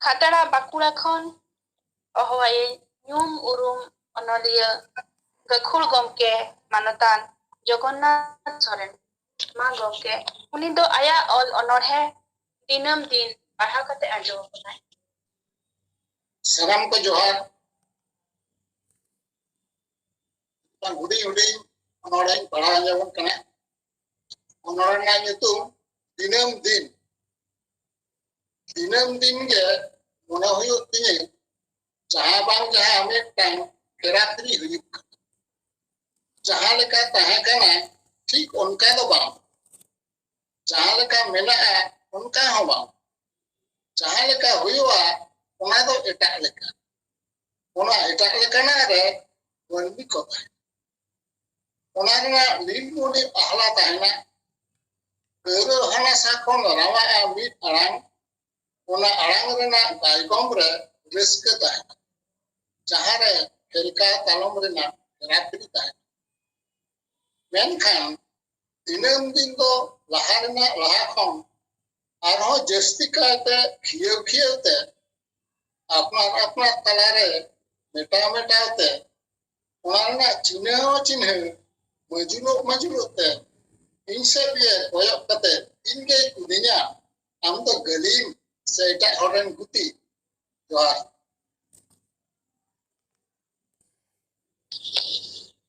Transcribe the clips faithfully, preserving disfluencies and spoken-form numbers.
ᱠᱷᱟᱛᱲᱟ ᱵᱟᱸᱠᱩᱲᱟ ᱠᱷᱚᱱ ᱚᱦᱚᱣᱟᱭᱮ ᱧᱩᱢ ᱩᱨᱩᱢ ᱚᱱᱚᱞᱤᱭᱟᱹ ᱜᱟᱹᱠᱷᱩᱲ ᱜᱚᱢᱠᱮ ᱢᱟᱱᱚᱛᱟᱱ ᱡᱚᱜᱚᱱᱱᱟᱛᱷ ᱥᱚᱨᱮᱱ᱾ ᱢᱟ ᱜᱚᱢᱠᱮ, ᱩᱱᱤ ᱫᱚ ᱟᱭᱟᱜ ᱚᱞ ᱚᱱᱚᱬᱦᱮ ᱫᱤᱱᱟᱹᱢ ᱫᱤᱱ ᱯᱟᱲᱦᱟᱣ ᱠᱟᱛᱮ ᱟᱸᱡᱚᱢ ᱟᱵᱚᱱᱟᱭ᱾ ᱥᱟᱱᱟᱢ ᱠᱚ ᱡᱚᱦᱟᱨ᱾ ᱢᱤᱫᱴᱟᱝ ᱦᱩᱰᱤᱧ ᱦᱩᱰᱤᱧ ᱚᱱᱚᱬᱦᱮᱧ ᱯᱟᱲᱦᱟᱣ ᱟᱸᱡᱚᱢᱚᱜ ᱠᱟᱱᱟ᱾ ᱚᱱᱚᱬᱦᱮ ᱨᱮᱱᱟᱜ ᱧᱩᱛᱩᱢ ᱫᱤᱱᱟᱹᱢ ᱫᱤᱱ᱾ ᱫᱤᱱᱟᱹᱢ ᱫᱤᱱ ᱜᱮ ᱢᱚᱱᱮ ᱦᱩᱭᱩᱜ ᱛᱤᱧᱟᱹ, ᱡᱟᱦᱟᱸ ᱵᱟᱝ ᱡᱟᱦᱟᱸ ᱢᱤᱫᱴᱟᱝ ᱦᱮᱨᱟᱯᱷᱮᱨᱤ ᱦᱩᱭᱩᱜ ᱠᱟᱱᱟ᱾ ᱡᱟᱦᱟᱸ ᱞᱮᱠᱟ ᱛᱟᱦᱮᱸ ᱠᱟᱱᱟ, ᱴᱷᱤᱠ ᱚᱱᱠᱟ ᱫᱚ ᱵᱟᱝ᱾ ᱡᱟᱦᱟᱸ ᱞᱮᱠᱟ ᱢᱮᱱᱟᱜᱼᱟ, ᱚᱱᱠᱟ ᱦᱚᱸ ᱵᱟᱝ᱾ ᱡᱟᱦᱟᱸ ᱞᱮᱠᱟ ᱦᱩᱭᱩᱜᱼᱟ, ᱚᱱᱟ ᱫᱚ ᱮᱴᱟᱜ ᱞᱮᱠᱟ᱾ ᱚᱱᱟ ᱮᱴᱟᱜ ᱞᱮᱠᱟᱱᱟᱜ ᱨᱮ ᱢᱟᱹᱱᱢᱤ ᱠᱚ ᱛᱟᱦᱮᱱᱟ᱾ ᱚᱱᱟ ᱨᱮᱱᱟᱜ ᱱᱤᱨᱢᱚᱞᱤ ᱟᱦᱞᱟ ᱛᱟᱦᱮᱱᱟ᱾ ᱠᱟᱹᱨᱟᱹ ᱦᱟᱱᱟᱥᱟ ᱠᱷᱚᱱ ᱨᱟᱣᱟᱜᱼᱟ ᱢᱤᱫ ᱟᱲᱟᱝ, ᱚᱱᱟ ᱟᱲᱟᱝ ᱨᱮᱱᱟᱜ ᱜᱟᱭᱜᱚᱢ ᱨᱮ ᱨᱟᱹᱥᱠᱟᱹ ᱛᱟᱦᱮᱱᱟ, ᱡᱟᱦᱟᱸ ᱨᱮ ᱦᱮᱞᱠᱟ ᱛᱟᱞᱚᱢ ᱨᱮᱱᱟᱜ ᱦᱮᱨᱟᱯᱷᱮᱨᱤ ᱛᱟᱦᱮᱱᱟ᱾ ᱢᱮᱱᱠᱷᱟᱱ ᱫᱤᱱᱟᱹᱢ ᱫᱤᱱ ᱫᱚ ᱞᱟᱦᱟ ᱨᱮᱱᱟᱜ ᱞᱟᱦᱟ ᱠᱷᱚᱱ ᱟᱨᱦᱚᱸ ᱡᱟᱹᱥᱛᱤ ᱠᱟᱭᱛᱮ ᱠᱷᱤᱭᱟᱹᱣ ᱠᱷᱤᱭᱟᱹᱣ ᱛᱮ ᱟᱯᱱᱟᱨ ᱟᱯᱱᱟᱨ ᱛᱟᱞᱟᱨᱮ ᱢᱮᱴᱟᱣ ᱢᱮᱴᱟᱣ ᱛᱮ ᱚᱱᱟ ᱨᱮᱱᱟᱜ ᱪᱤᱱᱦᱟᱹ ᱦᱚᱸ ᱪᱤᱱᱦᱟᱹ ᱢᱟᱹᱡᱩᱞᱚᱜ ᱢᱟᱹᱡᱩᱞᱚᱜ ᱛᱮ ᱤᱧ ᱥᱮᱫ ᱜᱮ ᱠᱚᱭᱚᱜ ᱠᱟᱛᱮ ᱤᱧ ᱜᱮᱭ ᱠᱩᱞᱤᱧᱟ, "ᱟᱢ ᱫᱚ ᱜᱟᱹᱞᱤᱢ ᱥᱮ ᱮᱴᱟᱜ ᱦᱚᱲ ᱨᱮᱱ ᱜᱩᱛᱤ?" ᱡᱚᱦᱟᱨ᱾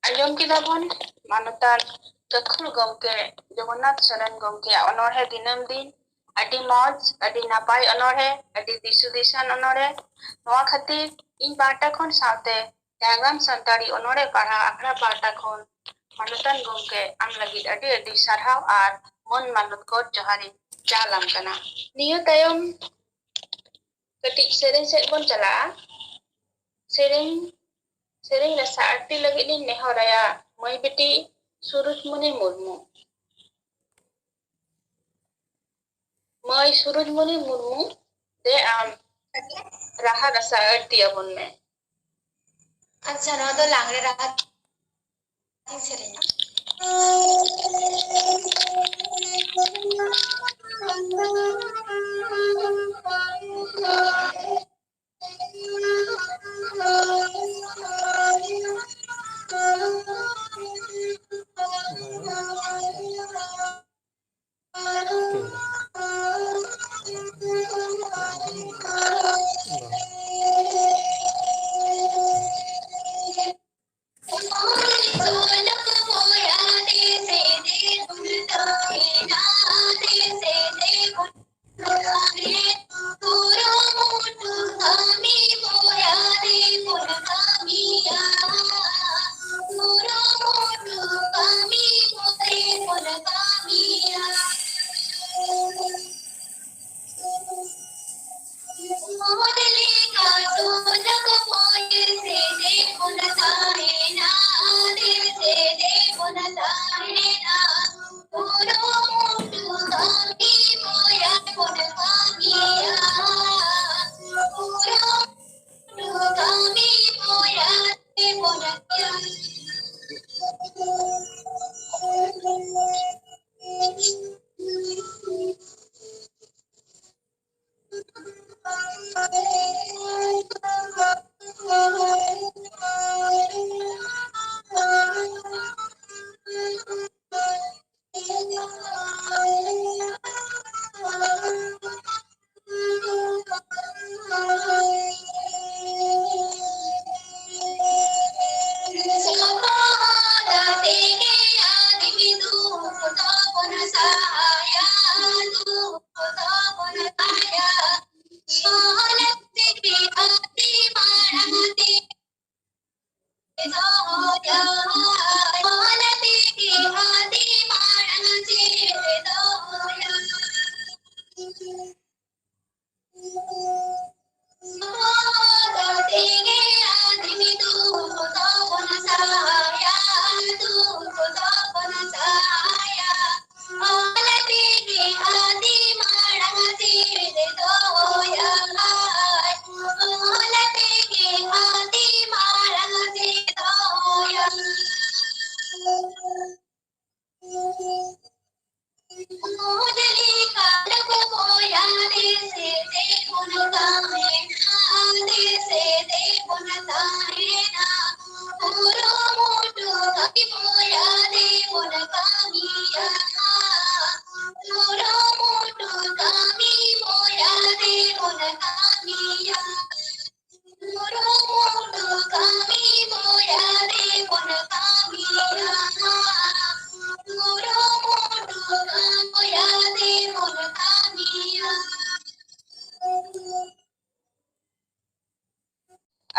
ᱟᱸᱡᱚᱢ ᱠᱮᱫᱟ ᱵᱚᱱ ᱢᱟᱱᱚᱛᱟᱱ ᱜᱟᱹᱠᱷᱩᱲ ᱜᱚᱢᱠᱮ ᱡᱚᱜᱚᱱᱱᱟᱛᱷ ᱥᱚᱨᱮᱱ ᱜᱚᱢᱠᱮᱭᱟᱜ ᱚᱱᱚᱬᱦᱮ ᱫᱤᱱᱟᱹᱢ ᱫᱤᱱ᱾ ᱟᱹᱰᱤ ᱢᱚᱡᱽ, ᱟᱹᱰᱤ ᱱᱟᱯᱟᱭ ᱚᱱᱚᱬᱦᱮ, ᱟᱹᱰᱤ ᱫᱤᱥ ᱦᱩᱫᱤᱥᱟᱱ ᱚᱱᱚᱬᱦᱮ᱾ ᱱᱚᱣᱟ ᱠᱷᱟᱹᱛᱤᱨ ᱤᱧ ᱯᱟᱦᱴᱟ ᱠᱷᱚᱱ ᱥᱟᱶᱛᱮ ᱡᱷᱟᱲᱜᱨᱟᱢ ᱥᱟᱱᱛᱟᱲᱤ ᱚᱱᱚᱬᱦᱮ ᱯᱟᱲᱦᱟᱣ ᱟᱠᱷᱲᱟ ᱯᱟᱦᱴᱟ ᱠᱷᱚᱱ ᱢᱟᱱᱚᱛᱟᱱ ᱜᱚᱢᱠᱮ, ᱟᱢ ᱞᱟᱹᱜᱤᱫ ᱟᱹᱰᱤ ᱟᱹᱰᱤ ᱥᱟᱨᱦᱟᱣ ᱟᱨ ᱢᱟᱹᱱ ᱢᱟᱱᱚᱛ ᱜᱚᱰ ᱡᱚᱦᱟᱨᱤᱧ ᱪᱟᱞ ᱟᱢ ᱠᱟᱱᱟ᱾ ᱱᱤᱭᱟᱹ ᱛᱟᱭᱚᱢ ᱠᱟᱹᱴᱤᱡ ᱥᱮᱨᱮᱧ ᱥᱮᱫ ᱵᱚᱱ ᱪᱟᱞᱟᱜᱼᱟ᱾ ᱥᱮᱨᱮᱧ, ᱥᱮᱨᱮᱧ ᱨᱟᱥᱟ ᱟᱹᱲᱛᱤ ᱞᱟᱹᱜᱤᱫ ᱤᱧ ᱱᱮᱦᱚᱨᱟᱭᱟ ᱢᱟᱹᱭ ᱵᱤᱴᱤ ᱥᱩᱨᱩᱡᱽᱢᱩᱱᱤ ᱢᱩᱨᱢᱩ᱾ ᱢᱟᱹᱭ ᱥᱩᱨᱩᱡᱽᱢᱩᱱᱤ ᱢᱩᱨᱢᱩ, ᱫᱮ ᱟᱢ ᱨᱟᱦᱟ ᱨᱟᱥᱟ ᱟᱹᱲᱛᱤ ᱟᱵᱚᱱ ᱢᱮ᱾ ᱟᱪᱪᱷᱟ, ᱱᱚᱣᱟ ᱫᱚ ᱞᱟᱜᱽᱲᱮ ᱨᱟᱦᱟ ᱛᱤᱧ ᱥᱮᱨᱮᱧᱟ᱾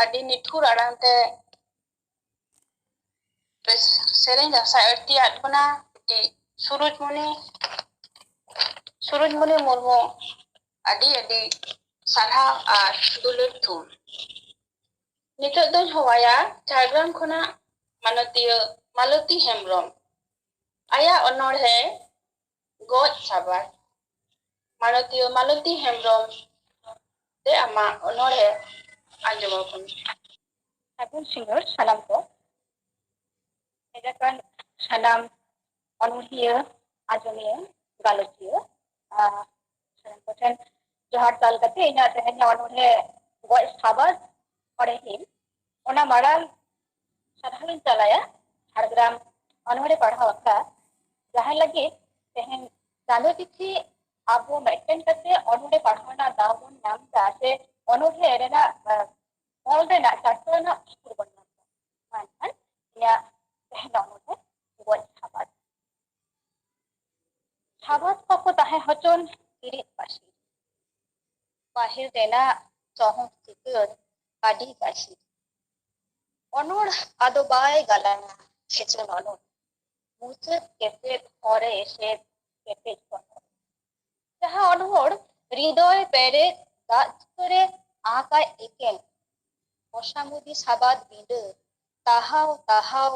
ᱟᱹᱰᱤ ᱱᱤᱴᱷᱩᱨ ᱟᱲᱟᱝ ᱛᱮ ᱥᱮᱨᱮᱧ ᱨᱟᱥᱟ ᱟᱹᱲᱛᱤᱭᱟᱫ ᱵᱚᱱᱟ ᱵᱤᱴᱤ ᱥᱩᱨᱩᱡᱽᱢᱩᱱᱤ, ᱥᱩᱨᱩᱡᱽᱢᱩᱱᱤ ᱢᱩᱨᱢᱩ᱾ ᱟᱹᱰᱤ ᱟᱹᱰᱤ ᱥᱟᱨᱦᱟᱣ ᱟᱨ ᱫᱩᱞᱟᱹᱲ ᱛᱷᱩᱢ᱾ ᱱᱤᱛᱚᱜ ᱫᱚᱧ ᱦᱚᱦᱚᱣᱟᱭᱟ ᱡᱷᱟᱲᱜᱨᱟᱢ ᱠᱷᱚᱱᱟᱜ ᱢᱟᱱᱚᱛᱤᱭᱟᱹ ᱢᱟᱞᱚᱛᱤ ᱦᱮᱢᱵᱽᱨᱚᱢ᱾ ᱟᱭᱟᱜ ᱚᱱᱚᱬᱦᱮ ᱜᱚᱡ ᱥᱟᱵᱟᱫ᱾ ᱢᱟᱱᱚᱛᱤᱭᱟᱹ ᱢᱟᱞᱚᱛᱤ ᱦᱮᱢᱵᱽᱨᱚᱢ ᱛᱮ ᱟᱢᱟᱜ ᱚᱱᱚᱬᱦᱮ ᱟᱸᱡᱚᱢ ᱟᱵᱚᱱ᱾ ᱥᱟᱹᱜᱩᱱ ᱥᱤᱸᱜᱟᱹᱲ ᱥᱟᱱᱟᱢ ᱠᱚ᱾ ᱦᱮᱡ ᱟᱠᱟᱱ ᱥᱟᱱᱟᱢ ᱚᱱᱚᱬᱦᱤᱭᱟᱹ, ᱟᱸᱡᱚᱢᱤᱭᱟᱹ, ᱜᱟᱞᱚᱪᱤᱭᱟᱹ, ᱟᱨ ᱥᱟᱱᱟᱢ ᱠᱚᱴᱷᱮᱱ ᱡᱚᱦᱟᱨ ᱪᱟᱞ ᱠᱟᱛᱮ ᱤᱧᱟᱹᱜ ᱛᱮᱦᱮᱧᱟᱜ ᱚᱱᱚᱬᱦᱮ ᱜᱚᱡ ᱥᱟᱵᱟᱫ ᱚᱬᱦᱮᱧ ᱚᱱᱟ ᱢᱟᱲᱟᱝ ᱥᱟᱨᱦᱟᱣᱤᱧ ᱪᱟᱞᱟᱭᱟ ᱡᱷᱟᱲᱜᱨᱟᱢ ᱚᱱᱚᱬᱦᱮ ᱯᱟᱲᱦᱟᱣ ᱟᱠᱷᱲᱟ, ᱡᱟᱦᱟᱸᱭ ᱞᱟᱹᱜᱤᱫ ᱛᱮᱦᱮᱧ ᱪᱟᱸᱫᱳ ᱯᱤᱪᱷᱤ ᱟᱵᱚ ᱢᱤᱫᱴᱮᱱ ᱠᱟᱛᱮ ᱚᱱᱚᱬᱦᱮ ᱯᱟᱲᱦᱟᱣ ᱨᱮᱱᱟᱜ ᱫᱟᱣ ᱵᱚᱱ ᱧᱟᱢ ᱮᱫᱟ ᱥᱮ ᱚᱱᱚᱬᱦᱮ ᱨᱮᱱᱟᱜ, ᱟᱸ, ᱚᱞ ᱨᱮᱱᱟᱜ ᱪᱟᱨᱪᱟᱣ ᱨᱮᱱᱟᱜ ᱥᱩᱨ ᱵᱚᱱ ᱧᱟᱢ ᱮᱫᱟ᱾ ᱢᱮᱱᱠᱷᱟᱱ ᱤᱧᱟᱹᱜ ᱛᱮᱦᱮᱧ ᱚᱱᱚᱬᱦᱮ ᱜᱚᱡ ᱥᱟᱵᱟᱫ᱾ ᱥᱟᱵᱟᱫ ᱠᱚᱠᱚ ᱛᱟᱦᱮᱸ ᱦᱚᱪᱚᱱ ᱤᱨᱤᱫ ᱯᱟᱹᱥᱤᱨ, ᱯᱟᱹᱦᱤᱞ ᱨᱮᱱᱟᱜ ᱥᱚᱦᱚᱫ ᱪᱤᱛᱟᱹᱨ ᱟᱹᱰᱤ ᱯᱟᱹᱥᱤᱨ᱾ ᱚᱱᱚᱲ ᱟᱫᱚ ᱵᱟᱭ ᱜᱟᱞᱟᱝᱟ ᱠᱷᱮᱪᱚᱱ ᱚᱱᱚᱲ, ᱢᱩᱪᱟᱹᱫ ᱠᱮᱴᱮᱡ ᱦᱚᱨᱮ ᱮᱥᱮᱫ ᱠᱮᱴᱮᱡ ᱚᱱᱚᱲ᱾ ᱡᱟᱦᱟᱸ ᱚᱱᱚᱲ ᱦᱨᱤᱫᱚᱭ ᱯᱮᱨᱮᱡ ᱫᱟᱜ ᱪᱤᱛᱟᱹᱨᱮ ᱟᱸᱠᱟᱭ ᱮᱠᱮᱱ ᱚᱥᱟᱢᱩᱫᱤ ᱥᱟᱵᱟᱫ ᱵᱤᱸᱰᱟᱹ ᱛᱟᱦᱟᱣ ᱛᱟᱦᱟᱣ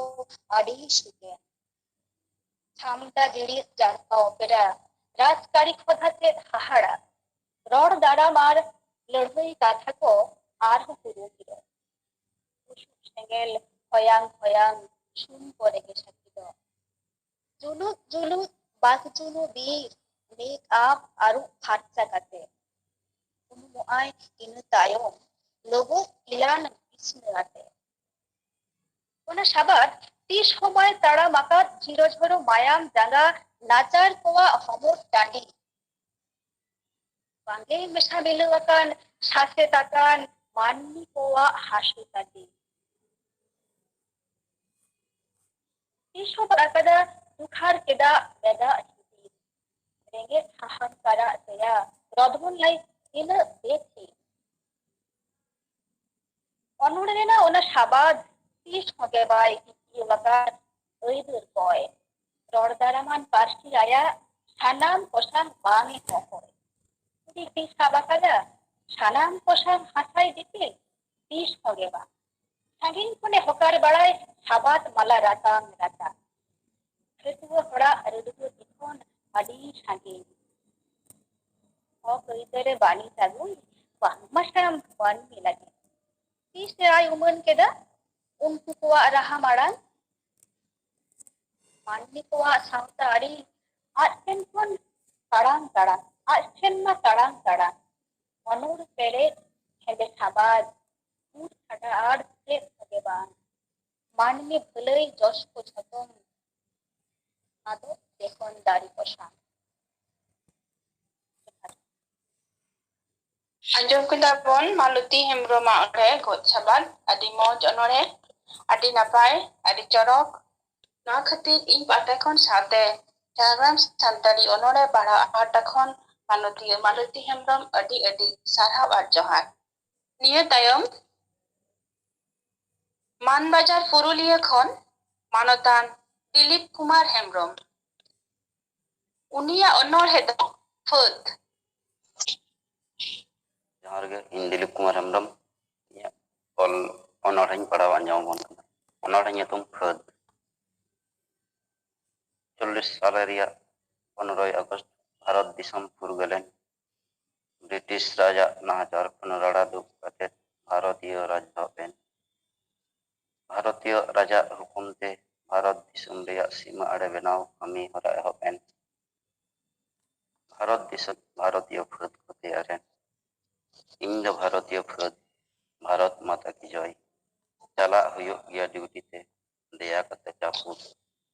ᱟᱹᱰᱤ ᱥᱩᱠᱮᱱ᱾ ᱪᱷᱟᱢᱰᱟ ᱵᱤᱲᱤᱫ ᱡᱟᱨᱯᱟ ᱚᱯᱮᱨᱟ, ᱨᱟᱡᱽᱠᱟᱹᱨᱤ ᱠᱷᱚᱫᱟ ᱪᱮᱫ ᱦᱟᱦᱟᱲᱟ, ᱨᱚᱲ ᱫᱟᱨᱟᱢ ᱟᱨ ᱞᱟᱹᱲᱦᱟᱹᱭ ᱠᱟᱛᱷᱟ ᱠᱚ ᱟᱨᱦᱚᱸ ᱯᱩᱨᱩ ᱜᱤᱨᱟᱹ᱾ ᱵᱩᱥᱩᱵ ᱥᱮᱸᱜᱮᱞ ᱦᱚᱭᱟᱝ ᱦᱚᱭᱟᱝ ᱥᱩᱱ ᱠᱚᱨᱮ ᱜᱮ ᱥᱟᱹᱠᱷᱤ ᱫᱚ᱾ ᱡᱩᱞᱩᱜ ᱡᱩᱞᱩᱜ ᱵᱟᱠ ᱡᱩᱞᱩ ᱵᱤᱨ ᱢᱮᱠ ᱟᱯ ᱟᱹᱨᱩᱵ ᱯᱷᱟᱨᱪᱟ ᱠᱟᱛᱮ ᱩᱱᱩᱢᱚᱜᱼᱟᱭ ᱤᱱᱟᱹ ᱛᱟᱭᱚᱢ ᱞᱚᱵᱚᱜ ᱮᱞᱟᱱ ᱵᱤᱥᱱᱟᱹ ᱟᱛᱮ᱾ ᱚᱱᱟ ᱥᱟᱵᱟᱫ ᱛᱤᱥ ᱦᱚᱸ ᱵᱟᱭ ᱛᱟᱲᱟᱢ ᱟᱠᱟᱫ ᱪᱤᱨᱚᱡᱷᱚᱨᱚ ᱢᱟᱭᱟᱢ ᱡᱟᱸᱜᱟ ᱱᱟᱪᱟᱨ ᱠᱚᱣᱟᱜ ᱦᱚᱢᱚᱨ ᱴᱟᱺᱰᱤ᱾ ᱵᱟᱝᱜᱮ ᱢᱮᱥᱟ ᱢᱤᱞᱟᱹᱣ ᱟᱠᱟᱱ ᱥᱟᱥᱮᱛ ᱟᱠᱟᱱ ᱢᱟᱹᱱᱢᱤ ᱠᱚᱣᱟᱜ ᱦᱟᱹᱥᱩ ᱛᱟᱸᱰᱤ᱾ ᱛᱤᱥ ᱦᱚᱸ ᱵᱟᱭ ᱟᱠᱟᱫᱟ ᱫᱩᱠᱷᱟᱨ ᱪᱮᱫᱟᱜ ᱵᱮᱫᱟᱜ ᱪᱷᱩᱴᱤ᱾ ᱨᱮᱸᱜᱮᱡ ᱦᱟᱦᱟᱲ ᱠᱟᱨᱟᱜ ᱛᱮᱭᱟ ᱨᱚᱫᱷᱚᱱ ᱞᱟᱹᱭ ᱛᱤᱱᱟᱹᱜ ᱵᱮᱥ ᱜᱮ᱾ ᱚᱱᱚᱬᱦᱮ ᱨᱮᱱᱟᱜ ᱚᱱᱟ ᱥᱟᱵᱟᱫ ᱛᱤᱥ ᱦᱚᱸ ᱜᱮ ᱵᱟᱭ ᱦᱤᱨᱠᱟᱹ ᱟᱠᱟᱫ ᱟᱹᱭᱫᱟᱹᱨ ᱠᱚᱭ᱾ ᱨᱚᱲ ᱫᱟᱨᱟᱢᱟᱱ ᱯᱟᱹᱨᱥᱤ ᱟᱭᱟᱜ ᱥᱟᱱᱟᱢ ᱠᱚᱥᱟᱝ ᱵᱟᱝ ᱮ ᱦᱚᱦᱚᱭ᱾ ᱡᱩᱫᱤ ᱛᱤ ᱥᱟᱵ ᱟᱠᱟᱫᱟ, ᱥᱟᱱᱟᱢ ᱠᱚᱥᱟᱝ ᱦᱟᱥᱟᱭ ᱫᱤᱯᱤᱞ, ᱛᱤᱥ ᱦᱚᱸᱜᱮ ᱵᱟᱝ᱾ ᱥᱟᱺᱜᱤᱧ ᱠᱷᱚᱱᱮ ᱦᱚᱠᱟᱨ ᱵᱟᱲᱟᱭ, ᱥᱟᱵᱟᱫ ᱢᱟᱞᱟ ᱨᱟᱛᱟᱝ ᱨᱟᱛᱟᱝ᱾ ᱨᱟᱹᱛᱩᱣᱟᱹ ᱦᱚᱲᱟᱜ ᱨᱟᱹᱰᱩᱣᱟᱹ ᱫᱤᱥᱚᱢ ᱟᱹᱰᱤ ᱥᱟᱺᱜᱤᱧ᱾ ᱦᱚᱠ ᱟᱹᱭᱫᱟᱹᱨᱮ ᱵᱟᱹᱱᱤᱡ ᱟᱹᱜᱩᱭ, ᱵᱟᱝᱢᱟ ᱥᱟᱱᱟᱢ ᱢᱟᱹᱱᱢᱤ ᱞᱟᱹᱜᱤᱫ᱾ ᱛᱤᱥ ᱮ ᱟᱭ ᱩᱢᱟᱹᱱ ᱠᱮᱫᱟ ᱩᱱᱠᱩ ᱠᱚᱣᱟᱜ ᱨᱟᱦᱟ ᱢᱟᱲᱟᱝ? ᱢᱟᱹᱱᱢᱤ ᱠᱚᱣᱟᱜ ᱥᱟᱶᱛᱟ ᱟᱹᱨᱤ ᱟᱡ ᱴᱷᱮᱱ ᱠᱷᱚᱱ ᱛᱟᱲᱟᱝ ᱛᱟᱲᱟᱝ, ᱟᱡ ᱴᱷᱮᱱ ᱢᱟ ᱛᱟᱲᱟᱝ ᱛᱟᱲᱟᱝ᱾ ᱚᱱᱩᱨ ᱯᱮᱨᱮᱡ ᱦᱮᱸᱫᱮ ᱥᱟᱵᱟᱫ, ᱯᱩᱸᱰ ᱠᱷᱟᱰᱟ ᱟᱨ ᱪᱮᱫ ᱦᱚᱸᱜᱮ ᱵᱟᱝ᱾ ᱢᱟᱹᱱᱢᱤ ᱵᱷᱟᱹᱞᱟᱹᱭ ᱡᱚᱥ ᱠᱚ ᱡᱷᱚᱛᱚᱢ ᱟᱫᱚ ᱡᱚᱠᱷᱚᱱ ᱫᱟᱨᱮ ᱠᱚ ᱥᱟᱶ᱾ ᱟᱸᱡᱚᱢ ᱠᱮᱫᱟ ᱵᱚᱱ ᱢᱟᱞᱚᱛᱤ ᱦᱮᱢᱵᱨᱚᱢᱟᱜ ᱚᱱᱚᱬᱦᱮ ᱜᱚᱡ ᱥᱟᱵᱟᱫ, ᱟᱹᱰᱤ ᱢᱚᱡᱽ ᱚᱱᱚᱬᱦᱮ, ᱟᱹᱰᱤ ᱱᱟᱯᱟᱭ, ᱟᱹᱰᱤ ᱪᱚᱨᱚᱠ᱾ ᱱᱚᱣᱟ ᱠᱷᱟᱹᱛᱤᱨ ᱤᱧ ᱯᱟᱦᱴᱟ ᱠᱷᱚᱱ ᱥᱟᱶᱛᱮ ᱡᱷᱟᱲᱜᱨᱟᱢ ᱥᱟᱱᱛᱟᱲᱤ ᱚᱱᱚᱬᱦᱮ ᱯᱟᱲᱦᱟᱣ ᱯᱟᱦᱴᱟ ᱠᱷᱚᱱ ᱢᱟᱞᱚᱛᱤ, ᱢᱟᱞᱚᱛᱤ ᱦᱮᱢᱵᱨᱚᱢ ᱟᱹᱰᱤ ᱟᱹᱰᱤ ᱥᱟᱨᱦᱟᱣ ᱟᱨ ᱡᱚᱦᱟᱨ᱾ ᱱᱤᱭᱟᱹ ᱛᱟᱭᱚᱢ ᱢᱟᱱᱵᱟᱡᱟᱨ ᱯᱩᱨᱩᱞᱤᱭᱟᱹ ᱠᱷᱚᱱ ᱢᱟᱱᱚᱛᱟᱱ ᱫᱤᱞᱤᱯ ᱠᱩᱢᱟᱨ ᱦᱮᱢᱵᱨᱚᱢ᱾ ᱩᱱᱤᱭᱟᱜ ᱚᱱᱚᱬᱦᱮ ᱫᱚ ᱯᱷᱟᱹᱫ᱾ ᱡᱚᱦᱟᱨ ᱜᱮ, ᱤᱧ ᱫᱤᱞᱤᱯ ᱠᱩᱢᱟᱨ ᱦᱮᱢᱵᱨᱚᱢ᱾ ᱤᱧᱟᱹᱜ ᱚᱞ ᱚᱱᱚᱬᱦᱮᱧ ᱯᱟᱲᱦᱟᱣ ᱟᱸᱡᱚᱢ ᱟᱵᱚᱱ ᱠᱟᱱᱟ᱾ ᱚᱱᱚᱬᱦᱮ ᱧᱩᱛᱩᱢ ᱯᱷᱟᱹᱫ᱾ ᱪᱚᱞᱞᱤᱥ ᱥᱟᱞᱮ ᱨᱮᱭᱟᱜ ᱯᱚᱱᱨᱚᱭ ᱟᱜᱚᱥᱴ ᱵᱷᱟᱨᱚᱛ ᱫᱤᱥᱚᱢ ᱯᱷᱩᱨᱜᱟᱹᱞᱮᱱ᱾ ᱵᱨᱤᱴᱤᱥ ᱨᱟᱡᱟᱜ ᱱᱟᱦᱟᱪᱟᱨ ᱠᱷᱚᱱ ᱨᱟᱲᱟ ᱫᱩᱜ ᱠᱟᱛᱮ ᱵᱷᱟᱨᱚᱛᱤᱭᱚ ᱨᱟᱡᱽ ᱮᱦᱚᱵ ᱮᱱ᱾ ᱵᱷᱟᱨᱚᱛᱤᱭᱚ ᱨᱟᱡᱟᱜ ᱦᱩᱠᱩᱢ ᱛᱮ ᱵᱷᱟᱨᱚᱛ ᱫᱤᱥᱚᱢ ᱨᱮᱭᱟᱜ ᱥᱤᱢᱟᱹ ᱟᱲᱮ ᱵᱮᱱᱟᱣ ᱠᱟᱹᱢᱤ ᱦᱚᱨᱟ ᱮᱦᱚᱵ ᱮᱱ᱾ ᱵᱷᱟᱨᱚᱛ ᱫᱤᱥᱚᱢ ᱵᱷᱟᱨᱚᱛᱤᱭᱚ ᱯᱷᱟᱹᱫ ᱠᱚ ᱛᱮᱭᱟᱨ ᱮᱱ᱾ ᱤᱧ ᱫᱚ ᱵᱷᱟᱨᱚᱛᱤᱭᱚ ᱯᱷᱟᱹᱫ, ᱵᱷᱟᱨᱚᱛ ᱢᱟᱛᱟ ᱠᱤ ᱡᱚᱭ᱾ ᱪᱟᱞᱟᱜ ᱦᱩᱭᱩᱜ ᱜᱮᱭᱟ ᱰᱤᱭᱩᱴᱤ ᱛᱮ, ᱫᱮᱭᱟ ᱠᱟᱛᱮ ᱪᱟᱯᱩᱫ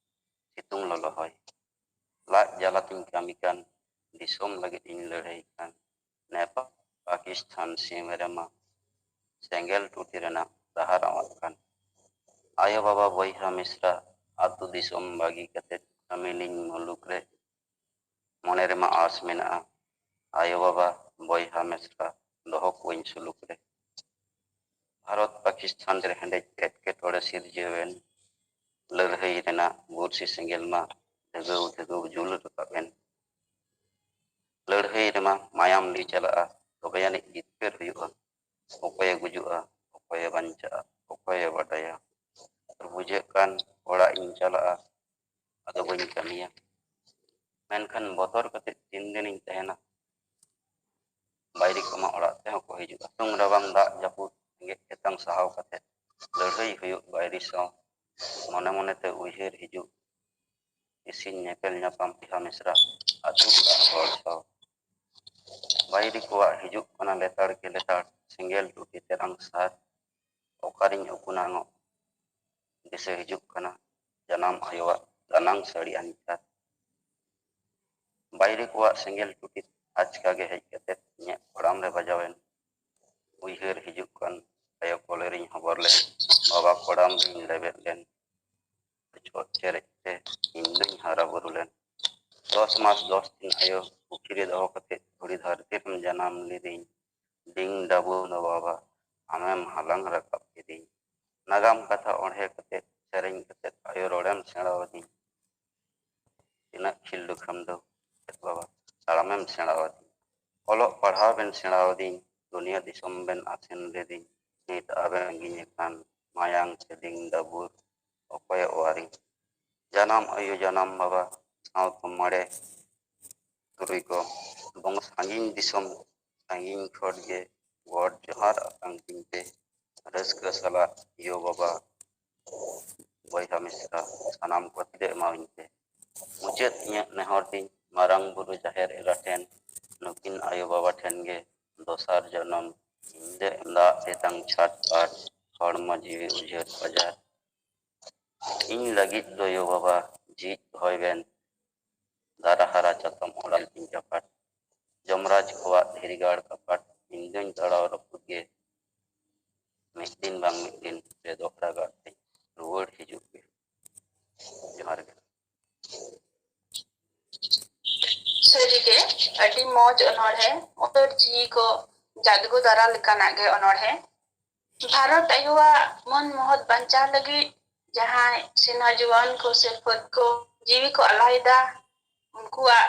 ᱥᱤᱛᱩᱝ ᱞᱚᱞᱚ ᱦᱚᱭ᱾ ᱞᱟᱡ ᱡᱟᱞᱟ ᱛᱤᱧ ᱠᱟᱹᱢᱤ ᱠᱟᱱ, ᱫᱤᱥᱚᱢ ᱞᱟᱹᱜᱤᱫ ᱤᱧ ᱞᱟᱹᱲᱦᱟᱹᱭ ᱠᱟᱱ᱾ ᱱᱮᱯᱟᱞ, ᱯᱟᱠᱤᱥᱛᱷᱟᱱ ᱥᱤᱢᱟᱹ ᱨᱮᱢᱟ ᱥᱮᱸᱜᱮᱞ ᱴᱩᱴᱤ ᱨᱮᱱᱟᱜ ᱰᱟᱦᱟᱨ ᱟᱣᱟᱫ ᱠᱟᱱ᱾ ᱟᱭᱳ ᱵᱟᱵᱟ ᱵᱚᱭᱦᱟ ᱢᱤᱥᱨᱟ ᱟᱹᱛᱩ ᱫᱤᱥᱚᱢ ᱵᱟᱹᱜᱤ ᱠᱟᱛᱮ ᱠᱟᱹᱢᱤ ᱞᱤᱧ ᱢᱩᱞᱩᱠ ᱨᱮ ᱢᱚᱱᱮ ᱨᱮᱢᱟ ᱟᱸᱥ ᱢᱮᱱᱟᱜᱼᱟ, ᱟᱭᱳ ᱵᱟᱵᱟ ᱵᱚᱭᱦᱟ ᱢᱤᱥᱨᱟ ᱫᱚᱦᱚ ᱠᱚᱣᱟᱹᱧ ᱥᱩᱞᱩᱠ ᱨᱮ᱾ ᱵᱷᱟᱨᱚᱛ ᱯᱟᱠᱤᱥᱛᱷᱟᱱ ᱨᱮ ᱦᱮᱸᱰᱮᱡ ᱮᱴᱠᱮᱴᱚᱬᱮ ᱥᱤᱨᱡᱟᱹᱣ ᱮᱱ᱾ ᱞᱟᱹᱲᱦᱟᱹᱭ ᱨᱮᱱᱟᱜ ᱵᱩᱨᱥᱤ ᱥᱮᱸᱜᱮᱞ ᱢᱟ ᱫᱷᱟᱹᱜᱟᱹᱣ ᱫᱷᱟᱹᱜᱟᱹᱣ ᱡᱩᱞ ᱨᱟᱠᱟᱵ ᱮᱱ᱾ ᱞᱟᱹᱲᱦᱟᱹᱭ ᱨᱮᱢᱟ ᱢᱟᱭᱟᱢ ᱞᱤᱸᱜᱤ ᱪᱟᱞᱟᱜᱼᱟ, ᱛᱚᱵᱮ ᱟᱹᱱᱤᱡ ᱡᱤᱛᱠᱟᱹᱨ ᱦᱩᱭᱩᱜᱼᱟ᱾ ᱚᱠᱚᱭᱮ ᱜᱩᱡᱩᱜᱼᱟ, ᱚᱠᱚᱭᱮ ᱵᱟᱧᱪᱟᱜᱼᱟ, ᱚᱠᱚᱭᱮ ᱵᱟᱰᱟᱭᱟ? ᱟᱨ ᱵᱩᱡᱷᱟᱹᱜ ᱠᱟᱱ ᱚᱲᱟᱜ ᱤᱧ ᱪᱟᱞᱟᱜᱼᱟ, ᱟᱫᱚ ᱵᱟᱹᱧ ᱠᱟᱹᱢᱤᱭᱟ᱾ ᱢᱮᱱᱠᱷᱟᱱ ᱵᱚᱛᱚᱨ ᱠᱟᱛᱮ ᱛᱤᱱ ᱫᱤᱱᱤᱧ ᱛᱟᱦᱮᱱᱟ? ᱵᱟᱭᱨᱤ ᱠᱚᱢᱟ ᱚᱲᱟᱜ ᱛᱮᱦᱚᱸ ᱠᱚ ᱦᱤᱡᱩᱜᱼᱟ᱾ ᱥᱤᱛᱩᱝ ᱨᱟᱵᱟᱝ ᱫᱟᱜ ᱡᱟᱹᱯᱩᱫ ᱨᱮᱸᱜᱮᱡ ᱛᱮᱛᱟᱝ ᱥᱟᱦᱟᱣ ᱠᱟᱛᱮ ᱞᱟᱹᱲᱦᱟᱹᱭ ᱦᱩᱭᱩᱜ ᱵᱟᱭᱨᱤ ᱥᱟᱶ᱾ ᱢᱚᱱᱮ ᱢᱚᱱᱮᱛᱮ ᱩᱭᱦᱟᱹᱨ ᱦᱤᱡᱩᱜ ᱤᱥᱤᱱ ᱧᱮᱯᱮᱞ ᱧᱟᱯᱟᱢ ᱵᱚᱭᱦᱟ ᱢᱤᱥᱨᱟ ᱟᱹᱛᱩ ᱚᱲᱟᱜ ᱦᱚᱲ ᱥᱟᱶ᱾ ᱵᱟᱭᱨᱤ ᱠᱚᱣᱟᱜ ᱦᱤᱡᱩᱜ ᱠᱟᱱᱟ ᱞᱮᱛᱟᱲ ᱠᱮ ᱞᱮᱛᱟᱲ ᱥᱮᱸᱜᱮᱞ ᱴᱩᱴᱤ ᱛᱮᱨᱟᱝ ᱥᱟᱨ᱾ ᱚᱠᱟᱨᱤᱧ ᱩᱠᱩᱱᱟ ᱚᱜ ᱫᱤᱥᱟᱹ ᱦᱤᱡᱩᱜ ᱠᱟᱱᱟ ᱡᱟᱱᱟᱢ ᱟᱭᱳᱣᱟᱜ ᱫᱟᱱᱟᱝ ᱥᱟᱹᱲᱤ ᱟᱱᱪᱟᱨ᱾ ᱵᱟᱭᱨᱤ ᱠᱚᱣᱟᱜ ᱥᱮᱸᱜᱮᱞ ᱴᱩᱴᱤ ᱟᱪᱠᱟ ᱜᱮ ᱦᱮᱡ ᱠᱟᱛᱮ ᱤᱧᱟᱹᱜ ᱠᱚᱲᱟᱢ ᱨᱮ ᱵᱟᱡᱟᱣᱮᱱ᱾ ᱩᱭᱦᱟᱹᱨ ᱦᱤᱡᱩᱜ ᱠᱟᱱ ᱟᱭᱳ ᱠᱚᱞᱮᱨᱤᱧ ᱦᱚᱵᱚᱨ ᱞᱮᱱ᱾ ᱵᱟᱵᱟ ᱠᱚᱲᱟᱢ ᱨᱤᱧ ᱞᱮᱵᱮᱫ ᱞᱮᱱ᱾ ᱪᱚᱜ ᱪᱮᱨᱮᱡ ᱛᱮ ᱤᱧ ᱫᱩᱧ ᱦᱟᱨᱟ ᱵᱩᱨᱩ ᱞᱮᱱ᱾ ᱫᱚᱥ ᱢᱟᱥ ᱫᱚᱥ ᱫᱤᱱ ᱟᱭᱳ ᱯᱩᱠᱷᱨᱤ ᱨᱮ ᱫᱚᱦᱚ ᱠᱟᱛᱮ ᱫᱷᱩᱲᱤ ᱫᱷᱟᱹᱨᱛᱤ ᱨᱮᱢ ᱡᱟᱱᱟᱢ ᱞᱤᱫᱤᱧ᱾ ᱰᱤᱝ ᱰᱟᱵᱩ ᱫᱚ ᱵᱟᱵᱟ ᱟᱢᱮᱢ ᱦᱟᱞᱟᱝ ᱨᱟᱠᱟᱵ ᱠᱤᱫᱤᱧ᱾ ᱱᱟᱜᱟᱢ ᱠᱟᱛᱷᱟ ᱚᱬᱦᱮ ᱠᱟᱛᱮ ᱥᱮᱨᱮᱧ ᱠᱟᱛᱮ ᱟᱭᱳ ᱨᱚᱲᱮᱢ ᱥᱮᱬᱟ ᱟᱹᱫᱤᱧ᱾ ᱛᱤᱱᱟᱹᱜ ᱠᱷᱤᱞᱰᱩ ᱠᱷᱟᱢᱰᱩ ᱵᱟᱵᱟ ᱛᱟᱲᱟᱢᱮᱢ ᱥᱮᱬᱟ ᱟᱹᱫᱤᱧ᱾ ᱚᱞᱚᱜ ᱯᱟᱲᱦᱟᱣ ᱵᱮᱱ ᱥᱮᱬᱟ ᱟᱹᱫᱤᱧ, ᱫᱩᱱᱤᱭᱟᱹ ᱫᱤᱥᱚᱢ ᱵᱮᱱ ᱟᱥᱮᱱ ᱞᱤᱫᱤᱧ᱾ ᱱᱤᱛ ᱟᱵᱮᱱ ᱜᱤᱧ ᱟᱠᱟᱱ ᱢᱟᱭᱟᱝ ᱥᱮ ᱰᱤᱝ ᱰᱟᱵᱩᱨ ᱚᱠᱚᱭᱮ ᱚᱣᱟᱨᱤᱧ? ᱡᱟᱱᱟᱢ ᱟᱭᱳ ᱡᱟᱱᱟᱢ ᱵᱟᱵᱟ ᱥᱟᱶᱛᱮ ᱢᱚᱬᱮ ᱛᱩᱨᱩᱭ ᱠᱚ ᱵᱚᱝ ᱥᱟᱺᱜᱤᱧ ᱫᱤᱥᱚᱢ ᱥᱟᱺᱜᱤᱧ ᱠᱷᱚᱱ ᱜᱮ ᱜᱚᱰ ᱡᱚᱦᱟᱨ ᱟᱛᱟᱝ ᱛᱤᱧ ᱯᱮ᱾ ᱨᱟᱹᱥᱠᱟᱹ ᱥᱟᱞᱟᱜ ᱭᱳ ᱵᱟᱵᱟ ᱵᱚᱭᱦᱟ ᱢᱤᱥᱨᱟ ᱥᱟᱱᱟᱢ ᱠᱚ ᱛᱤᱨᱮ ᱮᱢᱟᱣᱟᱹᱧ ᱯᱮ᱾ ᱢᱩᱪᱟᱹᱫ ᱤᱧᱟᱹᱜ ᱱᱮᱦᱚᱨ ᱛᱤᱧ ᱢᱟᱨᱟᱝ ᱵᱩᱨᱩ ᱡᱟᱦᱮᱨ ᱮᱨᱟ ᱴᱷᱮᱱ, ᱱᱩᱠᱤᱱ ᱟᱭᱳ ᱵᱟᱵᱟ ᱴᱷᱮᱱ ᱜᱮ ᱫᱚᱥᱟᱨ ᱡᱚᱱᱚᱢ ᱤᱧ ᱫᱚ ᱮᱢ ᱫᱟᱜ ᱛᱮᱛᱟᱝ ᱪᱷᱟᱴ ᱯᱟᱴ ᱦᱚᱲᱢᱚ ᱡᱤᱣᱤ ᱩᱡᱟᱹᱲ ᱵᱟᱡᱟᱨ᱾ ᱤᱧ ᱞᱟᱹᱜᱤᱫ ᱫᱚ ᱭᱳ ᱵᱟᱵᱟ ᱡᱷᱤᱡ ᱫᱚᱦᱚᱭ ᱵᱮᱱ᱾ ᱫᱟᱨᱟ ᱦᱟᱨᱟ ᱪᱟᱛᱚᱢ ᱚᱲᱟᱜ ᱛᱤᱧ ᱪᱟᱯᱟᱫ᱾ ᱡᱚᱢᱨᱟᱡᱽ ᱠᱚᱣᱟᱜ ᱫᱷᱤᱨᱤ ᱜᱟᱲ ᱠᱟᱯᱟᱴ᱾ ᱤᱧ ᱫᱚᱧ ᱛᱟᱲᱟᱣ ᱨᱟᱹᱯᱩᱫ ᱜᱮ᱾ ᱢᱤᱫ ᱫᱤᱱ ᱵᱟᱝ ᱢᱤᱫ ᱫᱤᱱ ᱯᱮ ᱫᱚᱦᱲᱟ ᱜᱟᱲ ᱛᱮᱧ ᱨᱩᱣᱟᱹᱲ ᱦᱤᱡᱩᱜ ᱜᱮ᱾ ᱡᱚᱦᱟᱨ ᱜᱮ᱾ ᱥᱟᱹᱨᱤᱜᱮ ᱟᱹᱰᱤ ᱢᱚᱡᱽ ᱚᱱᱚᱬᱦᱮ, ᱩᱛᱟᱹᱨ ᱡᱤᱣᱤ ᱠᱚ ᱡᱟᱫᱜᱩ ᱫᱟᱨᱟ ᱞᱮᱠᱟᱱᱟᱜ ᱜᱮ ᱚᱱᱚᱬᱦᱮ᱾ ᱵᱷᱟᱨᱚᱛ ᱟᱭᱳᱣᱟᱜ ᱢᱟᱹᱱ ᱢᱚᱦᱚᱛ ᱵᱟᱧᱪᱟᱣ ᱞᱟᱹᱜᱤᱫ ᱡᱟᱦᱟᱸᱭ ᱥᱮᱱᱟ ᱡᱩᱣᱟᱹᱱ ᱠᱚ ᱥᱮ ᱯᱷᱟᱹᱫ ᱠᱚ ᱡᱤᱣᱤ ᱠᱚ ᱟᱞᱟᱭᱮᱫᱟ, ᱩᱱᱠᱩᱣᱟᱜ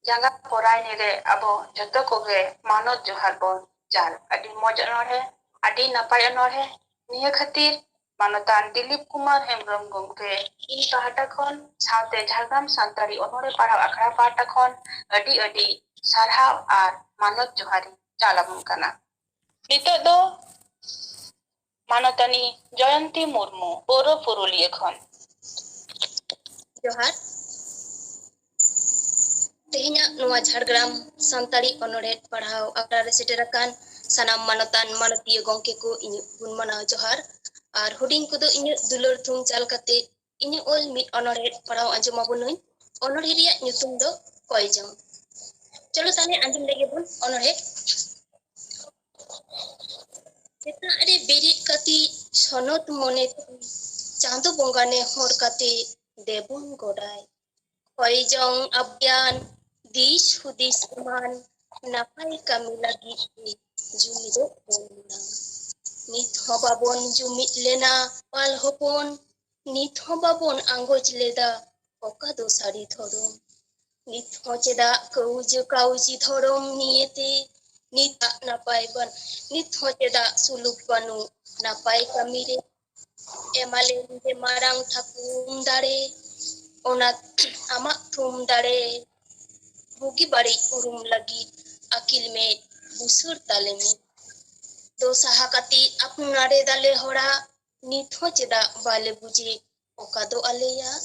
ᱡᱟᱸᱜᱟ ᱯᱚᱨᱟᱭᱱᱤ ᱨᱮ ᱟᱵᱚ ᱡᱚᱛᱚ ᱠᱚᱜᱮ ᱢᱟᱱᱚᱛ ᱡᱚᱦᱟᱨ ᱵᱚᱱ ᱪᱟᱞ᱾ ᱟᱹᱰᱤ ᱢᱚᱡᱽ ᱚᱱᱚᱬᱦᱮ, ᱟᱹᱰᱤ ᱱᱟᱯᱟᱭ ᱚᱱᱚᱬᱦᱮ᱾ ᱱᱤᱭᱟᱹ ᱠᱷᱟᱹᱛᱤᱨ ᱢᱟᱱᱚᱛᱟᱱ ᱫᱤᱞᱤᱯ ᱠᱩᱢᱟᱨ ᱦᱮᱢᱵᱨᱚᱢ ᱜᱚᱢᱠᱮ ᱤᱧ ᱯᱟᱦᱴᱟ ᱠᱷᱚᱱ ᱥᱟᱶᱛᱮ ᱡᱷᱟᱲᱜᱨᱟᱢ ᱥᱟᱱᱛᱟᱲᱤ ᱚᱱᱚᱬᱦᱮ ᱯᱟᱲᱦᱟᱣ ᱟᱠᱷᱲᱟ ᱯᱟᱦᱴᱟ ᱠᱷᱚᱱ ᱟᱹᱰᱤ ᱟᱹᱰᱤ ᱥᱟᱨᱦᱟᱣ ᱟᱨ ᱢᱟᱱᱚᱛ ᱡᱚᱦᱟᱨᱤᱧ ᱪᱟᱞ ᱟᱵᱚᱱ ᱠᱟᱱᱟ᱾ ᱱᱤᱛᱚᱜ ᱫᱚ ᱢᱟᱱᱚᱛᱟᱱᱤ ᱡᱚᱭᱚᱱᱛᱤ ᱢᱩᱨᱢᱩ, ᱵᱳᱨᱳ ᱯᱩᱨᱩᱞᱤᱭᱟᱹ ᱠᱷᱚᱱ᱾ ᱡᱚᱦᱟᱨ᱾ ᱛᱮᱦᱮᱧᱟᱜ ᱱᱚᱣᱟ ᱡᱷᱟᱲᱜᱨᱟᱢ ᱥᱟᱱᱛᱟᱲᱤ ᱚᱱᱚᱬᱦᱮ ᱯᱟᱲᱦᱟᱣ ᱟᱠᱷᱲᱟ ᱨᱮ ᱥᱮᱴᱮᱨ ᱟᱠᱟᱱ ᱥᱟᱱᱟᱢ ᱢᱟᱱᱚᱛᱟᱱ ᱢᱟᱱᱚᱛᱤᱭᱟᱹ ᱜᱚᱢᱠᱮ ᱠᱚ ᱤᱧᱟᱹᱜ ᱜᱩᱱ ᱢᱟᱱᱟᱣ ᱡᱚᱦᱟᱨ᱾ ᱟᱨ ᱦᱩᱰᱤᱧ ᱠᱚᱫᱚ ᱤᱧᱟᱹᱜ ᱫᱩᱞᱟᱹᱲ ᱛᱷᱩᱢ ᱪᱟᱞ ᱠᱟᱛᱮ ᱤᱧᱟᱹᱜ ᱚᱞ ᱢᱤᱫ ᱚᱱᱚᱬᱦᱮ ᱯᱟᱲᱦᱟᱣ ᱟᱸᱡᱚᱢ ᱟᱵᱚᱱᱟᱹᱧ᱾ ᱚᱱᱚᱬᱦᱮ ᱨᱮᱭᱟᱜ ᱧᱩᱛᱩᱢ ᱫᱚ ᱠᱚᱭ ᱡᱚᱝ᱾ ᱪᱚᱞᱚ ᱛᱟᱦᱞᱮ ᱟᱸᱡᱚᱢ ᱞᱮᱜᱮ ᱵᱚᱱ ᱚᱱᱚᱬᱦᱮ᱾ ᱥᱮᱛᱟᱜ ᱨᱮ ᱵᱮᱨᱮᱫ ᱠᱟᱛᱮ ᱥᱚᱱᱚᱛ ᱢᱚᱱᱮ ᱛᱮ ᱪᱟᱸᱫᱚ ᱵᱚᱸᱜᱟ ᱱᱮᱦᱚᱨ ᱠᱟᱛᱮ ᱫᱮᱵᱚᱱ ᱜᱚᱰᱟᱭ᱾ ᱠᱚᱭ ᱡᱚᱝ ᱟᱵᱽᱜᱟᱱ ᱫᱤᱥ ᱦᱩᱫᱤᱥ ᱮᱢᱟᱱ ᱱᱟᱯᱟᱭ ᱠᱟᱹᱢᱤ ᱞᱟᱹᱜᱤᱫ ᱜᱮ ᱡᱩᱢᱤᱫᱚᱜ ᱵᱚᱱ ᱢᱟ᱾ ᱱᱤᱛ ᱦᱚᱸ ᱵᱟᱵᱚᱱ ᱡᱩᱢᱤᱫ ᱞᱮᱱᱟ ᱯᱟᱞ ᱦᱚᱯᱚᱱ, ᱱᱤᱛ ᱦᱚᱸ ᱵᱟᱵᱚᱱ ᱟᱸᱜᱚᱪ ᱞᱮᱫᱟ ᱚᱠᱟ ᱫᱚ ᱥᱟᱹᱨᱤ ᱫᱷᱚᱨᱚᱢ᱾ ᱱᱤᱛ ᱦᱚᱸ ᱪᱮᱫᱟᱜ ᱠᱟᱹᱣᱡᱟᱹ ᱠᱟᱹᱣᱡᱤ ᱫᱷᱚᱨᱚᱢ ᱱᱤᱭᱮᱛᱮ ᱱᱤᱛᱟᱜ ᱱᱟᱯᱟᱭ ᱵᱟᱱ, ᱱᱤᱛ ᱦᱚᱸ ᱪᱮᱫᱟᱜ ᱥᱩᱞᱩᱠ ᱵᱟᱹᱱᱩᱜ ᱱᱟᱯᱟᱭ ᱠᱟᱹᱢᱤ ᱨᱮ? ᱮᱢᱟᱞᱮᱢ ᱡᱮ ᱢᱟᱨᱟᱝ ᱛᱷᱟᱹᱠᱩᱢ ᱫᱟᱲᱮ, ᱚᱱᱟ ᱟᱢᱟᱜ ᱛᱷᱩᱢ ᱫᱟᱲᱮ ᱵᱩᱜᱤ ᱵᱟᱹᱲᱤᱡ ᱩᱨᱩᱢ ᱞᱟᱹᱜᱤᱫ ᱟᱹᱠᱤᱞ ᱢᱮᱫ ᱵᱩᱥᱟᱹᱲ ᱛᱟᱞᱮ ᱢᱮ᱾ ᱫᱚ ᱥᱟᱦᱟ ᱠᱟᱛᱮ ᱟᱯᱱᱟᱨᱮ ᱫᱟᱞᱮ ᱦᱚᱲᱟ, ᱱᱤᱛ ᱦᱚᱸ ᱪᱮᱫᱟᱜ ᱵᱟᱞᱮ ᱵᱩᱡᱮ ᱚᱠᱟ ᱫᱚ ᱟᱞᱮᱭᱟᱜ?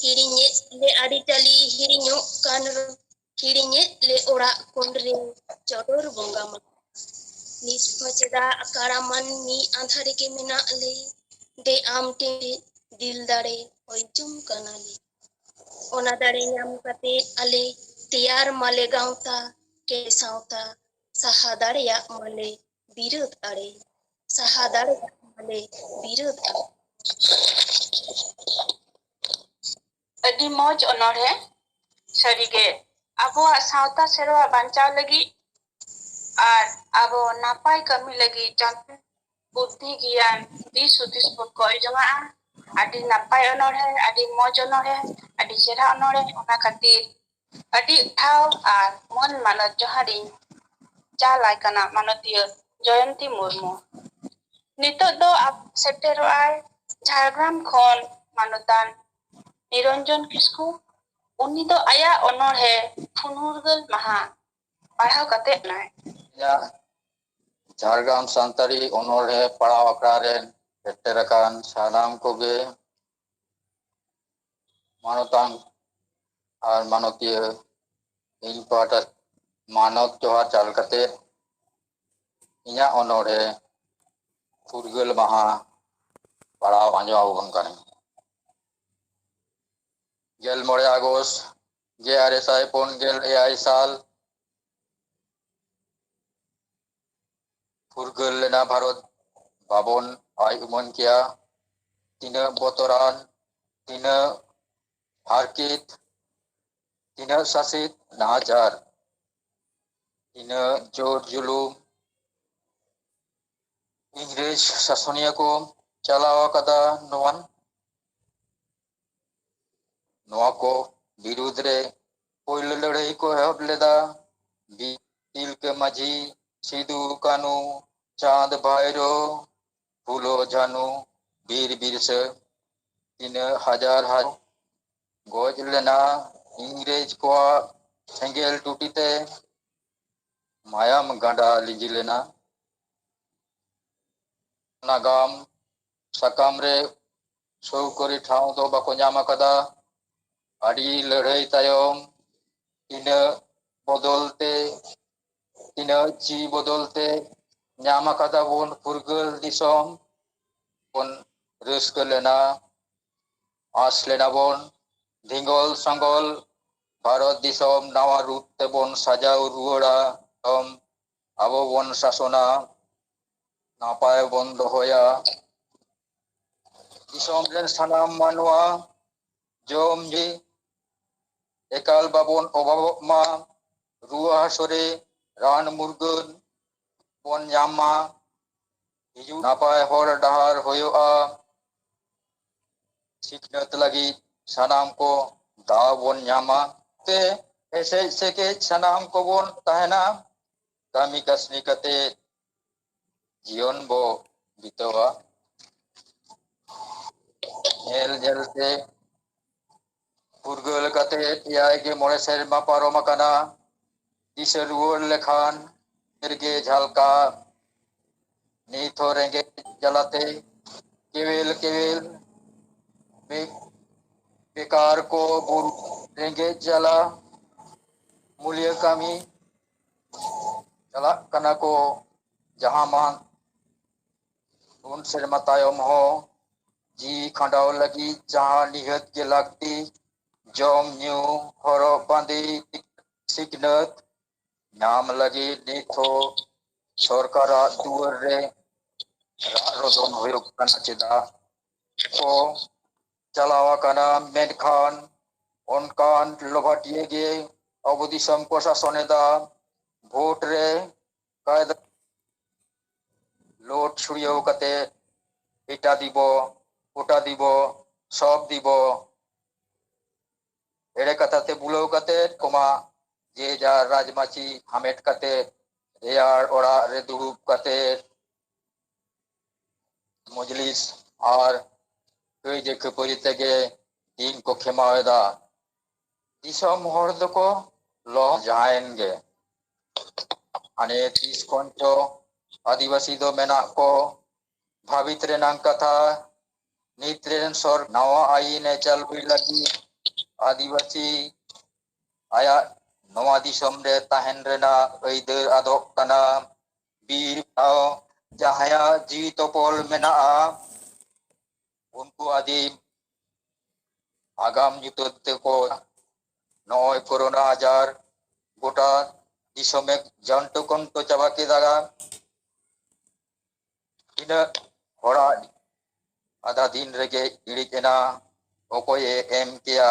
ᱦᱤᱲᱤᱧᱮᱫ ᱞᱮ ᱟᱹᱨᱤᱪᱟᱹᱞᱤ ᱦᱤᱲᱤᱧᱚᱜ ᱠᱟᱱ ᱨᱮ, ᱦᱤᱲᱤᱧᱮᱫ ᱞᱮ ᱚᱲᱟᱜ ᱠᱚᱬ ᱨᱮ ᱪᱚᱰᱚᱨ ᱵᱚᱸᱜᱟ ᱢᱟ᱾ ᱱᱤᱛ ᱦᱚᱸ ᱪᱮᱫᱟᱜ ᱠᱟᱲᱟ ᱢᱟᱹᱱᱢᱤ ᱟᱸᱫᱷᱟ ᱨᱮᱜᱮ ᱢᱮᱱᱟᱜ ᱞᱮ? ᱫᱮ ᱟᱢ ᱴᱷᱮᱱ ᱫᱤᱞ ᱫᱟᱲᱮ ᱠᱷᱚᱭ ᱡᱚᱝ ᱠᱟᱱᱟᱞᱮ᱾ ᱚᱱᱟ ᱫᱟᱲᱮ ᱧᱟᱢ ᱠᱟᱛᱮ ᱟᱞᱮ ᱛᱮᱭᱟᱨ ᱢᱟᱞᱮ ᱜᱟᱶᱛᱟ ᱠᱮ ᱥᱟᱶᱛᱟ, ᱥᱟᱦᱟ ᱫᱟᱲᱮᱭᱟᱜ ᱢᱟᱞᱮ ᱵᱤᱨᱟᱹᱫ ᱟᱲᱮ, ᱥᱟᱦᱟ ᱫᱟᱲᱮᱭᱟᱜ ᱢᱟᱞᱮ ᱵᱤᱨᱟᱹᱫ ᱟᱲᱮ᱾ ᱟᱹᱰᱤ ᱢᱚᱡᱽ ᱚᱱᱚᱬᱦᱮ᱾ ᱥᱟᱹᱨᱤᱜᱮ ᱟᱵᱚᱣᱟᱜ ᱥᱟᱶᱛᱟ ᱥᱮᱨᱣᱟ ᱵᱟᱧᱪᱟᱣ ᱞᱟᱹᱜᱤᱫ ᱟᱨ ᱟᱵᱚ ᱱᱟᱯᱟᱭ ᱠᱟᱹᱢᱤ ᱞᱟᱹᱜᱤᱫ ᱡᱟᱦᱟᱸ ᱵᱩᱫᱽᱫᱷᱤ ᱜᱮᱭᱟᱱ ᱫᱤᱥ ᱦᱩᱫᱤᱥ ᱵᱚᱱ ᱠᱚᱭ ᱡᱚᱝᱟᱜᱼᱟ᱾ ᱟᱹᱰᱤ ᱱᱟᱯᱟᱭ ᱚᱱᱚᱬᱦᱮ, ᱟᱹᱰᱤ ᱢᱚᱡᱽ ᱚᱱᱚᱬᱦᱮ, ᱟᱹᱰᱤ ᱪᱮᱦᱨᱟ ᱚᱱᱚᱬᱦᱮ᱾ ᱚᱱᱟ ᱠᱷᱟᱹᱛᱤᱨ ᱟᱹᱰᱤ ᱴᱷᱟᱶ ᱟᱨ ᱢᱟᱹᱱ ᱢᱟᱱᱚᱛ ᱡᱚᱦᱟᱨᱤᱧ ᱪᱟᱞ ᱟᱭ ᱠᱟᱱᱟ ᱢᱟᱱᱚᱛᱤᱭᱟᱹ ᱡᱚᱭᱚᱱᱛᱤ ᱢᱩᱨᱢᱩ᱾ ᱱᱤᱛᱚᱜ ᱫᱚ ᱟᱵ-, ᱥᱮᱴᱮᱨᱚᱜ ᱟᱭ ᱡᱷᱟᱲᱜᱨᱟᱢ ᱠᱷᱚᱱ ᱢᱟᱱᱚᱛᱟᱱ ᱱᱤᱨᱚᱧᱡᱚᱱ ᱠᱤᱥᱠᱩ᱾ ᱩᱱᱤ ᱫᱚ ᱟᱭᱟᱜ ᱚᱱᱚᱬᱦᱮ ᱯᱷᱩᱨᱜᱟᱹᱞ ᱢᱟᱦᱟ ᱯᱟᱲᱦᱟᱣ ᱠᱟᱛᱮ ᱱᱟᱭ᱾ ᱤᱧᱟᱹᱜ ᱡᱷᱟᱲᱜᱨᱟᱢ ᱥᱟᱱᱛᱟᱲᱤ ᱚᱱᱚᱬᱦᱮ ᱯᱟᱲᱦᱟᱣ ᱟᱠᱷᱲᱟ ᱨᱮᱱ ᱥᱮᱴᱮᱨ ᱟᱠᱟᱱ ᱥᱟᱱᱟᱢ ᱠᱚᱜᱮ ᱢᱟᱱᱚᱛᱟᱱ ᱟᱨ ᱢᱟᱱᱚᱛᱤᱭᱟᱹ, ᱤᱧ ᱯᱟᱦᱴᱟ ᱢᱟᱱᱚᱛ ᱡᱚᱦᱟᱨ ᱪᱟᱞ ᱠᱟᱛᱮ ᱤᱧᱟᱹᱜ ᱚᱱᱚᱬᱦᱮ ᱯᱷᱩᱨᱜᱟᱹᱞ ᱢᱟᱦᱟ ᱯᱟᱲᱦᱟᱣ ᱟᱸᱡᱚᱢ ᱟᱵᱚᱱ ᱠᱟᱱᱟ᱾ ᱜᱮᱞ ᱢᱚᱬᱮ ᱟᱜᱚᱥᱴ ᱜᱮᱞ ᱟᱨᱮ ᱥᱟᱭ ᱯᱩᱱ ᱜᱮᱞ ᱮᱭᱟᱭ ᱥᱟᱞ ᱯᱷᱩᱨᱜᱟᱹᱞ ᱞᱮᱱᱟ ᱵᱷᱟᱨᱚᱛ, ᱵᱟᱵᱚᱱ ᱟᱭ ᱩᱢᱟᱹᱱ ᱠᱮᱭᱟ᱾ ᱛᱤᱱᱟᱹᱜ ᱵᱚᱛᱚᱨᱟᱱ, ᱛᱤᱱᱟᱹᱜ ᱦᱟᱨᱠᱮᱛ, ᱛᱤᱱᱟᱹᱜ ᱥᱟᱥᱮᱛ ᱱᱟᱦᱟᱪᱟᱨ, ᱛᱤᱱᱟᱹᱜ ᱡᱳᱨ ᱡᱩᱞᱩᱢ ᱤᱝᱨᱮᱡᱽ ᱥᱟᱥᱚᱱᱤᱭᱟᱹ ᱠᱚ ᱪᱟᱞᱟᱣ ᱟᱠᱟᱫᱟ ᱱᱚᱣᱟ᱾ ᱱᱚᱣᱟ ᱠᱚ ᱵᱤᱨᱩᱫᱽ ᱨᱮ ᱯᱳᱭᱞᱳ ᱞᱟᱹᱲᱦᱟᱹᱭ ᱠᱚ ᱮᱦᱚᱵ ᱞᱮᱫᱟ ᱵᱤ-, ᱛᱤᱞᱠᱟᱹ ᱢᱟᱹᱡᱷᱤ, ᱥᱤᱫᱩ ᱠᱟᱹᱱᱩ, ᱪᱟᱸᱫᱽ ᱵᱷᱟᱭᱨᱳ, ᱯᱷᱩᱞᱳ ᱡᱷᱟᱱᱩ, ᱵᱤᱨ ᱵᱤᱨᱥᱟᱹ᱾ ᱛᱤᱱᱟᱹᱜ ᱦᱟᱡᱟᱨ ᱦᱟᱡᱟᱨ ᱜᱚᱡ ᱞᱮᱱᱟ ᱤᱝᱨᱮᱡᱽ ᱠᱚᱣᱟᱜ ᱥᱮᱸᱜᱮᱞ ᱴᱩᱴᱤ ᱛᱮ᱾ ᱢᱟᱭᱟᱢ ᱜᱟᱰᱟ ᱞᱤᱸᱡᱤ ᱞᱮᱱᱟ᱾ ᱱᱟᱜᱟᱢ ᱥᱟᱠᱟᱢ ᱨᱮ ᱥᱟᱹᱣᱠᱟᱹᱨᱤ ᱴᱷᱟᱶ ᱫᱚ ᱵᱟᱠᱚ ᱧᱟᱢ ᱟᱠᱟᱫᱟ᱾ ᱟᱹᱰᱤ ᱞᱟᱹᱲᱦᱟᱹᱭ ᱛᱟᱭᱚᱢ ᱛᱤᱱᱟᱹᱜ ᱵᱚᱫᱚᱞ ᱛᱮ, ᱛᱤᱱᱟᱹᱜ ᱡᱤᱣᱤ ᱵᱚᱫᱚᱞ ᱛᱮ ᱧᱟᱢ ᱟᱠᱟᱫᱟ ᱵᱚᱱ ᱯᱷᱩᱨᱜᱟᱹᱞ ᱫᱤᱥᱚᱢ᱾ ᱵᱚᱱ ᱨᱟᱹᱥᱠᱟᱹ ᱞᱮᱱᱟ, ᱟᱸᱥ ᱞᱮᱱᱟ ᱵᱚᱱ, ᱫᱷᱤᱸᱜᱚᱞ ᱥᱟᱸᱜᱚᱞ ᱵᱷᱟᱨᱚᱛ ᱫᱤᱥᱚᱢ ᱱᱟᱣᱟ ᱨᱩᱯ ᱛᱮᱵᱚᱱ ᱥᱟᱡᱟᱣ ᱨᱩᱣᱟᱹᱲᱟ᱾ ᱟᱵᱚ ᱵᱚᱱ ᱥᱟᱥᱚᱱᱟ, ᱱᱟᱯᱟᱭ ᱵᱚᱱ ᱫᱚᱦᱚᱭᱟ᱾ ᱫᱤᱥᱚᱢ ᱨᱮᱱ ᱥᱟᱱᱟᱢ ᱢᱟᱱᱣᱟ ᱡᱚᱢ ᱧᱩ ᱮᱠᱟᱞ ᱵᱟᱵᱚᱱ ᱚᱵᱷᱟᱵᱚᱜ ᱢᱟ᱾ ᱨᱩᱣᱟᱹ ᱦᱟᱹᱥᱩ ᱨᱮ ᱨᱟᱱ ᱢᱩᱨᱜᱟᱹᱱ ᱵᱚᱱ ᱧᱟᱢ ᱢᱟ᱾ ᱦᱤᱡᱩᱜ ᱱᱟᱯᱟᱭ ᱦᱚᱨ ᱰᱟᱦᱟᱨ ᱦᱩᱭᱩᱜᱼᱟ᱾ ᱥᱤᱠᱷᱱᱟᱹᱛ ᱞᱟᱹᱜᱤᱫ ᱥᱟᱱᱟᱢ ᱠᱚ ᱫᱟᱣ ᱵᱚᱱ ᱧᱟᱢᱟ᱾ ᱛᱮ ᱮᱥᱮᱡ ᱥᱮᱠᱮᱡ ᱥᱟᱱᱟᱢ ᱠᱚᱵᱚᱱ ᱛᱟᱦᱮᱱᱟ, ᱠᱟᱹᱢᱤ ᱠᱟᱹᱥᱱᱤ ᱠᱟᱛᱮ ᱡᱤᱭᱚᱱ ᱵᱚ ᱵᱤᱛᱟᱹᱣᱟ᱾ ᱧᱮᱞ ᱧᱮᱞᱛᱮ ᱯᱷᱩᱨᱜᱟᱹᱞ ᱠᱟᱛᱮ ᱮᱭᱟᱭ ᱜᱮ ᱢᱚᱬᱮ ᱥᱮᱨᱢᱟ ᱯᱟᱨᱚᱢ ᱟᱠᱟᱱᱟ᱾ ᱫᱤᱥᱟᱹ ᱨᱩᱣᱟᱹᱲ ᱞᱮᱠᱷᱟᱱ ᱨᱮᱜᱮ ᱡᱷᱟᱞᱠᱟ, ᱱᱤᱛ ᱦᱚᱸ ᱨᱮᱸᱜᱮᱡ ᱡᱟᱞᱟᱛᱮ ᱠᱮᱣᱮᱞ ᱠᱮᱣᱮᱞ ᱵᱮ-, ᱵᱮᱠᱟᱨ ᱠᱚ ᱵᱩᱨᱩ ᱨᱮᱸᱜᱮᱡ ᱡᱟᱞᱟ ᱢᱩᱞᱤᱭᱟᱹ ᱠᱟᱹᱢᱤ ᱪᱟᱞᱟᱜ ᱠᱟᱱᱟ ᱠᱚ᱾ ᱡᱟᱦᱟᱸ ᱢᱟᱱ ᱩᱱ ᱥᱮᱨᱢᱟ ᱛᱟᱭᱚᱢ ᱦᱚᱸ ᱡᱤᱣᱤ ᱠᱷᱟᱸᱰᱟᱣ ᱞᱟᱹᱜᱤᱫ ᱡᱟᱦᱟᱸ ᱱᱤᱦᱟᱹᱛ ᱜᱮ ᱞᱟᱹᱠᱛᱤ, ᱡᱚᱢ ᱧᱩ, ᱦᱚᱨᱚᱜ ᱵᱟᱸᱫᱮ, ᱥᱤᱠᱷᱱᱟᱹᱛ ᱧᱟᱢ ᱞᱟᱹᱜᱤᱫ ᱱᱤᱛ ᱦᱚᱸ ᱥᱚᱨᱠᱟᱨᱟᱜ ᱫᱩᱣᱟᱹᱨ ᱨᱮ ᱨᱟᱜ ᱨᱚᱫᱚᱱ ᱦᱩᱭᱩᱜ ᱠᱟᱱᱟ᱾ ᱪᱮᱫᱟᱜ ᱠᱚ ᱪᱟᱞᱟᱣ ᱟᱠᱟᱱᱟ, ᱢᱮᱱᱠᱷᱟᱱ ᱚᱱᱠᱟᱱ ᱞᱚᱵᱷᱟᱴᱤᱭᱟᱹ ᱜᱮ ᱟᱵᱚ ᱫᱤᱥᱚᱢ ᱠᱚ ᱥᱟᱥᱚᱱ ᱮᱫᱟ᱾ ᱵᱷᱳᱴ ᱨᱮ ᱠᱟᱭᱫᱟ ᱞᱳᱴ ᱪᱷᱩᱲᱭᱟᱹᱣ ᱠᱟᱛᱮ ᱮᱴᱟ ᱫᱤᱵᱚ, ᱚᱴᱟ ᱫᱤᱵᱚ, ᱥᱚᱵ ᱫᱤᱵᱚ, ᱮᱲᱮ ᱠᱟᱛᱷᱟ ᱛᱮ ᱵᱩᱞᱟᱹᱣ ᱠᱟᱛᱮ ᱠᱚᱢᱟ ᱡᱮ ᱡᱟᱨ ᱨᱟᱡᱽᱢᱟᱹᱪᱤ ᱦᱟᱢᱮᱴ ᱠᱟᱛᱮ ᱨᱮᱭᱟᱲ ᱚᱲᱟᱜ ᱨᱮ ᱫᱩᱲᱩᱵ ᱠᱟᱛᱮ ᱢᱚᱡᱽᱞᱤᱥ ᱟᱨ ᱠᱟᱹᱭᱡᱟᱹ ᱠᱷᱟᱹᱯᱟᱹᱨᱤ ᱛᱮᱜᱮ ᱫᱤᱱ ᱠᱚ ᱠᱷᱮᱢᱟᱣ ᱮᱫᱟ᱾ ᱫᱤᱥᱚᱢ ᱦᱚᱲ ᱫᱚᱠᱚ ᱞᱚᱦᱚᱢ ᱡᱟᱦᱟᱸᱭᱮᱱ ᱜᱮ᱾ ᱦᱟᱱᱮ ᱛᱤᱥ ᱠᱷᱚᱱ ᱪᱚ ᱟᱹᱫᱤᱵᱟᱹᱥᱤ ᱫᱚ ᱢᱮᱱᱟᱜ ᱠᱚ ᱵᱷᱟᱵᱤᱛ ᱨᱮᱱᱟᱝ ᱠᱟᱛᱷᱟ᱾ ᱱᱤᱛ ᱨᱮᱱ ᱥᱚᱨ ᱱᱟᱣᱟ ᱟᱹᱭᱤᱱ ᱮ ᱪᱟᱹᱞᱩᱭ ᱞᱟᱹᱜᱤᱫ ᱟᱹᱫᱤᱵᱟᱹᱥᱤ ᱟᱭᱟᱜ ᱱᱚᱣᱟ ᱫᱤᱥᱚᱢ ᱨᱮ ᱛᱟᱦᱮᱱ ᱨᱮᱱᱟᱜ ᱟᱹᱭᱫᱟᱹᱨ ᱟᱫᱚᱜ ᱠᱟᱱᱟ᱾ ᱵᱤᱨ ᱴᱷᱟᱶ ᱡᱟᱦᱟᱸᱭᱟᱜ ᱡᱤᱣᱤ ᱛᱚᱯᱚᱞ ᱢᱮᱱᱟᱜᱼᱟ, ᱩᱱᱠᱩ ᱟᱹᱫᱤᱢ ᱟᱜᱟᱢ ᱧᱩᱛᱟᱹᱛ ᱛᱮᱠᱚ ᱱᱚᱜᱼᱚᱭ ᱠᱳᱨᱳᱱᱟ ᱟᱡᱟᱨ ᱜᱚᱴᱟ ᱫᱤᱥᱚᱢᱮ ᱡᱟᱱᱴᱳ ᱠᱚᱱᱴᱳ ᱪᱟᱵᱟ ᱠᱮᱫᱟ᱾ ᱛᱤᱱᱟᱹᱜ ᱦᱚᱲᱟᱜ ᱟᱫᱷᱟ ᱫᱤᱱ ᱨᱮᱜᱮ ᱤᱲᱤᱡ ᱮᱱᱟ, ᱚᱠᱚᱭᱮ ᱮᱢ ᱠᱮᱭᱟ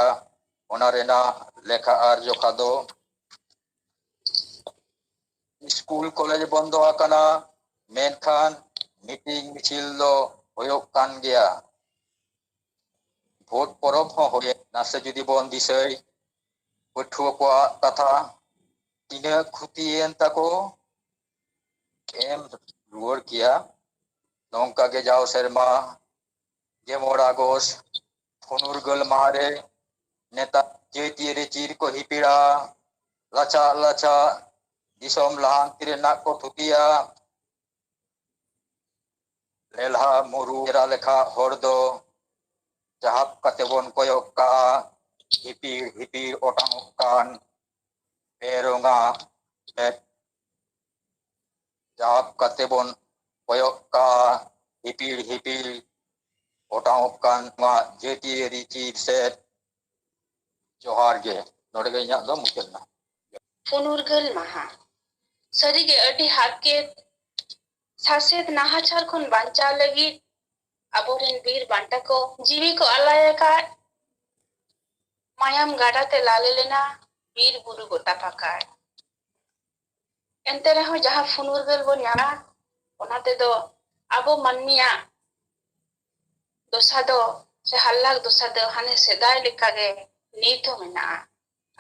ᱚᱱᱟ ᱨᱮᱱᱟᱜ ᱞᱮᱠᱷᱟ ᱟᱨ ᱡᱚᱠᱷᱟ ᱫᱚ᱾ ᱥᱠᱩᱞ ᱠᱚᱞᱮᱡᱽ ᱵᱚᱱᱫᱚ ᱟᱠᱟᱱᱟ, ᱢᱮᱱᱠᱷᱟᱱ ᱢᱤᱴᱤᱝ ᱢᱤᱪᱷᱤᱞ ᱫᱚ ᱦᱩᱭᱩᱜ ᱠᱟᱱ ᱜᱮᱭᱟ᱾ ᱵᱷᱳᱴ ᱯᱚᱨᱚᱵᱽ ᱦᱚᱸ ᱦᱩᱭᱮᱱ, ᱱᱟᱥᱮ ᱡᱩᱫᱤ ᱵᱚᱱ ᱫᱤᱥᱟᱹᱭ, ᱯᱟᱹᱴᱷᱩᱣᱟᱹ ᱠᱚᱣᱟᱜ ᱠᱟᱛᱷᱟ ᱛᱤᱱᱟᱹᱜ ᱠᱷᱩᱛᱤᱭᱮᱱ ᱛᱟᱠᱚ ᱮᱢ ᱨᱩᱣᱟᱹᱲ ᱠᱮᱭᱟ᱾ ᱱᱚᱝᱠᱟ ᱜᱮ ᱡᱟᱣ ᱥᱮᱨᱢᱟ ᱜᱮᱞ ᱢᱚᱬᱮ ᱟᱜᱚᱥᱴ ᱯᱷᱩᱱᱩᱨᱜᱟᱹᱞ ᱢᱟᱦᱟ ᱨᱮ ᱱᱮᱛᱟᱨ ᱡᱟᱹᱛᱤᱭᱟᱹᱨᱤ ᱪᱤᱨ ᱠᱚ ᱦᱤᱯᱤᱲᱟ, ᱞᱟᱪᱷᱟ ᱞᱟᱪᱷᱟ ᱫᱤᱥᱚᱢ ᱞᱟᱦᱟᱱᱛᱤ ᱨᱮᱱᱟᱜ ᱠᱚ ᱛᱷᱩᱛᱤᱭᱟ᱾ ᱞᱮᱞᱦᱟ ᱢᱩᱨᱩ ᱮᱨᱟ ᱞᱮᱠᱷᱟ ᱦᱚᱲ ᱫᱚ ᱪᱟᱦᱟᱵ ᱠᱟᱛᱮ ᱵᱚᱱ ᱠᱚᱭᱚᱜ ᱠᱟᱜᱼᱟ, ᱦᱤᱯᱤᱲ ᱦᱤᱯᱤᱲ ᱚᱴᱟᱝᱚᱜ ᱠᱟᱱ ᱯᱮ ᱨᱚᱝᱟ ᱢᱮᱫ ᱪᱟᱦᱟᱵ ᱠᱟᱛᱮ ᱵᱚᱱ ᱠᱚᱭᱚᱜ ᱠᱟᱜᱼᱟ, ᱦᱤᱯᱤᱲ ᱦᱤᱯᱤᱲ ᱚᱴᱟᱝᱚᱜ ᱠᱟᱱ ᱱᱚᱣᱟ ᱡᱟᱹᱛᱤᱭᱟᱹᱨᱤ ᱪᱤᱨ ᱥᱮᱫ᱾ ᱡᱚᱦᱟᱨ ᱜᱮ, ᱱᱚᱰᱮ ᱜᱮ ᱤᱧᱟᱹᱜ ᱫᱚ ᱢᱩᱪᱟᱹᱫ ᱮᱱᱟ᱾ ᱯᱷᱩᱱᱩᱨᱜᱟᱹᱞ ᱢᱟᱦᱟ᱾ ᱥᱟᱹᱨᱤᱜᱮ ᱟᱹᱰᱤ ᱦᱟᱨᱠᱮᱛ, ᱥᱟᱥᱮᱛ ᱱᱟᱦᱟᱪᱟᱨ ᱠᱷᱚᱱ ᱵᱟᱧᱪᱟᱣ ᱞᱟᱹᱜᱤᱫ ᱟᱵᱚᱨᱮᱱ ᱵᱤᱨ ᱵᱟᱱᱴᱟ ᱠᱚ ᱡᱤᱣᱤ ᱠᱚ ᱟᱞᱟᱭ ᱟᱠᱟᱫ, ᱢᱟᱭᱟᱢ ᱜᱟᱰᱟ ᱛᱮ ᱞᱟᱞᱮ ᱞᱮᱱᱟ ᱵᱤᱨ ᱵᱩᱨᱩ ᱜᱚᱴᱟ ᱯᱟᱠᱟᱲ᱾ ᱮᱱᱛᱮ ᱨᱮᱦᱚᱸ ᱡᱟᱦᱟᱸ ᱯᱷᱩᱱᱩᱨᱜᱟᱹᱞ ᱵᱚᱱ ᱧᱟᱢᱟ, ᱚᱱᱟ ᱛᱮᱫᱚ ᱟᱵᱚ ᱢᱟᱹᱱᱢᱤᱭᱟᱜ ᱫᱚᱥᱟ ᱫᱚ, ᱥᱮ ᱦᱟᱞᱞᱟᱠ ᱫᱚᱥᱟ ᱫᱚ ᱦᱟᱱᱮ ᱥᱮᱫᱟᱭ ᱞᱮᱠᱟᱜᱮ ᱱᱤᱛ ᱦᱚᱸ ᱢᱮᱱᱟᱜᱼᱟ᱾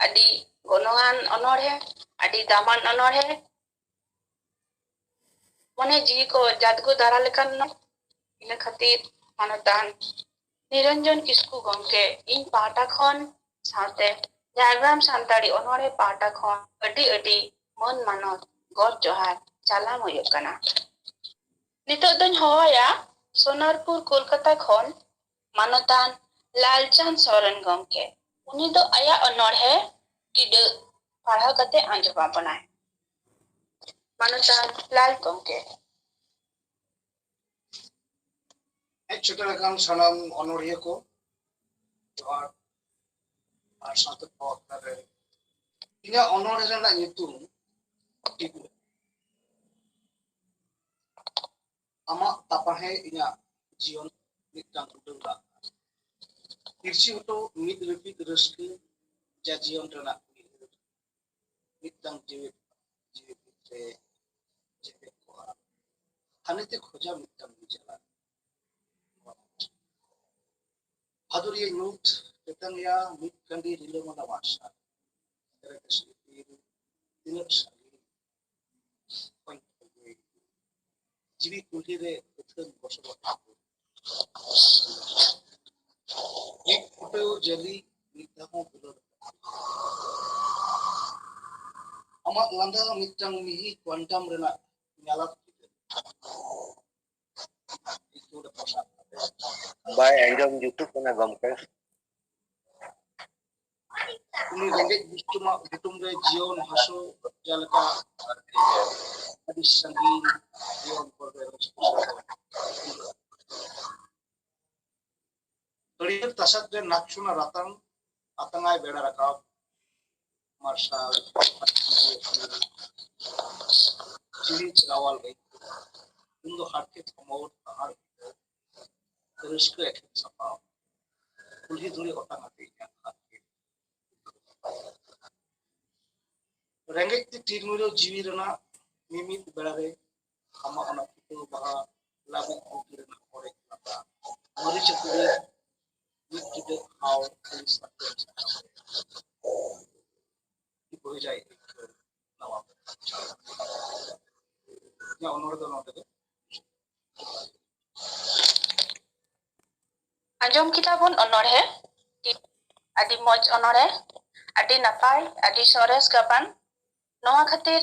ᱟᱹᱰᱤ ᱜᱚᱱᱚᱝᱟᱱ ᱚᱱᱚᱬᱦᱮ, ᱟᱹᱰᱤ ᱫᱟᱢᱟᱱ ᱚᱱᱚᱬᱦᱮ᱾ ᱢᱚᱱᱮ ᱡᱤᱣᱤ ᱠᱚ ᱡᱟᱫᱜᱩ ᱫᱟᱨᱟ ᱞᱮᱠᱟᱱ ᱱᱚ-, ᱤᱱᱟᱹ ᱠᱷᱟᱹᱛᱤᱨ ᱢᱟᱱᱚᱛᱟᱱ ᱱᱤᱨᱚᱧᱡᱚᱱ ᱠᱤᱥᱠᱩ ᱜᱚᱢᱠᱮ ᱤᱧ ᱯᱟᱦᱴᱟ ᱠᱷᱚᱱ ᱥᱟᱶᱛᱮ ᱡᱷᱟᱲᱜᱨᱟᱢ ᱥᱟᱱᱛᱟᱲᱤ ᱚᱱᱚᱬᱦᱮ ᱯᱟᱦᱴᱟ ᱠᱷᱚᱱ ᱟᱹᱰᱤ ᱟᱹᱰᱤ ᱢᱟᱹᱱ ᱢᱟᱱᱚᱛ ᱜᱚᱰ ᱡᱚᱦᱟᱨ ᱪᱟᱞᱟᱢ ᱦᱩᱭᱩᱜ ᱠᱟᱱᱟ᱾ ᱱᱤᱛᱚᱜ ᱫᱚᱧ ᱦᱚᱦᱚᱭᱟ ᱥᱳᱱᱟᱨᱯᱩᱨ ᱠᱳᱞᱠᱟᱛᱟ ᱠᱷᱚᱱ ᱢᱟᱱᱚᱛᱟᱱ ᱞᱟᱞᱪᱟᱸᱫᱽ ᱥᱚᱨᱮᱱ ᱜᱚᱢᱠᱮ᱾ ᱩᱱᱤ ᱫᱚ ᱟᱭᱟᱜ ᱚᱱᱚᱬᱦᱮ ᱴᱤᱰᱟᱹᱜ ᱯᱟᱲᱦᱟᱣ ᱠᱟᱛᱮ ᱟᱸᱡᱚᱢ ᱟᱵᱚᱱᱟᱭ᱾ ᱢᱟᱱᱚᱛᱟᱱ ᱞᱟᱞ ᱜᱚᱢᱠᱮ᱾ ᱦᱮᱡ ᱥᱮᱴᱮᱨ ᱟᱠᱟᱱ ᱥᱟᱱᱟᱢ ᱚᱱᱚᱬᱦᱤᱭᱟᱹ ᱠᱚ ᱡᱚᱦᱟᱨ, ᱟᱨ ᱥᱟᱶᱛᱮ ᱯᱚᱨᱫᱟ ᱨᱮ ᱤᱧᱟᱹᱜ ᱚᱱᱚᱬᱦᱮ ᱨᱮᱱᱟᱜ ᱧᱩᱛᱩᱢ ᱴᱤᱯᱩ᱾ ᱟᱢᱟᱜ ᱛᱟᱯᱟᱦᱮ ᱤᱧᱟᱹᱜ ᱡᱤᱭᱚᱱ ᱢᱤᱫᱴᱟᱝ ᱩᱰᱟᱹᱣ ᱫᱟᱜ᱾ ᱤᱨᱪᱤ ᱦᱚᱴᱚ ᱢᱤᱫ ᱨᱤᱯᱤᱫ ᱨᱟᱹᱥᱠᱟᱹ, ᱡᱟ ᱡᱤᱭᱚᱱ ᱨᱮᱱᱟᱜ ᱩᱭᱦᱟᱹᱨ᱾ ᱢᱤᱫᱴᱟᱝ ᱡᱤᱣᱤ, ᱡᱤᱣᱤ ᱨᱮ ᱡᱮᱜᱮᱫ ᱠᱚᱜᱼᱟ᱾ ᱦᱟᱱᱮᱛᱮ ᱠᱷᱚᱡᱟ ᱢᱤᱫᱴᱟᱝ ᱵᱤᱪᱟᱹᱨᱟ᱾ ᱵᱷᱟᱫᱩᱨᱤᱭᱟᱹ ᱧᱩᱛ ᱛᱮᱛᱟᱝ ᱮᱭᱟ ᱢᱤᱫ ᱠᱟᱹᱸᱰᱤ ᱨᱤᱞᱟᱹᱢᱟᱞᱟ ᱢᱟᱨᱥᱟᱞ᱾ ᱛᱤᱱᱟᱹᱜ ᱥᱟᱺᱜᱤᱧ ᱠᱷᱚᱱ ᱡᱤᱣᱤ ᱠᱩᱞᱦᱤ ᱨᱮ ᱟᱹᱛᱷᱟᱹᱱ ᱵᱚᱥᱚᱵᱟᱥ᱾ ᱢᱤᱫ ᱯᱷᱩᱴᱟᱹᱣ ᱡᱟᱹᱞᱤ ᱢᱤᱫ ᱫᱷᱟᱣ ᱦᱚᱸ ᱵᱩᱞᱟᱹᱲ᱾ ᱟᱢᱟᱜ ᱞᱟᱸᱫᱟ ᱢᱤᱫᱴᱟᱝ ᱢᱤᱦᱤ ᱠᱣᱟᱱᱴᱟᱢ ᱨᱮᱱᱟᱜ ᱧᱟᱞᱟᱫ ᱪᱤᱛᱟᱹᱨ᱾ ᱵᱟᱭ ᱟᱸᱡᱚᱢ ᱡᱩᱛᱩᱜ ᱠᱟᱱᱟ ᱜᱚᱢᱠᱮ᱾ ᱩᱱᱤ ᱨᱮᱸᱜᱮᱡ ᱵᱤᱥᱴᱩᱢᱟᱜ ᱜᱩᱴᱩᱢ ᱨᱮ ᱡᱤᱭᱚᱱ ᱦᱟᱹᱥᱩ ᱡᱟᱞᱮᱠᱟ ᱟᱹᱰᱤ ᱥᱟᱺᱜᱤᱧ ᱡᱤᱭᱚᱱ ᱯᱚᱨ ᱨᱮ ᱦᱟᱹᱨᱭᱟᱹᱲ ᱛᱟᱥᱟᱫ ᱨᱮ ᱱᱟᱠᱥᱩᱱᱟ ᱨᱟᱛᱟᱝ ᱟᱛᱟᱝᱟᱭ ᱵᱮᱲᱟ ᱨᱟᱠᱟᱵ ᱢᱟᱨᱥᱟᱞ ᱡᱤᱣᱤ ᱪᱟᱞᱟᱣᱟᱞ ᱜᱮ᱾ ᱩᱱ ᱫᱚ ᱦᱟᱨᱠᱮᱛ ᱦᱚᱢᱚᱨ ᱛᱟᱦᱟᱨ ᱨᱟᱹᱥᱠᱟᱹ ᱮᱠᱷᱮᱱ ᱥᱟᱯᱟᱵ ᱠᱩᱞᱦᱤ ᱫᱷᱩᱲᱤ ᱚᱴᱟᱝ ᱟᱛᱮ ᱤᱧᱟᱹᱜ ᱦᱟᱨᱠᱮᱛ᱾ ᱨᱮᱸᱜᱮᱡ ᱛᱮ ᱛᱤᱨᱢᱤᱨᱟᱹᱣ ᱡᱤᱣᱤ ᱨᱮᱱᱟᱜ ᱢᱤᱢᱤᱫ ᱵᱮᱲᱟ ᱨᱮ ᱟᱢᱟᱜ ᱚᱱᱟ ᱯᱷᱩᱴᱟᱹᱣ ᱵᱟᱦᱟ ᱞᱟᱹᱵᱤᱫ ᱵᱩᱴᱟᱹ ᱨᱮᱱᱟᱜ ᱚᱲᱮᱡ ᱞᱟᱛᱟᱨ ᱢᱟᱹᱨᱤᱪ ᱟᱹᱛᱩ ᱨᱮ ᱢᱤᱫ ᱡᱩᱫᱟᱹ ᱦᱟᱣ ᱠᱷᱟᱹᱞᱤ ᱥᱟᱨᱡᱚᱢ ᱥᱟᱠᱟᱢ ᱨᱮ ᱵᱳᱭ ᱡᱟᱭ ᱟᱹᱭᱠᱟᱹᱣ ᱱᱟᱣᱟ ᱵᱚᱱ ᱵᱟᱧᱪᱟᱣ᱾ ᱤᱧᱟᱹᱜ ᱚᱱᱚᱬᱦᱮ ᱫᱚ ᱱᱚᱰᱮ ᱜᱮ᱾ ᱟᱸᱡᱚᱢ ᱠᱮᱫᱟ ᱵᱚᱱ ᱚᱱᱚᱬᱦᱮ᱾ ᱟᱹᱰᱤ ᱢᱚᱡᱽ ᱚᱱᱚᱬᱦᱮ, ᱟᱹᱰᱤ ᱱᱟᱯᱟᱭ, ᱟᱹᱰᱤ ᱥᱚᱨᱮᱥ ᱜᱟᱵᱟᱱ᱾ ᱱᱚᱣᱟ ᱠᱷᱟᱹᱛᱤᱨ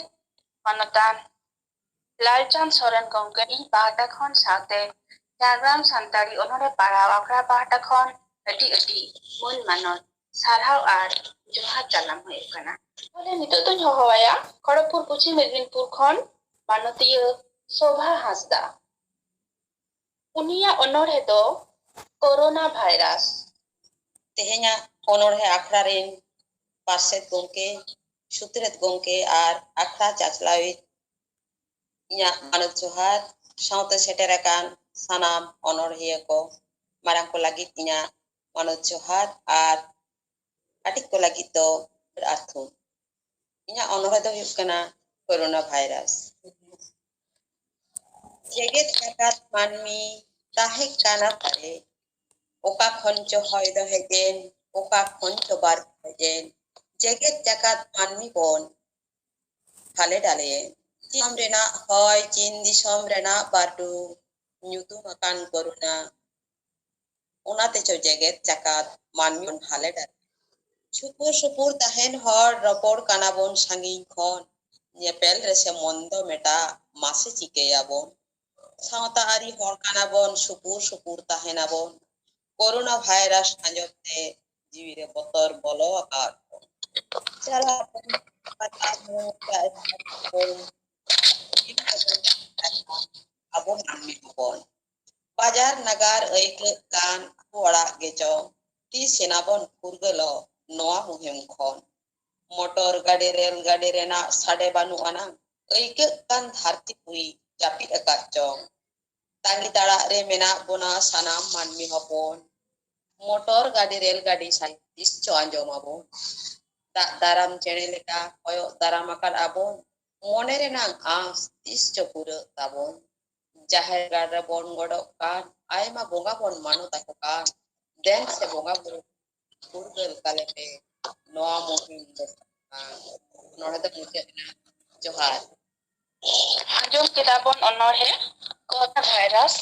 ᱢᱟᱱᱚᱛᱟᱱ ᱞᱟᱞᱪᱟᱸᱫᱽ ᱥᱚᱨᱮᱱ ᱜᱚᱢᱠᱮ ᱤᱧ ᱯᱟᱦᱴᱟ ᱠᱷᱚᱱ ᱥᱟᱶᱛᱮ ᱡᱷᱟᱲᱜᱨᱟᱢ ᱥᱟᱱᱛᱟᱲᱤ ᱚᱱᱚᱬᱦᱮ ᱯᱟᱲᱦᱟᱣ ᱟᱠᱷᱲᱟ ᱯᱟᱦᱴᱟ ᱠᱷᱚᱱ ᱟᱹᱰᱤ ᱟᱹᱰᱤ ᱢᱟᱹᱱ ᱢᱟᱱᱚᱛ, ᱥᱟᱨᱦᱟᱣ ᱟᱨ ᱡᱚᱦᱟᱨ ᱪᱟᱞᱟᱢ ᱦᱩᱭᱩᱜ ᱠᱟᱱᱟ᱾ ᱛᱟᱦᱚᱞᱮ ᱱᱤᱛᱚᱜ ᱫᱚᱧ ᱦᱚᱦᱚᱣᱟᱭᱟ ᱠᱷᱚᱲᱚᱜᱽᱯᱩᱨ ᱯᱚᱪᱷᱤᱢ ᱢᱮᱫᱽᱱᱤᱯᱩᱨ ᱠᱷᱚᱱ ᱢᱟᱱᱚᱛᱤᱭᱟᱹ ᱥᱳᱵᱷᱟ ᱦᱟᱸᱥᱫᱟ᱾ ᱩᱱᱤᱭᱟᱜ ᱚᱱᱚᱬᱦᱮ ᱫᱚ ᱠᱳᱨᱳᱱᱟ ᱵᱷᱟᱭᱨᱟᱥ᱾ ᱛᱮᱦᱮᱧᱟᱜ ᱚᱱᱚᱬᱦᱮ ᱟᱠᱷᱲᱟ ᱨᱮᱱ ᱯᱟᱨᱥᱮᱛ ᱜᱚᱢᱠᱮ, ᱥᱩᱛᱨᱮᱛ ᱜᱚᱢᱠᱮ ᱟᱨ ᱟᱠᱷᱲᱟ ᱪᱟᱪᱞᱟᱣᱤᱡ ᱤᱧᱟᱹᱜ ᱢᱟᱱᱚᱛ ᱡᱚᱦᱟᱨ, ᱥᱟᱶᱛᱮ ᱥᱮᱴᱮᱨ ᱟᱠᱟᱱ ᱥᱟᱱᱟᱢ ᱚᱱᱚᱬᱦᱤᱭᱟᱹ ᱠᱚ ᱢᱟᱨᱟᱝ ᱠᱚ ᱞᱟᱹᱜᱤᱫ ᱤᱧᱟᱹᱜ ᱢᱟᱱᱚᱛ ᱡᱚᱦᱟᱨ ᱟᱨ ᱠᱟᱹᱴᱤᱡ ᱠᱚ ᱞᱟᱹᱜᱤᱫ ᱫᱚ ᱟᱨ ᱛᱷᱩᱢ᱾ ᱤᱧᱟᱹᱜ ᱚᱱᱚᱬᱦᱮ ᱫᱚ ᱦᱩᱭᱩᱜ ᱠᱟᱱᱟ ᱠᱳᱨᱳᱱᱟ ᱵᱷᱟᱭᱨᱟᱥ᱾ ᱡᱮᱜᱮᱛ ᱡᱟᱠᱟᱛ ᱢᱟᱹᱱᱢᱤ ᱛᱟᱦᱮᱸ ᱠᱟᱱᱟ ᱯᱟᱞᱮ, ᱚᱠᱟ ᱠᱷᱚᱱ ᱪᱚ ᱦᱚᱭ ᱫᱚ ᱦᱮᱡ ᱮᱱ, ᱚᱠᱟ ᱠᱷᱚᱱ ᱪᱚ ᱵᱟᱨ ᱦᱮᱡ ᱮᱱ, ᱡᱮᱜᱮᱛ ᱡᱟᱠᱟᱛ ᱢᱟᱹᱱᱢᱤ ᱵᱚᱱ ᱦᱟᱞᱮ ᱰᱟᱞᱮ᱾ ᱫᱤᱥᱚᱢ ᱨᱮᱱᱟᱜ ᱦᱚᱭ, ᱪᱤᱱ ᱫᱤᱥᱚᱢ ᱨᱮᱱᱟᱜ ᱵᱟᱹᱨᱰᱩ, ᱧᱩᱛᱩᱢ ᱟᱠᱟᱱ ᱠᱳᱨᱳᱱᱟ, ᱚᱱᱟᱛᱮ ᱪᱚ ᱡᱮᱜᱮᱛ ᱡᱟᱠᱟᱛ ᱢᱟᱹᱱᱢᱤ ᱵᱚᱱ ᱦᱟᱞᱮ ᱰᱟᱞᱮ᱾ ᱥᱩᱯᱩᱨ ᱥᱩᱯᱩᱨ ᱛᱟᱦᱮᱱ ᱦᱚᱲ ᱨᱚᱯᱚᱲ ᱠᱟᱱᱟ ᱵᱚᱱ ᱥᱟᱺᱜᱤᱧ ᱠᱷᱚᱱ, ᱧᱮᱯᱮᱞ ᱨᱮᱥᱮ ᱢᱚᱱᱫᱚ ᱢᱮᱴᱟ, ᱢᱟᱥᱮ ᱪᱤᱠᱟᱹᱭᱟᱵᱚᱱ? ᱥᱟᱶᱛᱟ ᱟᱹᱨᱤ ᱦᱚᱲ ᱠᱟᱱᱟ ᱵᱚᱱ, ᱥᱩᱯᱩᱨ ᱥᱩᱯᱩᱨ ᱛᱟᱦᱮᱱᱟᱵᱚᱱ᱾ ᱠᱳᱨᱳᱱᱟ ᱵᱷᱟᱭᱨᱟᱥ ᱟᱸᱡᱚᱢ ᱛᱮ ᱡᱤᱣᱤ ᱨᱮ ᱵᱚᱛᱚᱨ ᱵᱚᱞᱚ ᱟᱠᱟᱫ ᱵᱚᱱ᱾ ᱪᱟᱞᱟᱜ ᱟᱵᱚᱱ, ᱯᱟᱛᱟ ᱧᱮᱞ, ᱪᱟ ᱟᱹᱠᱷᱨᱤᱧ ᱟᱵᱚᱱ, ᱟᱵᱚ ᱢᱟᱹᱱᱢᱤ ᱦᱚᱯᱚᱱ᱾ ᱵᱟᱡᱟᱨ ᱱᱟᱜᱟᱨ ᱟᱹᱭᱠᱟᱹᱜ ᱠᱟᱱ ᱟᱵᱚ ᱚᱲᱟᱜ ᱜᱮᱪᱚ, ᱛᱤᱥ ᱮᱱᱟᱵᱚᱱ ᱯᱷᱩᱨᱜᱟᱹᱞᱚᱜ ᱱᱚᱣᱟ ᱢᱩᱦᱤᱢ ᱠᱷᱚᱱ? ᱢᱚᱴᱚᱨ ᱜᱟᱹᱰᱤ ᱨᱮᱞ ᱜᱟᱹᱰᱤ ᱨᱮᱱᱟᱜ ᱥᱟᱰᱮ ᱵᱟᱹᱱᱩᱜ ᱟᱱᱟᱝ, ᱟᱹᱭᱠᱟᱹᱜ ᱠᱟᱱ ᱫᱷᱟᱹᱨᱛᱤ ᱯᱩᱨᱤ ᱡᱟᱹᱯᱤᱫ ᱟᱠᱟᱫ ᱪᱚᱝ? ᱛᱟᱺᱜᱤ ᱛᱟᱲᱟᱜ ᱨᱮ ᱢᱮᱱᱟᱜ ᱵᱚᱱᱟ ᱥᱟᱱᱟᱢ ᱢᱟᱹᱱᱢᱤ ᱦᱚᱯᱚᱱ, ᱢᱚᱴᱚᱨ ᱜᱟᱹᱰᱤ ᱨᱮᱞ ᱜᱟᱹᱰᱤ ᱥᱟᱰᱮ ᱛᱤᱥ ᱪᱚ ᱟᱸᱡᱚᱢ ᱟᱵᱚᱱ? ᱫᱟᱜ ᱫᱟᱨᱟᱢ ᱪᱮᱬᱮ ᱞᱮᱠᱟ ᱠᱚᱭᱚᱜ ᱫᱟᱨᱟᱢ ᱟᱠᱟᱫ ᱟᱵᱚᱱ, ᱢᱚᱱᱮ ᱨᱮᱱᱟᱝ ᱟᱸᱥ ᱛᱤᱥ ᱪᱚ ᱯᱩᱨᱟᱹᱜ ᱛᱟᱵᱚᱱ? ᱡᱟᱦᱮᱨ ᱜᱟᱲ ᱨᱮᱵᱚᱱ ᱜᱚᱰᱚᱜ ᱠᱟᱱ, ᱟᱭᱢᱟ ᱵᱚᱸᱜᱟ ᱵᱚᱱ ᱢᱟᱱᱚᱛ ᱟᱠᱚ ᱠᱟᱱ, ᱫᱮᱱ ᱥᱮ ᱵᱚᱸᱜᱟ ᱵᱩᱨᱩ ᱯᱷᱩᱨᱜᱟᱹᱞ ᱠᱟᱞᱮ ᱯᱮ, ᱱᱚᱣᱟ ᱢᱩᱦᱤᱢ ᱫᱚ ᱱᱚᱰᱮ ᱫᱚ ᱢᱩᱪᱟᱹᱫ ᱮᱱᱟ᱾ ᱡᱚᱦᱟᱨ᱾ ᱟᱸᱡᱚᱢ ᱠᱮᱫᱟ ᱵᱚᱱ ᱚᱱᱚᱬᱦᱮ ᱠᱳᱨᱳᱱᱟ ᱵᱷᱟᱭᱨᱟᱥ,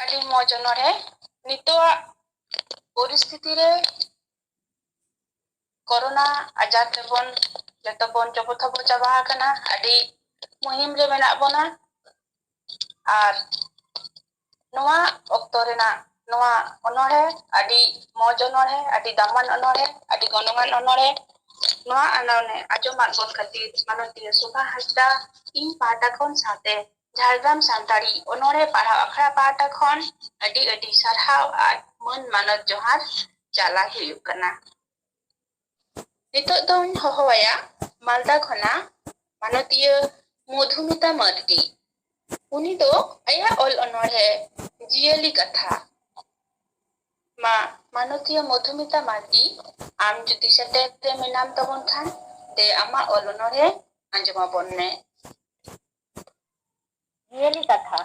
ᱟᱹᱰᱤ ᱢᱚᱡᱽ ᱚᱱᱚᱬᱦᱮ᱾ ᱱᱤᱛᱚᱜᱟᱜ ᱯᱚᱨᱤᱥᱛᱷᱤᱛᱤ ᱨᱮ ᱠᱳᱨᱳᱱᱟ ᱟᱡᱟᱨ ᱛᱮᱵᱚᱱ ᱡᱚᱛᱚ ᱵᱚᱱ ᱪᱚᱯᱚ ᱛᱷᱟᱯᱚ ᱪᱟᱵᱟ ᱟᱠᱟᱱᱟ, ᱟᱹᱰᱤ ᱢᱩᱦᱤᱢ ᱨᱮ ᱢᱮᱱᱟᱜ ᱵᱚᱱᱟ᱾ ᱟᱨ ᱱᱚᱣᱟ ᱚᱠᱛᱚ ᱨᱮᱱᱟᱜ ᱱᱚᱣᱟ ᱚᱱᱚᱬᱦᱮ ᱟᱹᱰᱤ ᱢᱚᱡᱽ ᱚᱱᱚᱬᱦᱮ, ᱟᱹᱰᱤ ᱫᱟᱢᱟᱱ ᱚᱱᱚᱬᱦᱮ, ᱟᱹᱰᱤ ᱜᱚᱱᱚᱝᱟᱱ ᱚᱱᱚᱬᱦᱮ᱾ ᱱᱚᱣᱟ ᱚᱱᱚᱬᱦᱮ ᱟᱸᱡᱚᱢᱟᱫ ᱵᱚᱱ ᱠᱷᱟᱹᱛᱤᱨ ᱢᱟᱱᱚᱛᱤᱭᱟᱹ ᱥᱳᱵᱷᱟ ᱦᱟᱸᱥᱫᱟ, ᱤᱧ ᱯᱟᱦᱴᱟ ᱠᱷᱚᱱ ᱥᱟᱶᱛᱮ ᱡᱷᱟᱲᱜᱨᱟᱢ ᱥᱟᱱᱛᱟᱲᱤ ᱚᱱᱚᱬᱦᱮ ᱯᱟᱲᱦᱟᱣ ᱟᱠᱷᱲᱟ ᱯᱟᱦᱴᱟ ᱠᱷᱚᱱ ᱟᱹᱰᱤ ᱟᱹᱰᱤ ᱥᱟᱨᱦᱟᱣ ᱟᱨ ᱢᱟᱹᱱ ᱢᱟᱱᱚᱛ ᱡᱚᱦᱟᱨ ᱪᱟᱞᱟᱭ ᱦᱩᱭᱩᱜ ᱠᱟᱱᱟ᱾ ᱱᱤᱛᱚᱜ ᱫᱚᱧ ᱦᱚᱦᱚᱣᱟᱭᱟ ᱢᱟᱞᱫᱟ ᱠᱷᱚᱱᱟᱜ ᱢᱟᱱᱚᱛᱤᱭᱟᱹ ᱢᱚᱫᱷᱩᱢᱤᱛᱟ ᱢᱟᱨᱰᱤ᱾ ᱩᱱᱤ ᱫᱚ ᱟᱭᱟᱜ ᱚᱞ ᱚᱱᱚᱬᱦᱮ ᱡᱤᱭᱟᱹᱞᱤ ᱠᱟᱛᱷᱟ᱾ ᱢᱟ, ᱢᱟᱱᱚᱛᱤᱭᱟᱹ ᱢᱚᱫᱷᱩᱢᱤᱛᱟ ᱢᱟᱨᱰᱤ, ᱟᱢ ᱡᱩᱫᱤ ᱥᱮᱴᱮᱨ ᱨᱮ ᱢᱮᱱᱟᱢ ᱛᱟᱵᱚᱱ ᱠᱷᱟᱱ, ᱫᱮ ᱟᱢᱟᱜ ᱚᱞ ᱚᱱᱚᱬᱦᱮ ᱟᱸᱡᱚᱢ ᱟᱵᱚᱱ ᱢᱮ᱾ ᱡᱤᱭᱟᱹᱞᱤ ᱠᱟᱛᱷᱟ᱾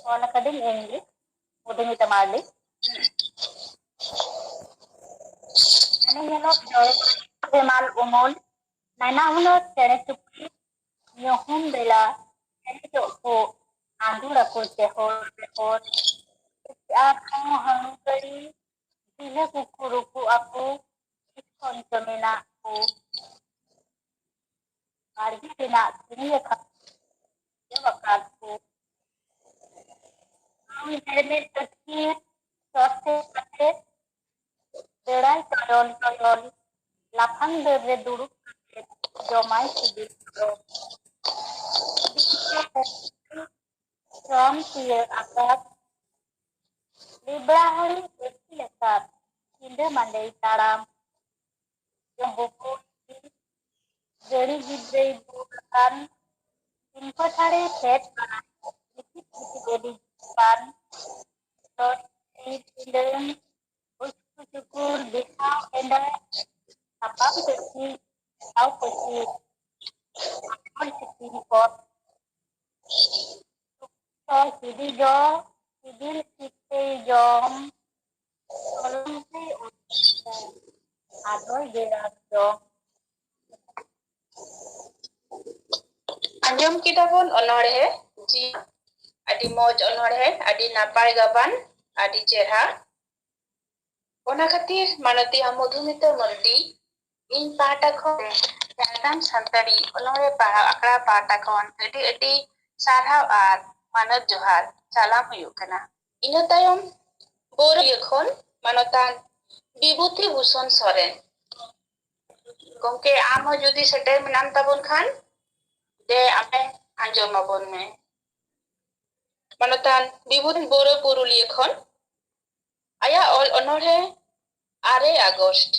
ᱚᱞ ᱟᱠᱟᱫᱟᱹᱧ ᱤᱧ ᱜᱮ, ᱢᱚᱫᱷᱩᱢᱤᱛᱟ ᱢᱟᱨᱰᱤ᱾ ᱢᱟᱱᱮ ᱧᱮᱞᱚᱜ ᱡᱚᱭ ᱦᱮᱢᱟᱞ ᱩᱢᱩᱞ, ᱱᱟᱱᱟ ᱦᱩᱱᱟᱹᱨ ᱪᱮᱬᱮ ᱪᱩᱯᱲᱤ, ᱧᱩᱦᱩᱢ ᱵᱮᱞᱟ ᱮᱱᱮᱡᱚᱜ ᱠᱚ, ᱟᱸᱫᱳᱲ ᱟᱠᱚ ᱪᱮᱦᱚᱨ ᱪᱮᱦᱚᱨ᱾ ᱟᱨ ᱦᱚᱸ ᱦᱟᱹᱬᱩ ᱜᱟᱹᱲᱤ, ᱡᱷᱤᱞᱟᱹ ᱠᱩᱠᱩ ᱨᱩᱠᱩ ᱟᱠᱚ, ᱠᱷᱚᱱ ᱪᱚ ᱢᱮᱱᱟᱜ ᱠᱚ᱾ ᱵᱟᱲᱜᱮ ᱨᱮᱱᱟᱜ ᱫᱷᱤᱨᱤ ᱟᱠᱟᱫ ᱠᱚ᱾ ᱦᱮᱲᱢᱮᱫ ᱟᱹᱛᱠᱤᱨ ᱥᱚᱨᱛᱮ ᱠᱟᱛᱮ, ᱵᱮᱲᱟᱭ ᱴᱚᱭᱚᱞ ᱴᱚᱭᱚᱞ, ᱞᱟᱯᱷᱟᱝ ᱰᱟᱹᱨ ᱨᱮ ᱫᱩᱲᱩᱵ ᱠᱟᱛᱮ ᱡᱚᱢᱟᱭ ᱥᱤᱵᱤᱞ ᱥᱚᱲᱚᱢ᱾ ᱡᱚᱢ ᱛᱤᱭᱟᱹᱜ ᱟᱠᱟᱫ, ᱞᱮᱵᱲᱟ ᱦᱟᱹᱲᱩ ᱟᱹᱛᱠᱤᱨ ᱟᱠᱟᱫ, ᱧᱤᱫᱟᱹ ᱢᱟᱸᱰᱮᱭ ᱛᱟᱲᱟᱢ᱾ ᱡᱚᱢ ᱵᱩᱵᱩᱞ ᱜᱟᱹᱲᱤ ᱜᱤᱫᱽᱨᱟᱹᱭ ᱵᱩᱞ ᱟᱠᱟᱱ, ᱛᱤᱱ ᱠᱚᱴᱷᱟᱨᱮ ᱯᱷᱮᱰ ᱠᱟᱱᱟᱭ, ᱜᱤᱛᱤᱡ ᱜᱤᱛᱤᱡ ᱮ ᱰᱤᱡ ᱠᱟᱱ, ᱫᱚᱥ ᱛᱤᱨᱤᱥ ᱰᱤᱞᱟᱹᱝ, ᱩᱥᱠᱩ ᱪᱩᱠᱩᱨ ᱵᱮᱱᱟᱣ ᱮᱸᱰᱮ, ᱥᱟᱯᱟᱢ ᱛᱟᱹᱠᱤᱡ, ᱥᱟᱯᱟᱢ ᱛᱟᱹᱠᱤᱡ, ᱟᱠᱚᱭ ᱥᱤᱯᱤᱧ ᱠᱚ, ᱥᱤᱫᱤ ᱡᱚ, ᱥᱤᱵᱤᱞ ᱥᱤᱛᱟᱹᱭ ᱡᱚᱢ, ᱦᱚᱞᱚᱝ ᱛᱮ ᱩᱛᱩ, ᱟᱫᱚᱭ ᱜᱮᱨᱟᱢ ᱡᱚᱢ᱾ ᱟᱸᱡᱚᱢ ᱠᱮᱫᱟ ᱵᱚᱱ ᱚᱱᱚᱬᱦᱮ, ᱡᱤ, ᱟᱹᱰᱤ ᱢᱚᱡᱽ ᱚᱱᱚᱬᱦᱮ, ᱟᱹᱰᱤ ᱱᱟᱯᱟᱭ ᱜᱟᱵᱟᱱ, ᱟᱹᱰᱤ ᱪᱮᱨᱦᱟ᱾ ᱚᱱᱟ ᱠᱷᱟᱹᱛᱤᱨ ᱢᱟᱱᱚᱛᱤᱭᱟᱹ ᱢᱚᱫᱷᱩᱢᱤᱛᱟ ᱢᱟᱨᱰᱤ, ᱤᱧ ᱯᱟᱦᱴᱟ ᱠᱷᱚᱱ ᱡᱷᱟᱲᱜᱨᱟᱢ ᱥᱟᱱᱛᱟᱲᱤ ᱚᱱᱚᱬᱦᱮ ᱯᱟᱲᱦᱟᱣ ᱟᱠᱷᱲᱟ ᱯᱟᱦᱴᱟ ᱠᱷᱚᱱ ᱟᱹᱰᱤ ᱟᱹᱰᱤ ᱥᱟᱨᱦᱟᱣ ᱟᱨ ᱢᱟᱱᱚᱛ ᱡᱚᱦᱟᱨ ᱪᱟᱞᱟᱢ ᱦᱩᱭᱩᱜ ᱠᱟᱱᱟ᱾ ᱤᱱᱟᱹ ᱛᱟᱭᱚᱢ ᱵᱳᱨᱤᱭᱟᱹ ᱠᱷᱚᱱ ᱢᱟᱱᱚᱛᱟᱱ ᱵᱤᱵᱷᱩᱛᱤ ᱵᱷᱩᱥᱚᱱ ᱥᱚᱨᱮᱱ᱾ ᱜᱚᱢᱠᱮ, ᱟᱢ ᱦᱚᱸ ᱡᱩᱫᱤ ᱥᱮᱴᱮᱨ ᱢᱮᱱᱟᱢ ᱛᱟᱵᱚᱱ ᱠᱷᱟᱱ, ᱫᱮ ᱟᱢᱮ ᱟᱸᱡᱚᱢ ᱟᱵᱚᱱ ᱢᱮ᱾ ᱢᱟᱱᱚᱛᱟᱱ ᱵᱤᱵᱷᱩᱛᱤ ᱵᱳᱨᱳ ᱯᱩᱨᱩᱞᱤᱭᱟᱹ ᱠᱷᱚᱱ ᱟᱭᱟᱜ ᱚᱞ ᱚᱱᱚᱬᱦᱮ ᱟᱨᱮ ᱟᱜᱚᱥᱴ᱾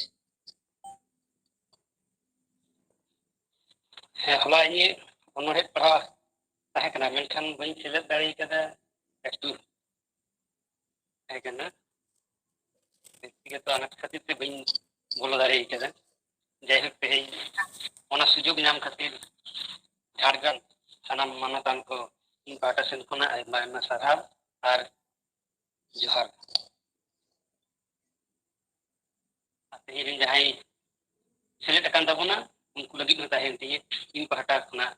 ᱦᱮᱸ, ᱦᱚᱞᱟ ᱤᱧᱟᱹᱜ ᱚᱱᱚᱬᱦᱮ ᱯᱟᱲᱦᱟᱣ ᱛᱟᱦᱮᱸ ᱠᱟᱱᱟ, ᱢᱮᱱᱠᱷᱟᱱ ᱵᱟᱹᱧ ᱥᱮᱞᱮᱫ ᱫᱟᱲᱮ ᱠᱟᱫᱟ᱾ ᱮᱠᱴᱩ ᱛᱟᱦᱮᱸ ᱠᱟᱱᱟ, ᱵᱮᱠᱛᱤᱜᱚᱛᱚ ᱟᱱᱟᱴ ᱠᱷᱟᱹᱛᱤᱨ ᱛᱮ ᱵᱟᱹᱧ ᱵᱚᱞᱚ ᱫᱟᱲᱮ ᱠᱟᱫᱟ᱾ ᱡᱟᱭᱦᱳᱠ, ᱛᱮᱦᱮᱧ ᱚᱱᱟ ᱥᱩᱡᱳᱜᱽ ᱧᱟᱢ ᱠᱷᱟᱹᱛᱤᱨ ᱡᱷᱟᱲᱜᱨᱟᱢ ᱥᱟᱱᱟᱢ ᱢᱟᱱᱚᱛᱟᱱ ᱠᱚ ᱤᱧ ᱯᱟᱦᱴᱟ ᱥᱮᱱ ᱠᱷᱚᱱᱟᱜ ᱟᱭᱢᱟ ᱟᱭᱢᱟ ᱥᱟᱨᱦᱟᱣ ᱟᱨ ᱡᱚᱦᱟᱨ᱾ ᱟᱨ ᱛᱮᱦᱮᱧ ᱨᱮᱱ ᱡᱟᱦᱟᱸᱭ ᱥᱮᱞᱮᱫ ᱟᱠᱟᱱ ᱛᱟᱵᱚᱱᱟ, ᱩᱱᱠᱩ ᱞᱟᱹᱜᱤᱫ ᱦᱚᱸ ᱛᱟᱦᱮᱱ ᱛᱤᱧᱟᱹ ᱤᱧ ᱯᱟᱦᱴᱟ ᱠᱷᱚᱱᱟᱜ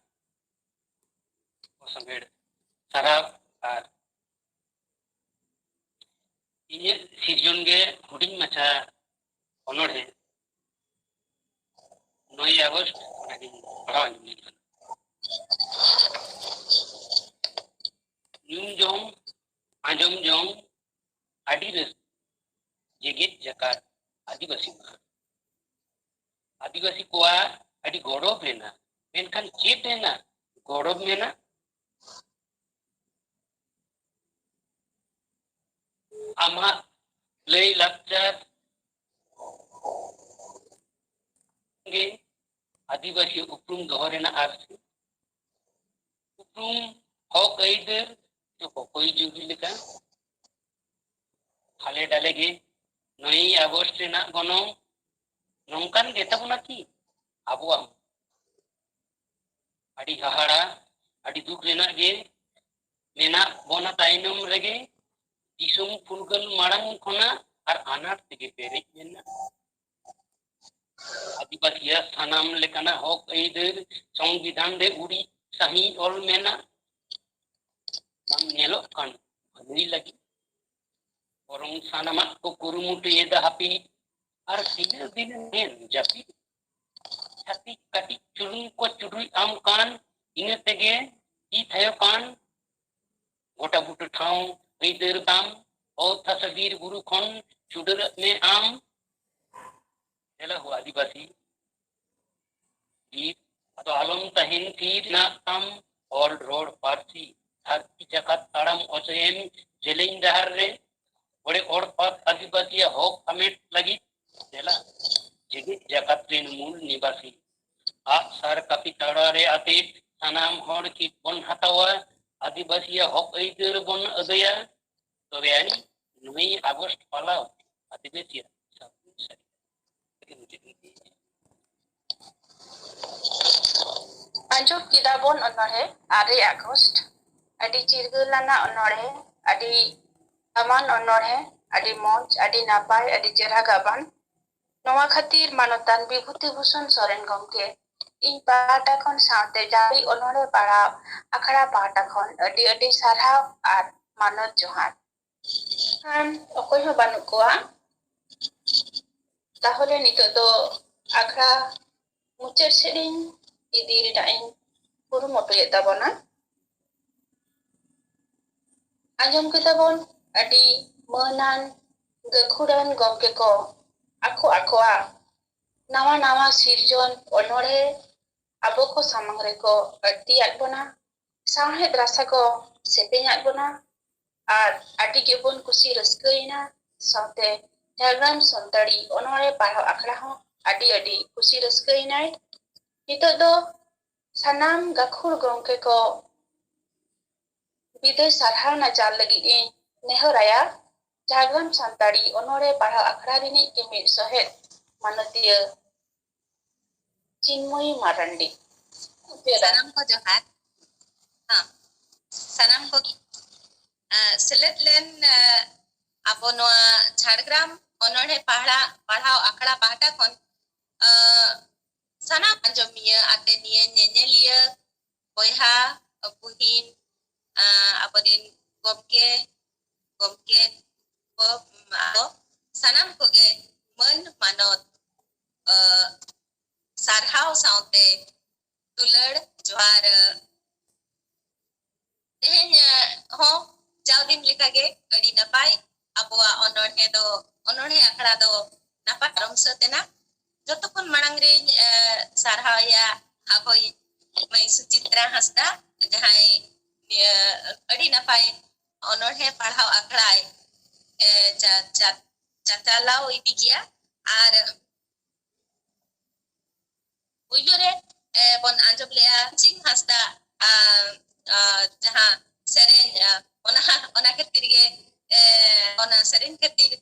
ᱚᱥᱚᱢᱮᱲ ᱥᱟᱨᱦᱟᱣ᱾ ᱟᱨ ᱤᱧᱟᱹᱜ ᱥᱤᱨᱡᱚᱱ ᱜᱮ ᱦᱩᱰᱤᱧ ᱢᱟᱪᱷᱟ ᱚᱱᱚᱬᱦᱮ ᱱᱚᱭ ᱟᱜᱚᱥᱴ, ᱚᱱᱟᱜᱤᱧ ᱯᱟᱲᱦᱟᱣ ᱟᱸᱡᱚᱢ ᱞᱮᱱ ᱠᱟᱱᱟ᱾ ᱧᱩᱢ ᱡᱚᱝ, ᱟᱸᱡᱚᱢ ᱡᱚᱝ, ᱟᱹᱰᱤ ᱨᱟᱹᱥᱠᱟᱹ ᱡᱮᱜᱮᱛ ᱡᱟᱠᱟᱛ ᱟᱹᱫᱤᱵᱟᱹᱥᱤ ᱢᱟᱦᱟ᱾ ᱟᱹᱫᱤᱵᱟᱹᱥᱤ ᱠᱚᱣᱟᱜ ᱟᱹᱰᱤ ᱜᱚᱨᱚᱵᱽ ᱨᱮᱱᱟᱜ, ᱢᱮᱱᱠᱷᱟᱱ ᱪᱮᱫ ᱨᱮᱱᱟᱜ ᱜᱚᱨᱚᱵᱽ ᱢᱮᱱᱟᱜ? ᱟᱢᱟᱜ ᱞᱟᱹᱭ ᱞᱟᱠᱪᱟᱨ ᱜᱮ ᱟᱹᱫᱤᱵᱟᱹᱥᱤ ᱩᱯᱨᱩᱢ ᱫᱚᱦᱚ ᱨᱮᱱᱟᱜ ᱟᱨ ᱩᱯᱨᱩᱢ ᱦᱚᱠ ᱟᱹᱭᱫᱟᱹᱨ ᱫᱚ ᱚᱠᱚᱭ ᱡᱩᱜᱤ ᱞᱮᱠᱟ ᱦᱟᱞᱮ ᱰᱟᱞᱮ ᱜᱮ ᱱᱚᱭ ᱟᱜᱚᱥᱴ ᱨᱮᱱᱟᱜ ᱜᱚᱱᱚᱝ ᱱᱚᱝᱠᱟᱱ ᱜᱮᱛᱟ ᱵᱚᱱᱟ ᱠᱤ ᱟᱵᱚᱣᱟᱜ ᱦᱚᱸ? ᱟᱹᱰᱤ ᱦᱟᱦᱟᱲᱟ, ᱟᱹᱰᱤ ᱫᱩᱠ ᱨᱮᱱᱟᱜ ᱜᱮ ᱢᱮᱱᱟᱜ ᱵᱚᱱᱟ ᱛᱟᱭᱱᱚᱢ ᱨᱮᱜᱮ ᱫᱤᱥᱚᱢ ᱯᱷᱩᱨᱜᱟᱹᱞ ᱢᱟᱲᱟᱝ ᱠᱷᱚᱱᱟᱜ ᱟᱨ ᱟᱱᱟᱴ ᱛᱮᱜᱮ ᱯᱮᱨᱮᱡ ᱢᱮᱱᱟᱜ᱾ ᱟᱹᱫᱤᱵᱟᱹᱥᱤᱭᱟᱜ ᱥᱟᱱᱟᱢ ᱞᱮᱠᱟᱱᱟᱜ ᱦᱚᱠ ᱟᱹᱭᱫᱟᱹᱨ ᱥᱚᱝᱵᱤᱫᱷᱟᱱ ᱨᱮ ᱩᱨᱤᱡ ᱥᱟᱹᱦᱤᱡ ᱚᱞ ᱢᱮᱱᱟᱜ᱾ ᱵᱟᱝ ᱧᱮᱞᱚᱜ ᱠᱟᱱ ᱵᱷᱟᱹᱞᱟᱹᱭ ᱞᱟᱹᱜᱤᱫ᱾ ᱵᱚᱨᱚᱝ ᱥᱟᱱᱟᱢᱟᱜ ᱠᱚ ᱠᱩᱨᱩᱢᱩᱴᱩᱭᱮᱫᱟ ᱦᱟᱹᱯᱤᱫ᱾ ᱟᱨ ᱛᱤᱱᱟᱹᱜ ᱫᱤᱱ ᱮᱢ ᱡᱟᱹᱯᱤᱫ? ᱪᱷᱟᱹᱛᱤᱠ ᱠᱟᱹᱴᱤᱡ ᱪᱩᱞᱩᱝ ᱠᱚ ᱪᱩᱰᱩᱡ ᱟᱢ ᱠᱟᱱ, ᱤᱱᱟᱹ ᱛᱮᱜᱮ ᱛᱤ ᱛᱷᱟᱭᱚ ᱠᱟᱱ᱾ ᱜᱚᱴᱟ ᱵᱩᱴᱟᱹ ᱴᱷᱟᱶ ᱟᱹᱭᱫᱟᱹᱨ ᱛᱟᱢ, ᱚᱛ ᱦᱟᱥᱟ ᱵᱤᱨ ᱵᱩᱨᱩ ᱠᱷᱚᱱ ᱪᱩᱰᱟᱹᱨᱚᱜ ᱢᱮ ᱟᱢ᱾ ᱫᱮᱞᱟ ᱦᱳ ᱟᱹᱫᱤᱵᱟᱹᱥᱤ ᱵᱤᱨ, ᱟᱫᱚ ᱟᱞᱚᱢ ᱛᱟᱦᱮᱱ ᱛᱷᱤᱨ ᱨᱮᱱᱟᱜ ᱛᱟᱢ ᱚᱞ ᱨᱚᱲ ᱯᱟᱹᱨᱥᱤ᱾ ᱫᱷᱟᱹᱨᱛᱤ ᱡᱟᱠᱟᱛ ᱛᱟᱲᱟᱢ ᱚᱪᱚᱭᱮᱢ ᱡᱮᱞᱮᱧ ᱰᱟᱦᱟᱨ ᱨᱮ᱾ ᱚᱲᱮ ᱚᱲᱯᱟᱛ ᱟᱹᱫᱤᱵᱟᱹᱥᱤᱭᱟᱜ ᱦᱚᱠ ᱦᱟᱢᱮᱴ ᱞᱟᱹᱜᱤᱫ ᱫᱮᱞᱟ ᱡᱮᱜᱮᱛ ᱡᱟᱠᱟᱛ ᱨᱮᱱ ᱢᱩᱞ ᱱᱤᱵᱟᱥᱤ᱾ ᱟᱜ ᱥᱟᱨ ᱠᱟᱹᱯᱤ ᱛᱟᱲᱟ ᱨᱮ ᱟᱛᱮᱫ ᱥᱟᱱᱟᱢ ᱦᱚᱲ ᱪᱮᱫ ᱵᱚᱱ ᱦᱟᱛᱟᱣᱟ, ᱟᱹᱫᱤᱵᱟᱹᱥᱤᱭᱟᱜ ᱦᱚᱠ ᱟᱹᱭᱫᱟᱹᱨ ᱵᱚᱱ ᱟᱹᱫᱟᱹᱭᱟ᱾ ᱛᱚᱵᱮ ᱟᱹᱱᱤᱡ ᱱᱚᱭ ᱟᱜᱚᱥᱴ ᱯᱟᱞᱟᱣ ᱟᱹᱫᱤᱵᱟᱹᱥᱤᱭᱟᱜ ᱥᱟᱹᱜᱩᱱ ᱥᱟᱹᱨᱤ ᱠᱟᱛᱷᱟ ᱜᱮ ᱢᱩᱪᱟᱹᱫ ᱮᱱ ᱛᱤᱧᱟ᱾ ᱟᱸᱡᱚᱢ ᱠᱮᱫᱟ ᱵᱚᱱ ᱚᱱᱚᱬᱦᱮ ᱟᱨᱮ ᱟᱜᱚᱥᱴ᱾ ᱟᱹᱰᱤ ᱪᱤᱨᱜᱟᱹᱞ ᱟᱱᱟᱜ ᱚᱱᱚᱬᱦᱮ, ᱟᱹᱰᱤ ᱫᱟᱢᱟᱱ ᱚᱱᱚᱬᱦᱮ, ᱟᱹᱰᱤ ᱢᱚᱡᱽ, ᱟᱹᱰᱤ ᱱᱟᱯᱟᱭ, ᱟᱹᱰᱤ ᱪᱮᱦᱨᱟ ᱜᱟᱵᱟᱱ᱾ ᱱᱚᱣᱟ ᱠᱷᱟᱹᱛᱤᱨ ᱢᱟᱱᱚᱛᱟᱱ ᱵᱤᱵᱷᱩᱛᱤ ᱵᱷᱩᱥᱚᱱ ᱥᱚᱨᱮᱱ ᱜᱚᱢᱠᱮ ᱤᱧ ᱯᱟᱦᱴᱟ ᱠᱷᱚᱱ ᱥᱟᱶᱛᱮ ᱡᱟᱹᱨᱤ ᱚᱱᱚᱬᱦᱮ ᱯᱟᱲᱦᱟᱣ ᱟᱠᱷᱲᱟ ᱯᱟᱦᱴᱟ ᱠᱷᱚᱱ ᱟᱹᱰᱤ ᱟᱹᱰᱤ ᱥᱟᱨᱦᱟᱣ ᱟᱨ ᱢᱟᱱᱚᱛ ᱡᱚᱦᱟᱨ᱾ ᱠᱷᱟᱱ ᱚᱠᱚᱭ ᱦᱚᱸ ᱵᱟᱹᱱᱩᱜ ᱠᱚᱣᱟ, ᱛᱟᱦᱚᱞᱮ ᱱᱤᱛᱚᱜ ᱫᱚ ᱟᱠᱷᱲᱟ ᱢᱩᱪᱟᱹᱫ ᱥᱮᱫ ᱤᱧ ᱤᱫᱤ ᱨᱮᱱᱟᱜ ᱤᱧ ᱠᱩᱨᱩᱢᱩᱴᱩᱭᱮᱫ ᱛᱟᱵᱚᱱᱟ᱾ ᱟᱸᱡᱚᱢ ᱠᱮᱫᱟ ᱵᱚᱱ ᱟᱹᱰᱤ ᱢᱟᱹᱱᱟᱱ ᱜᱟᱹᱠᱷᱩᱲᱟᱱ ᱜᱚᱢᱠᱮ ᱠᱚ ᱟᱠᱚ ᱟᱠᱚᱣᱟᱜ ᱱᱟᱣᱟ ᱱᱟᱣᱟ ᱥᱤᱨᱡᱚᱱ ᱚᱱᱚᱬᱦᱮ ᱟᱵᱚ ᱠᱚ ᱥᱟᱢᱟᱝ ᱨᱮᱠᱚ ᱟᱹᱲᱛᱤᱭᱟᱫ ᱵᱚᱱᱟ, ᱥᱟᱶᱦᱮᱫ ᱨᱟᱥᱟ ᱠᱚ ᱥᱮᱯᱮᱧᱟᱫ ᱵᱚᱱᱟ, ᱟᱨ ᱟᱹᱰᱤ ᱜᱮᱵᱚᱱ ᱠᱩᱥᱤ ᱨᱟᱹᱥᱠᱟᱹᱭᱮᱱᱟ᱾ ᱥᱟᱶᱛᱮ ᱡᱷᱟᱲᱜᱨᱟᱢ ᱥᱟᱱᱛᱟᱲᱤ ᱚᱱᱚᱬᱦᱮ ᱯᱟᱲᱦᱟᱣ ᱟᱠᱷᱲᱟ ᱦᱚᱸ ᱟᱹᱰᱤ ᱟᱹᱰᱤ ᱠᱩᱥᱤ ᱨᱟᱹᱥᱠᱟᱹᱭᱮᱱᱟᱭ᱾ ᱱᱤᱛᱚᱜ ᱫᱚ ᱥᱟᱱᱟᱢ ᱜᱟᱹᱠᱷᱩᱲ ᱜᱚᱢᱠᱮ ᱠᱚ ᱵᱤᱫᱟᱹᱭ ᱥᱟᱨᱦᱟᱣ ᱱᱟᱪᱟᱨ ᱞᱟᱹᱜᱤᱫ ᱤᱧ ᱱᱮᱦᱚᱨᱟᱭᱟ ᱡᱷᱟᱲᱜᱨᱟᱢ ᱥᱟᱱᱛᱟᱲᱤ ᱚᱱᱚᱬᱦᱮ ᱯᱟᱲᱦᱟᱣ ᱟᱠᱷᱲᱟ ᱨᱤᱱᱤᱡ ᱡᱩᱢᱤᱫ ᱥᱚᱦᱮᱫ ᱢᱟᱱᱚᱛᱤᱭᱟᱹ ᱪᱤᱱᱢᱚᱭᱤ ᱢᱟᱨᱟᱱᱰᱤ᱾ ᱥᱟᱱᱟᱢ ᱠᱚ ᱡᱚᱦᱟᱨ᱾ ᱦᱮᱸ, ᱥᱟᱱᱟᱢ ᱠᱚ, ᱟᱸ, ᱥᱮᱞᱮᱫ ᱞᱮᱱ, ᱟᱸ, ᱟᱵᱚ ᱱᱚᱣᱟ ᱡᱷᱟᱲᱜᱨᱟᱢ ᱚᱱᱚᱬᱦᱮ ᱯᱟᱲᱦᱟ-, ᱯᱟᱲᱦᱟᱣ ᱟᱠᱷᱲᱟ ᱯᱟᱦᱴᱟ ᱠᱷᱚᱱ, ᱟᱸ, ᱥᱟᱱᱟᱢ ᱟᱸᱡᱚᱢᱤᱭᱟᱹ, ᱟᱛᱮᱱᱤᱭᱟᱹ, ᱧᱮᱧᱮᱞᱤᱭᱟᱹ, ᱵᱚᱭᱦᱟ, ᱵᱩᱦᱤᱱ, ᱟᱸ, ᱟᱵᱚᱨᱮᱱ ᱜᱚᱢᱠᱮ, ᱜᱚᱢᱠᱮ ᱠᱚ, ᱟᱫᱚ ᱥᱟᱱᱟᱢ ᱠᱚᱜᱮ ᱢᱟᱹᱱ ᱢᱟᱱᱚᱛ, ᱟᱸ, ᱥᱟᱨᱦᱟᱣ ᱥᱟᱶᱛᱮ ᱫᱩᱞᱟᱹᱲ ᱡᱚᱦᱟᱨ᱾ ᱛᱮᱦᱮᱧ, ᱟᱸ, ᱦᱚᱸ ᱡᱟᱣ ᱫᱤᱱ ᱞᱮᱠᱟᱜᱮ ᱟᱹᱰᱤ ᱱᱟᱯᱟᱭ ᱟᱵᱚᱣᱟᱜ ᱚᱱᱚᱬᱦᱮ ᱫᱚ, ᱚᱱᱚᱬᱦᱮ ᱟᱠᱷᱲᱟ ᱫᱚ ᱱᱟᱯᱟᱭ ᱯᱟᱨᱚᱢ ᱥᱟᱹᱛ ᱮᱱᱟ᱾ ᱡᱚᱛᱚ ᱠᱷᱚᱱ ᱢᱟᱲᱟᱝ ᱨᱤᱧ, ᱮ, ᱥᱟᱨᱦᱟᱣᱮᱭᱟ ᱟᱵᱚᱭᱤᱡ ᱢᱟᱹᱭ ᱥᱩᱪᱤᱛᱨᱟ ᱦᱟᱸᱥᱫᱟ, ᱡᱟᱦᱟᱸᱭ ᱱᱤᱭᱟᱹ ᱟᱹᱰᱤ ᱱᱟᱯᱟᱭ ᱚᱱᱚᱬᱦᱮ ᱯᱟᱲᱦᱟᱣ ᱟᱠᱷᱲᱟᱭ, ᱮ, ᱪᱟ-, ᱪᱟ-, ᱪᱟᱪᱟᱞᱟᱣ ᱤᱫᱤ ᱠᱮᱜᱼᱟ᱾ ᱟᱨ ᱯᱩᱭᱞᱩ ᱨᱮ, ᱮ, ᱵᱚᱱ ᱟᱸᱡᱚᱢ ᱞᱮᱜᱼᱟ ᱥᱤᱝ ᱦᱟᱸᱥᱫᱟ, ᱟ, ᱟ, ᱡᱟᱦᱟᱸ ᱥᱮᱨᱮᱧ, ᱟ, ᱚᱱᱟ, ᱚᱱᱟ ᱠᱷᱟᱹᱛᱤᱨ ᱜᱮ, ᱮ, ᱚᱱᱟ ᱥᱮᱨᱮᱧ ᱠᱷᱟᱹᱛᱤᱨ,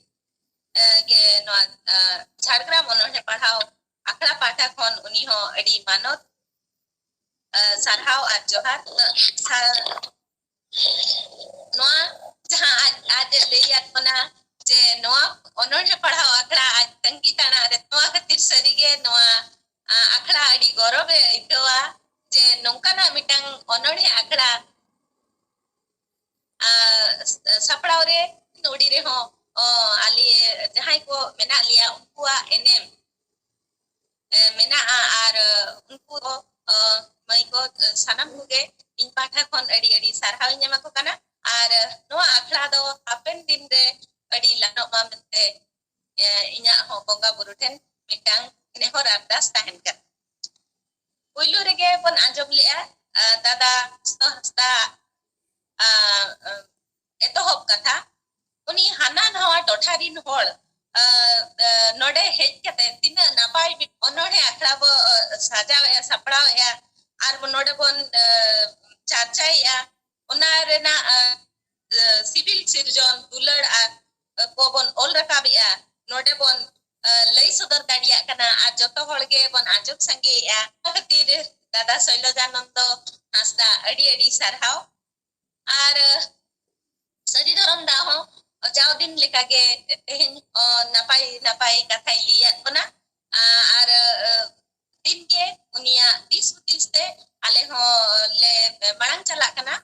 ᱮ, ᱜᱮ ᱱᱚᱣᱟ, ᱟ, ᱡᱷᱟᱲᱜᱨᱟᱢ ᱚᱱᱚᱬᱦᱮ ᱯᱟᱲᱦᱟᱣ ᱟᱠᱷᱲᱟ ᱯᱟᱦᱴᱟ ᱠᱷᱚᱱ ᱩᱱᱤ ᱦᱚᱸ ᱟᱹᱰᱤ ᱢᱟᱱᱚᱛ, ᱟ, ᱥᱟᱨᱦᱟᱣ ᱟᱨ ᱡᱚᱦᱟᱨ᱾ ᱥᱟ-, ᱱᱚᱣᱟ ᱡᱟᱦᱟᱸ ᱟᱡ, ᱟᱡ ᱮ ᱞᱟᱹᱭᱟᱫ ᱵᱚᱱᱟ ᱡᱮ ᱱᱚᱣᱟ ᱚᱱᱚᱬᱦᱮ ᱯᱟᱲᱦᱟᱣ ᱟᱠᱷᱲᱟ ᱟᱡ ᱛᱟᱺᱜᱤ ᱛᱟᱲᱟᱜ ᱨᱮ, ᱱᱚᱣᱟ ᱠᱷᱟᱹᱛᱤᱨ ᱥᱟᱹᱨᱤᱜᱮ ᱱᱚᱣᱟ, ᱟ, ᱟᱠᱷᱲᱟ ᱟᱹᱰᱤ ᱜᱚᱨᱚᱵᱮ ᱟᱹᱭᱠᱟᱹᱣᱟ ᱡᱮ ᱱᱚᱝᱠᱟᱱᱟᱜ ᱢᱤᱫᱴᱟᱝ ᱚᱱᱚᱬᱦᱮ ᱟᱠᱷᱲᱟ, ᱟ, ᱥᱟᱯᱲᱟᱣ ᱨᱮ ᱱᱚᱰᱤ ᱨᱮᱦᱚᱸ, ᱚ, ᱟᱞᱮ ᱡᱟᱦᱟᱸᱭ ᱠᱚ ᱢᱮᱱᱟᱜ ᱞᱮᱭᱟ ᱩᱱᱠᱩᱣᱟᱜ ᱮᱱᱮᱢ ᱮ, ᱢᱮᱱᱟᱜᱼᱟ᱾ ᱟᱨ, ᱮ, ᱩᱱᱠᱩ ᱫᱚ, ᱮ, ᱢᱟᱹᱭ ᱠᱚ, ᱮ, ᱥᱟᱱᱟᱢ ᱠᱚᱜᱮ ᱤᱧ ᱯᱟᱦᱴᱟ ᱠᱷᱚᱱ ᱟᱹᱰᱤ ᱟᱹᱰᱤ ᱥᱟᱨᱦᱟᱣ ᱤᱧ ᱮᱢᱟ ᱠᱚ ᱠᱟᱱᱟ᱾ ᱟᱨ, ᱮ, ᱱᱚᱣᱟ ᱟᱠᱷᱲᱟ ᱫᱚ ᱦᱟᱯᱮᱱ ᱫᱤᱱ ᱨᱮ ᱟᱹᱰᱤ ᱞᱟᱥᱚᱜ ᱢᱟ ᱢᱮᱱᱛᱮ, ᱮ, ᱤᱧᱟᱹᱜ ᱦᱚᱸ ᱵᱚᱸᱜᱟ ᱵᱩᱨᱩ ᱴᱷᱮᱱ ᱢᱤᱫᱴᱟᱝ ᱱᱮᱦᱚᱨ ᱟᱨᱫᱟᱥ ᱛᱟᱦᱮᱱ ᱠᱟᱱᱟ᱾ ᱯᱩᱭᱞᱩ ᱨᱮᱜᱮ ᱵᱚᱱ ᱟᱸᱡᱚᱢ ᱞᱮᱜᱼᱟ, ᱮ, ᱫᱟᱫᱟ ᱥᱩᱫᱷᱟᱹ ᱦᱟᱸᱥᱫᱟ, ᱮ, ᱮ, ᱮᱛᱚᱦᱚᱵ ᱠᱟᱛᱷᱟ᱾ ᱩᱱᱤ ᱦᱟᱱᱟ ᱱᱟᱣᱟ ᱴᱚᱴᱷᱟ ᱨᱤᱱ ᱦᱚᱲ, ᱮ, ᱮ, ᱱᱚᱰᱮ ᱦᱮᱡ ᱠᱟᱛᱮ ᱛᱤᱱᱟᱹᱜ ᱱᱟᱯᱟᱭ ᱢᱤᱫ ᱚᱱᱚᱬᱦᱮ ᱟᱠᱷᱲᱟ ᱵᱚ, ᱮ, ᱥᱟᱡᱟᱣᱮᱜᱼᱟ, ᱥᱟᱯᱲᱟᱣᱮᱜᱼᱟ, ᱟᱨ ᱵᱚ ᱱᱚᱰᱮ ᱵᱚᱱ, ᱮ, ᱪᱟᱨᱪᱟᱭᱮᱜᱼᱟ᱾ ᱚᱱᱟ ᱨᱮᱱᱟᱜ, ᱮ, ᱮ, ᱥᱤᱵᱤᱞ ᱥᱤᱨᱡᱚᱱ ᱫᱩᱞᱟᱹᱲ ᱟᱨ, ᱮ, ᱠᱚᱵᱚᱱ ᱚᱞ ᱨᱟᱠᱟᱵᱮᱜᱼᱟ, ᱱᱚᱰᱮ ᱵᱚᱱ, ᱮ, ᱞᱟᱹᱭ ᱥᱚᱫᱚᱨ ᱫᱟᱲᱮᱭᱟᱜ ᱠᱟᱱᱟ ᱟᱨ ᱡᱚᱛᱚ ᱦᱚᱲ ᱜᱮ ᱵᱚᱱ ᱟᱸᱡᱚᱢ ᱥᱟᱸᱜᱮᱭᱮᱜᱼᱟ᱾ ᱚᱱᱟ ᱠᱷᱟᱹᱛᱤᱨ ᱫᱟᱫᱟ ᱥᱚᱭᱞᱚᱡᱟᱱᱚᱱᱫᱚ ᱦᱟᱸᱥᱫᱟ ᱟᱹᱰᱤ ᱟᱹᱰᱤ ᱥᱟᱨᱦᱟᱣ᱾ ᱟᱨ, ᱮ, ᱥᱟᱹᱨᱤ ᱫᱷᱚᱨᱚᱢ ᱫᱟ ᱦᱚᱸ ᱡᱟᱣ ᱫᱤᱱ ᱞᱮᱠᱟᱜᱮ ᱛᱮᱦᱮᱧ, ᱚ, ᱱᱟᱯᱟᱭ ᱱᱟᱯᱟᱭ ᱠᱟᱛᱷᱟᱭ ᱞᱟᱹᱭᱟᱫ ᱵᱚᱱᱟ᱾ ᱟ, ᱟᱨ, ᱮ, ᱫᱤᱱᱜᱮ ᱩᱱᱤᱭᱟᱜ ᱫᱤᱥ ᱦᱩᱫᱤᱥ ᱛᱮ ᱟᱞᱮ ᱦᱚᱸ ᱞᱮ ᱢᱟᱲᱟᱝ ᱪᱟᱞᱟᱜ ᱠᱟᱱᱟ᱾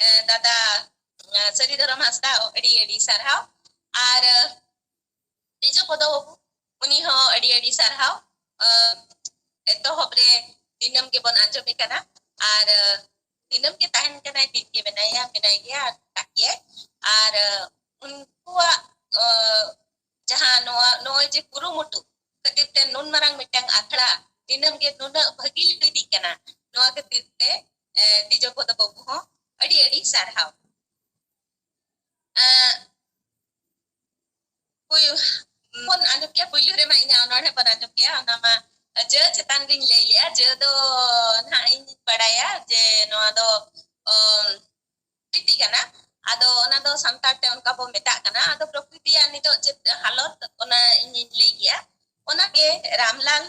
ᱮ, ᱫᱟᱫᱟ, ᱮ, ᱥᱟᱹᱨᱤ ᱫᱷᱚᱨᱚᱢ ᱦᱟᱸᱥᱫᱟ, ᱟᱹᱰᱤ ᱟᱹᱰᱤ ᱥᱟᱨᱦᱟᱣ᱾ ᱟᱨ, ᱮ, ᱛᱤᱡᱩ ᱯᱚᱫᱚ ᱵᱟᱹᱵᱩ, ᱩᱱᱤ ᱦᱚᱸ ᱟᱹᱰᱤ ᱟᱹᱰᱤ ᱥᱟᱨᱦᱟᱣ᱾ ᱮ, ᱮᱛᱚᱦᱚᱵ ᱨᱮ ᱫᱤᱱᱟᱹᱢ ᱜᱮᱵᱚᱱ ᱟᱸᱡᱚᱢᱮ ᱠᱟᱱᱟ, ᱟᱨ, ᱮ, ᱫᱤᱱᱟᱹᱢ ᱜᱮ ᱛᱟᱦᱮᱱ ᱠᱟᱱᱟᱭ, ᱫᱤᱱ ᱜᱮ ᱢᱮᱱᱟᱭᱟ, ᱢᱮᱱᱟᱭ ᱜᱮᱭᱟ, ᱟᱨ ᱠᱟᱜ ᱜᱮᱭᱟᱭ᱾ ᱟᱨ, ᱮ, ᱩᱱᱠᱩᱣᱟᱜ, ᱮ, ᱡᱟᱦᱟᱸ ᱱᱚᱣᱟ, ᱱᱚᱜᱼᱚᱭ ᱡᱮ ᱠᱩᱨᱩᱢᱩᱴᱩ ᱠᱷᱟᱹᱛᱤᱨ ᱛᱮ ᱱᱩᱱ ᱢᱟᱨᱟᱝ ᱢᱤᱫᱴᱟᱝ ᱟᱠᱷᱲᱟ ᱫᱤᱱᱟᱹᱢ ᱜᱮ ᱱᱩᱱᱟᱹᱜ ᱵᱷᱟᱹᱜᱤ ᱤᱫᱤᱜ ᱠᱟᱱᱟ, ᱱᱚᱣᱟ ᱠᱷᱟᱹᱛᱤᱨ ᱛᱮ, ᱮ, ᱛᱤᱡᱩ ᱯᱚᱫᱚ ᱵᱟᱹᱵᱩ ᱦᱚᱸ ᱟᱹᱰᱤ ᱟᱹᱰᱤ ᱥᱟᱨᱦᱟᱣ᱾ ᱮ, ᱯᱩᱭ-, ᱵᱚᱱ ᱟᱸᱡᱚᱢ ᱠᱮᱭᱟ, ᱯᱩᱭᱞᱩ ᱨᱮᱢᱟ ᱤᱧᱟᱹᱜ ᱚᱱᱚᱬᱦᱮ ᱵᱚᱱ ᱟᱸᱡᱚᱢ ᱠᱮᱭᱟ, ᱚᱱᱟ ᱢᱟ ᱡᱟᱹ ᱪᱮᱛᱟᱱ ᱨᱤᱧ ᱞᱟᱹᱭ ᱞᱮᱜᱼᱟ᱾ ᱡᱟᱹ ᱫᱚ ᱱᱟᱦᱟᱜ ᱤᱧ ᱵᱟᱲᱟᱭᱟ ᱡᱮ ᱱᱚᱣᱟ ᱫᱚ, ᱚ, ᱯᱨᱚᱠᱨᱤᱛᱤ ᱠᱟᱱᱟ᱾ ᱟᱫᱚ ᱚᱱᱟ ᱫᱚ ᱥᱟᱱᱛᱟᱲ ᱛᱮ ᱚᱱᱠᱟ ᱵᱚ ᱢᱮᱛᱟᱜ ᱠᱟᱱᱟ᱾ ᱟᱫᱚ ᱯᱨᱚᱠᱨᱤᱛᱤᱭᱟᱜ ᱱᱤᱛᱚᱜ ᱪᱮᱫ ᱦᱟᱞᱚᱛ, ᱚᱱᱟ ᱤᱧᱤᱧ ᱞᱟᱹᱭ ᱠᱮᱜᱼᱟ᱾ ᱚᱱᱟᱜᱮ ᱨᱟᱢᱞᱟᱞ,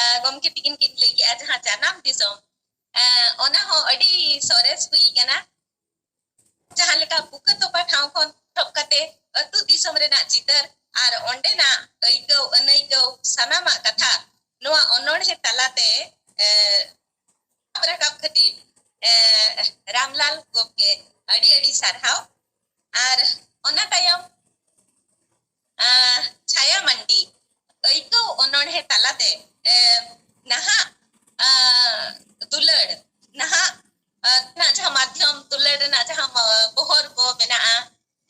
ᱟ, ᱜᱚᱢᱠᱮ ᱛᱤᱠᱤᱱ ᱠᱤᱱ ᱞᱟᱹᱭ ᱠᱮᱜᱼᱟ, ᱡᱟᱦᱟᱸ ᱡᱟᱱᱟᱢ ᱫᱤᱥᱚᱢ, ᱟ, ᱚᱱᱟ ᱦᱚᱸ ᱟᱹᱰᱤ ᱥᱚᱨᱮᱥ ᱦᱩᱭ ᱠᱟᱱᱟ᱾ ᱡᱟᱦᱟᱸ ᱞᱮᱠᱟ ᱵᱩᱠᱟᱹ ᱛᱚᱯᱟ ᱴᱷᱟᱶ ᱠᱷᱚᱱ ᱮᱛᱚᱦᱚᱵ ᱠᱟᱛᱮ ᱟᱹᱛᱩ ᱫᱤᱥᱚᱢ ᱨᱮᱱᱟᱜ ᱪᱤᱛᱟᱹᱨ ᱟᱨ ᱚᱸᱰᱮᱱᱟᱜ ᱟᱹᱭᱠᱟᱹᱣ ᱟᱹᱱᱟᱹᱭᱠᱟᱹᱣ ᱥᱟᱱᱟᱢᱟᱜ ᱠᱟᱛᱷᱟ ᱱᱚᱣᱟ ᱚᱱᱚᱬᱦᱮ ᱛᱟᱞᱟᱛᱮ, ᱮ, ᱥᱟᱵ ᱨᱟᱠᱟᱵ ᱠᱷᱟᱹᱛᱤᱨ, ᱮ, ᱨᱟᱢᱞᱟᱞ ᱜᱚᱢᱠᱮ ᱟᱹᱰᱤ ᱟᱹᱰᱤ ᱥᱟᱨᱦᱟᱣ᱾ ᱟᱨ ᱚᱱᱟ ᱛᱟᱭᱚᱢ, ᱟ, ᱪᱷᱟᱭᱟ ᱢᱟᱱᱰᱤ ᱟᱹᱭᱠᱟᱹᱣ ᱚᱱᱚᱬᱦᱮ ᱛᱟᱞᱟᱛᱮ, ᱮ, ᱱᱟᱦᱟᱜ, ᱟ, ᱫᱩᱞᱟᱹᱲ, ᱱᱟᱦᱟᱜ, ᱟ, ᱨᱮᱱᱟᱜ ᱡᱟᱦᱟᱸ ᱢᱟᱫᱽᱫᱷᱚᱢ, ᱫᱩᱞᱟᱹᱲ ᱨᱮᱱᱟᱜ ᱡᱟᱦᱟᱸ ᱢᱟ-, ᱵᱚᱦᱚᱨ ᱠᱚ ᱢᱮᱱᱟᱜᱼᱟ,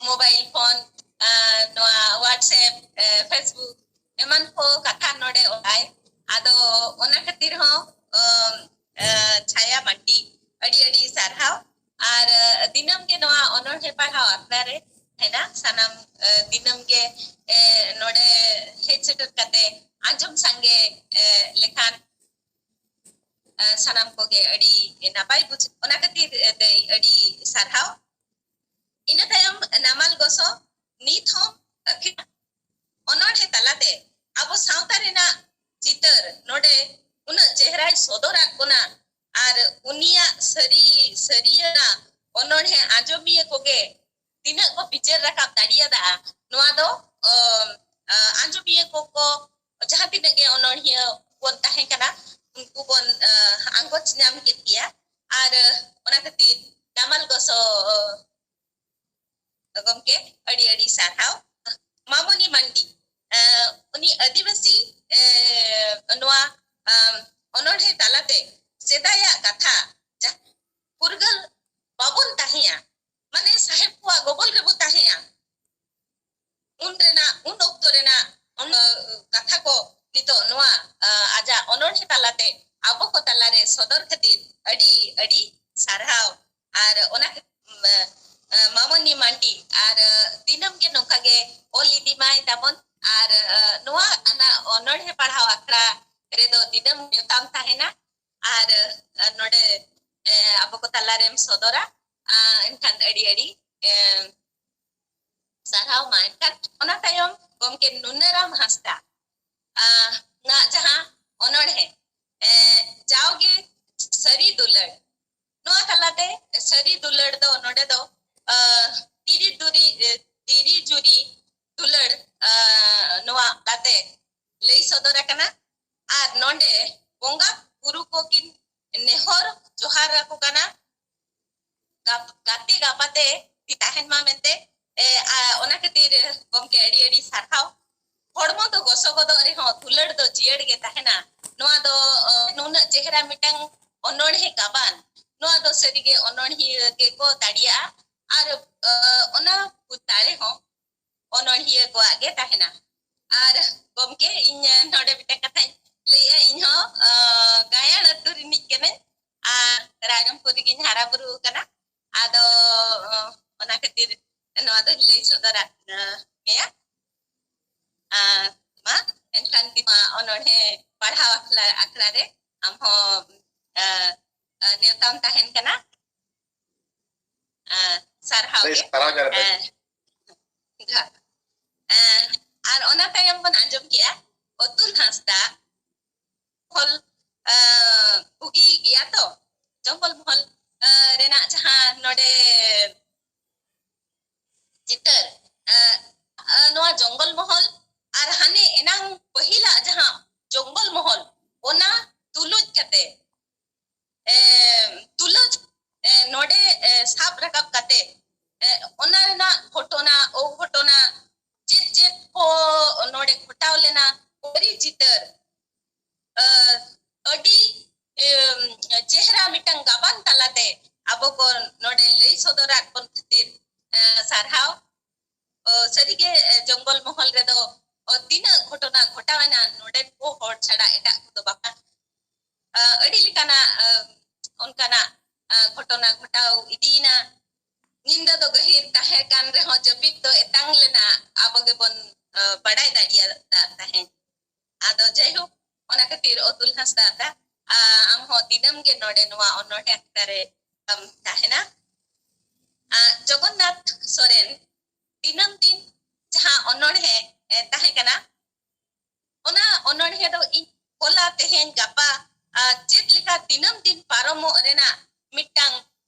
mobile phone, ᱟ, ᱱᱚᱣᱟ WhatsApp, ᱮ, Facebook, ᱮᱢᱟᱱ ᱠᱚ ᱠᱟᱛᱷᱟ ᱱᱚᱰᱮ ᱚᱞᱟᱭ᱾ ᱟᱫᱚ ᱚᱱᱟ ᱠᱷᱟᱹᱛᱤᱨ ᱦᱚᱸ, ᱚ, ᱮ, ᱪᱷᱟᱭᱟ ᱢᱟᱱᱰᱤ ᱟᱹᱰᱤ ᱟᱹᱰᱤ ᱥᱟᱨᱦᱟᱣ᱾ ᱟᱨ, ᱮ, ᱫᱤᱱᱟᱹᱢ ᱜᱮ ᱱᱚᱣᱟ ᱚᱱᱚᱬᱦᱮ ᱯᱟᱲᱦᱟᱣ ᱟᱠᱷᱲᱟ ᱨᱮ ᱛᱟᱦᱮᱱᱟ᱾ ᱥᱟᱱᱟᱢ, ᱮ, ᱫᱤᱱᱟᱹᱢ ᱜᱮ, ᱮ, ᱱᱚᱰᱮ ᱦᱮᱡ ᱥᱮᱴᱮᱨ ᱠᱟᱛᱮ ᱟᱸᱡᱚᱢ ᱥᱟᱸᱜᱮ, ᱮ, ᱞᱮᱠᱷᱟᱱ, ᱮ, ᱥᱟᱱᱟᱢ ᱠᱚᱜᱮ ᱟᱹᱰᱤ ᱱᱟᱯᱟᱭ ᱵᱩᱡᱷᱟᱹᱜ᱾ ᱚᱱᱟ ᱠᱷᱟᱹᱛᱤᱨ, ᱮ, ᱫᱟᱹᱭ ᱟᱹᱰᱤ ᱥᱟᱨᱦᱟᱣ᱾ ᱤᱱᱟᱹ ᱛᱟᱭᱚᱢ ᱱᱟᱢᱟᱞ ᱜᱚᱥᱚ ᱱᱤᱛ ᱦᱚᱸ ᱟᱹᱠᱷᱤᱨ ᱚᱱᱚᱬᱦᱮ ᱛᱟᱞᱟᱛᱮ ᱟᱵᱚ ᱥᱟᱶᱛᱟ ᱨᱮᱱᱟᱜ ᱪᱤᱛᱟᱹᱨ ᱱᱚᱰᱮ ᱩᱱᱟᱹᱜ ᱪᱮᱦᱨᱟᱭ ᱥᱚᱫᱚᱨᱟᱫ ᱵᱚᱱᱟ᱾ ᱟᱨ ᱩᱱᱤᱭᱟᱜ ᱥᱟᱹᱨᱤ, ᱥᱟᱹᱨᱤᱭᱟᱹ ᱚᱱᱚᱬᱦᱮ ᱟᱸᱡᱚᱢᱤᱭᱟᱹ ᱠᱚᱜᱮ ᱛᱤᱱᱟᱹᱜ ᱠᱚ ᱵᱤᱪᱟᱹᱨ ᱨᱟᱠᱟᱵ ᱫᱟᱲᱮᱭᱟᱫᱟ, ᱱᱚᱣᱟ ᱫᱚ, ᱚ, ᱟ, ᱟᱸᱡᱚᱢᱤᱭᱟᱹ ᱠᱚᱠᱚ, ᱡᱟᱦᱟᱸ ᱛᱤᱱᱟᱹᱜ ᱜᱮ ᱚᱱᱚᱬᱦᱤᱭᱟᱹ ᱵᱚᱱ ᱛᱟᱦᱮᱸ ᱠᱟᱱᱟ, ᱩᱱᱠᱩ ᱵᱚᱱ, ᱟ, ᱟᱸᱜᱚᱪ ᱧᱟᱢ ᱠᱮᱫ ᱜᱮᱭᱟ᱾ ᱟᱨ, ᱟ, ᱚᱱᱟ ᱠᱷᱟᱹᱛᱤᱨ ᱱᱟᱢᱟᱞ ᱜᱚᱥᱚ, ᱚ, ᱜᱚᱢᱠᱮ, ᱟᱹᱰᱤ ᱟᱹᱰᱤ ᱥᱟᱨᱦᱟᱣ᱾ ᱢᱟᱢᱚᱱᱤ ᱢᱟᱱᱰᱤ, ᱮ, ᱩᱱᱤ ᱟᱹᱫᱤᱵᱟᱹᱥᱤ, ᱮ, ᱱᱚᱣᱟ, ᱟᱢ, ᱚᱱᱚᱬᱦᱮ ᱛᱟᱞᱟᱛᱮ ᱥᱮᱫᱟᱭᱟᱜ ᱠᱟᱛᱷᱟ, ᱡᱟᱦᱟᱸ ᱯᱷᱩᱨᱜᱟᱹᱞ ᱵᱟᱵᱚᱱ ᱛᱟᱦᱮᱸᱭᱟ, ᱢᱟᱱᱮ ᱥᱟᱦᱮᱵ ᱠᱚᱣᱟᱜ ᱜᱚᱵᱚᱞ ᱨᱮᱵᱚ ᱛᱟᱦᱮᱸᱭᱟ, ᱩᱱ ᱨᱮᱱᱟᱜ, ᱩᱱ ᱚᱠᱛᱚ ᱨᱮᱱᱟᱜ ᱚᱱ-, ᱠᱟᱛᱷᱟ ᱠᱚ ᱱᱤᱛᱚᱜ ᱱᱚᱣᱟ, ᱟ, ᱟᱡᱟᱜ ᱚᱱᱚᱬᱦᱮ ᱛᱟᱞᱟᱛᱮ ᱟᱵᱚ ᱠᱚ ᱛᱟᱞᱟᱨᱮ ᱥᱚᱫᱚᱨ ᱠᱷᱟᱹᱛᱤᱨ ᱟᱹᱰᱤ ᱟᱹᱰᱤ ᱥᱟᱨᱦᱟᱣ᱾ ᱟᱨ ᱚᱱᱟ, ᱮ, ᱮ, ᱢᱟᱢᱚᱱᱤ ᱢᱟᱱᱰᱤ ᱟᱨ, ᱮ, ᱫᱤᱱᱟᱹᱢ ᱜᱮ ᱱᱚᱝᱠᱟ ᱜᱮ ᱚᱞ ᱤᱫᱤ ᱢᱟᱭ ᱛᱟᱵᱚᱱ᱾ ᱟᱨ, ᱮ, ᱱᱚᱣᱟ ᱟᱱᱟ ᱚᱱᱚᱬᱦᱮ ᱯᱟᱲᱦᱟᱣ ᱟᱠᱷᱲᱟ ᱨᱮᱫᱚ ᱫᱤᱱᱟᱹᱢ ᱱᱮᱣᱛᱟᱢ ᱛᱟᱦᱮᱱᱟ᱾ ᱟᱨ, ᱮ, ᱱᱚᱰᱮ, ᱮ, ᱟᱵᱚ ᱠᱚ ᱛᱟᱞᱟᱨᱮᱢ ᱥᱚᱫᱚᱨᱟ᱾ ᱟ, ᱮᱱᱠᱷᱟᱱ ᱟᱹᱰᱤ ᱟᱹᱰᱤ, ᱮ, ᱥᱟᱨᱦᱟᱣ ᱢᱟ᱾ ᱮᱱᱠᱷᱟᱱ ᱚᱱᱟ ᱛᱟᱭᱚᱢ ᱜᱚᱢᱠᱮ ᱱᱩᱱᱟᱹᱨᱟᱢ ᱦᱟᱸᱥᱫᱟ, ᱟ, ᱱᱟᱜ ᱡᱟᱦᱟᱸ ᱚᱱᱚᱬᱦᱮ, ᱮ, ᱡᱟᱣᱜᱮ ᱥᱟᱹᱨᱤ ᱫᱩᱞᱟᱹᱲ, ᱱᱚᱣᱟ ᱛᱟᱞᱟᱛᱮ ᱥᱟᱹᱨᱤ ᱫᱩᱞᱟᱹᱲ ᱫᱚ ᱱᱚᱰᱮ ᱫᱚ, ᱞᱟᱹᱭ ᱥᱚᱫᱚᱨ ᱟᱠᱟᱱᱟ᱾ ᱟᱨ ᱱᱚᱰᱮ ᱵᱚᱸᱜᱟ ᱵᱩᱨᱩ ᱠᱚ ᱠᱤᱱ ᱱᱮᱦᱚᱨ ᱡᱚᱦᱟᱨ ᱟᱠᱚ ᱠᱟᱱᱟ, ᱜᱟᱯ-, ᱜᱟᱛᱮ ᱜᱟᱯᱟᱛᱮ ᱛᱟᱦᱮᱱ ᱢᱟ ᱢᱮᱱᱛᱮ᱾ ᱮ, ᱟ, ᱚᱱᱟ ᱠᱷᱟᱹᱛᱤᱨ ᱜᱚᱢᱠᱮ ᱟᱹᱰᱤ ᱟᱹᱰᱤ ᱥᱟᱨᱦᱟᱣ᱾ ᱦᱚᱲᱢᱚ ᱫᱚ ᱜᱚᱥᱚ ᱜᱚᱫᱚᱜ ᱨᱮᱦᱚᱸ ᱫᱩᱞᱟᱹᱲ ᱫᱚ ᱡᱤᱭᱟᱹᱲ ᱜᱮ ᱛᱟᱦᱮᱱᱟ᱾ ᱱᱚᱣᱟ ᱫᱚ, ᱚ, ᱱᱩᱱᱟᱹᱜ ᱪᱮᱦᱨᱟ ᱢᱤᱫᱴᱟᱝ ᱚᱱᱚᱬᱦᱮ ᱜᱟᱵᱟᱱ, ᱱᱚᱣᱟ ᱫᱚ ᱥᱟᱹᱨᱤᱜᱮ ᱚᱱᱚᱬᱦᱤᱭᱟᱹ ᱜᱮᱠᱚ ᱫᱟᱲᱮᱭᱟᱜᱼᱟ᱾ ᱟᱨ, ᱚ, ᱚᱱᱟ ᱫᱟᱲᱮ ᱦᱚᱸ ᱚᱱᱚᱬᱦᱤᱭᱟᱹ ᱠᱚᱣᱟᱜ ᱜᱮ ᱛᱟᱦᱮᱱᱟ᱾ ᱟᱨ ᱜᱚᱢᱠᱮ, ᱤᱧ ᱱᱚᱰᱮ ᱢᱤᱫᱴᱟᱝ ᱠᱟᱛᱷᱟᱧ ᱞᱟᱹᱭᱮᱜᱼᱟ᱾ ᱤᱧ ᱦᱚᱸ, ᱚ, ᱜᱟᱭᱟᱲ ᱟᱹᱛᱩ ᱨᱤᱱᱤᱡ ᱠᱟᱹᱱᱟᱹᱧ ᱟᱨ ᱨᱟᱭᱨᱚᱝᱯᱩᱨ ᱨᱮᱜᱤᱧ ᱦᱟᱨᱟ ᱵᱩᱨᱩ ᱟᱠᱟᱱᱟ᱾ ᱟᱫᱚ, ᱚ, ᱚᱱᱟ ᱠᱷᱟᱹᱛᱤᱨ ᱱᱚᱣᱟ ᱫᱚᱧ ᱞᱟᱹᱭ ᱥᱚᱫᱚᱨᱟᱫ, ᱚ, ᱢᱮᱭᱟ᱾ ᱟᱨ ᱢᱟ, ᱮᱱᱠᱷᱟᱱ ᱫᱤᱢᱟ ᱚᱱᱚᱬᱦᱮ ᱯᱟᱲᱦᱟᱣ ᱟᱠᱷᱲᱟ, ᱟᱠᱷᱲᱟ ᱨᱮ ᱟᱢ ᱦᱚᱸ, ᱚ, ᱚ, ᱱᱮᱣᱛᱟᱢ ᱛᱟᱦᱮᱱ ᱠᱟᱱᱟ᱾ ᱟᱨ ᱥᱟᱨᱦᱟᱣ ᱜᱮ᱾ ᱥᱟᱨᱦᱟᱣ ᱡᱟᱨ ᱫᱚ᱾ ᱟᱨ, ᱡᱚᱦᱟᱨ᱾ ᱟᱨ, ᱟᱨ ᱚᱱᱟ ᱛᱟᱭᱚᱢ ᱵᱚᱱ ᱟᱸᱡᱚᱢ ᱠᱮᱜᱼᱟ ᱚᱛᱩᱞ ᱦᱟᱸᱥᱫᱟ ᱢᱚᱦᱚᱞ, ᱟᱨ, ᱵᱩᱜᱤ ᱜᱮᱭᱟ ᱛᱚ, ᱡᱚᱝᱜᱚᱞ ᱢᱚᱦᱚᱞ, ᱟᱨ, ᱨᱮᱱᱟᱜ ᱡᱟᱦᱟᱸ ᱱᱚᱰᱮ ᱪᱤᱛᱟᱹᱨ, ᱟᱨ, ᱟᱨ ᱱᱚᱣᱟ ᱡᱚᱝᱜᱚᱞ ᱢᱚᱦᱚᱞ ᱟᱨ ᱦᱟᱱᱮ ᱮᱱᱟᱝ ᱯᱟᱹᱦᱤᱞᱟᱜ ᱡᱟᱦᱟᱸ ᱡᱚᱝᱜᱚᱞ ᱢᱚᱦᱚᱞ, ᱚᱱᱟ ᱛᱩᱞᱩᱡ ᱠᱟᱛᱮ ᱮ, ᱛᱩᱞᱟᱹ, ᱮ, ᱱᱚᱰᱮ, ᱮ, ᱥᱟᱵ ᱨᱟᱠᱟᱵ ᱠᱟᱛᱮ, ᱮ, ᱚᱱᱟ ᱨᱮᱱᱟᱜ ᱜᱷᱚᱴᱚᱱᱟ, ᱚᱜᱷᱚᱴᱚᱱᱟ, ᱪᱮᱫ ᱪᱮᱫ ᱠᱚ ᱱᱚᱰᱮ ᱜᱷᱚᱴᱟᱣ ᱞᱮᱱᱟ, ᱚᱱᱟ ᱪᱤᱛᱟᱹᱨ, ᱮ, ᱟᱹᱰᱤ, ᱮ, ᱪᱮᱦᱨᱟ ᱢᱤᱫᱴᱟᱝ ᱜᱟᱵᱟᱱ ᱛᱟᱞᱟᱛᱮ ᱟᱵᱚ ᱠᱚ ᱱᱚᱰᱮ ᱞᱟᱹᱭ ᱥᱚᱫᱚᱨᱟᱫ ᱵᱚᱱ ᱠᱷᱟᱹᱛᱤᱨ, ᱮ, ᱥᱟᱨᱦᱟᱣ᱾ ᱚ, ᱥᱟᱹᱨᱤᱜᱮ, ᱮ, ᱡᱚᱝᱜᱚᱞ ᱢᱚᱦᱚᱞ ᱨᱮᱫᱚ, ᱚ, ᱛᱤᱱᱟᱹᱜ ᱜᱷᱚᱴᱚᱱᱟ ᱜᱷᱚᱴᱟᱣᱮᱱᱟ, ᱱᱚᱰᱮᱱ ᱠᱚ ᱦᱚᱲ ᱪᱷᱟᱰᱟ ᱮᱴᱟᱜ ᱠᱚᱫᱚ ᱵᱟᱝ᱾ ᱟ, ᱟᱹᱰᱤ ᱞᱮᱠᱟᱱᱟᱜ, ᱟ, ᱚᱱᱠᱟᱱᱟᱜ, ᱟ, ᱜᱷᱚᱴᱚᱱᱟ ᱜᱷᱚᱴᱟᱣ ᱤᱫᱤᱭᱮᱱᱟ᱾ ᱧᱤᱫᱟᱹ ᱫᱚ ᱜᱟᱹᱦᱤᱨ ᱛᱟᱦᱮᱸ ᱠᱟᱱ ᱨᱮᱦᱚᱸ ᱡᱟᱹᱯᱤᱫ ᱫᱚ ᱮᱛᱟᱝ ᱞᱮᱱᱟ, ᱟᱵᱚ ᱜᱮᱵᱚᱱ, ᱟ, ᱵᱟᱰᱟᱭ ᱫᱟᱲᱮᱭᱟᱫ ᱛᱟᱦᱮᱸᱫ᱾ ᱟᱫᱚ ᱡᱟᱭᱦᱳᱠ, ᱚᱱᱟ ᱠᱷᱟᱹᱛᱤᱨ ᱚᱛᱩᱞ ᱦᱟᱸᱥᱫᱟ ᱫᱟ, ᱟ, ᱟᱢ ᱦᱚᱸ ᱫᱤᱱᱟᱹᱢ ᱜᱮ ᱱᱚᱰᱮ ᱱᱚᱣᱟ ᱚᱱᱚᱬᱦᱮ ᱟᱠᱷᱲᱟ ᱨᱮ ᱟᱢ ᱛᱟᱦᱮᱱᱟ᱾ ᱟ, ᱡᱚᱜᱚᱱᱱᱟᱛᱷ ᱥᱚᱨᱮᱱ ᱫᱤᱱᱟᱹᱢ ᱫᱤᱱ ᱡᱟᱦᱟᱸ ᱚᱱᱚᱬᱦᱮ, ᱮ, ᱛᱟᱦᱮᱸ ᱠᱟᱱᱟ, ᱚᱱᱟ ᱚᱱᱚᱬᱦᱮ ᱫᱚ ᱤᱧ ᱦᱚᱞᱟ, ᱛᱮᱦᱮᱧ, ᱜᱟᱯᱟ, ᱟ, ᱪᱮᱫ ᱞᱮᱠᱟ ᱫᱤᱱᱟᱹᱢ ᱫᱤᱱ ᱯᱟᱨᱚᱢᱚᱜ ᱨᱮᱱᱟᱜ ᱢᱤᱫᱴᱟᱝ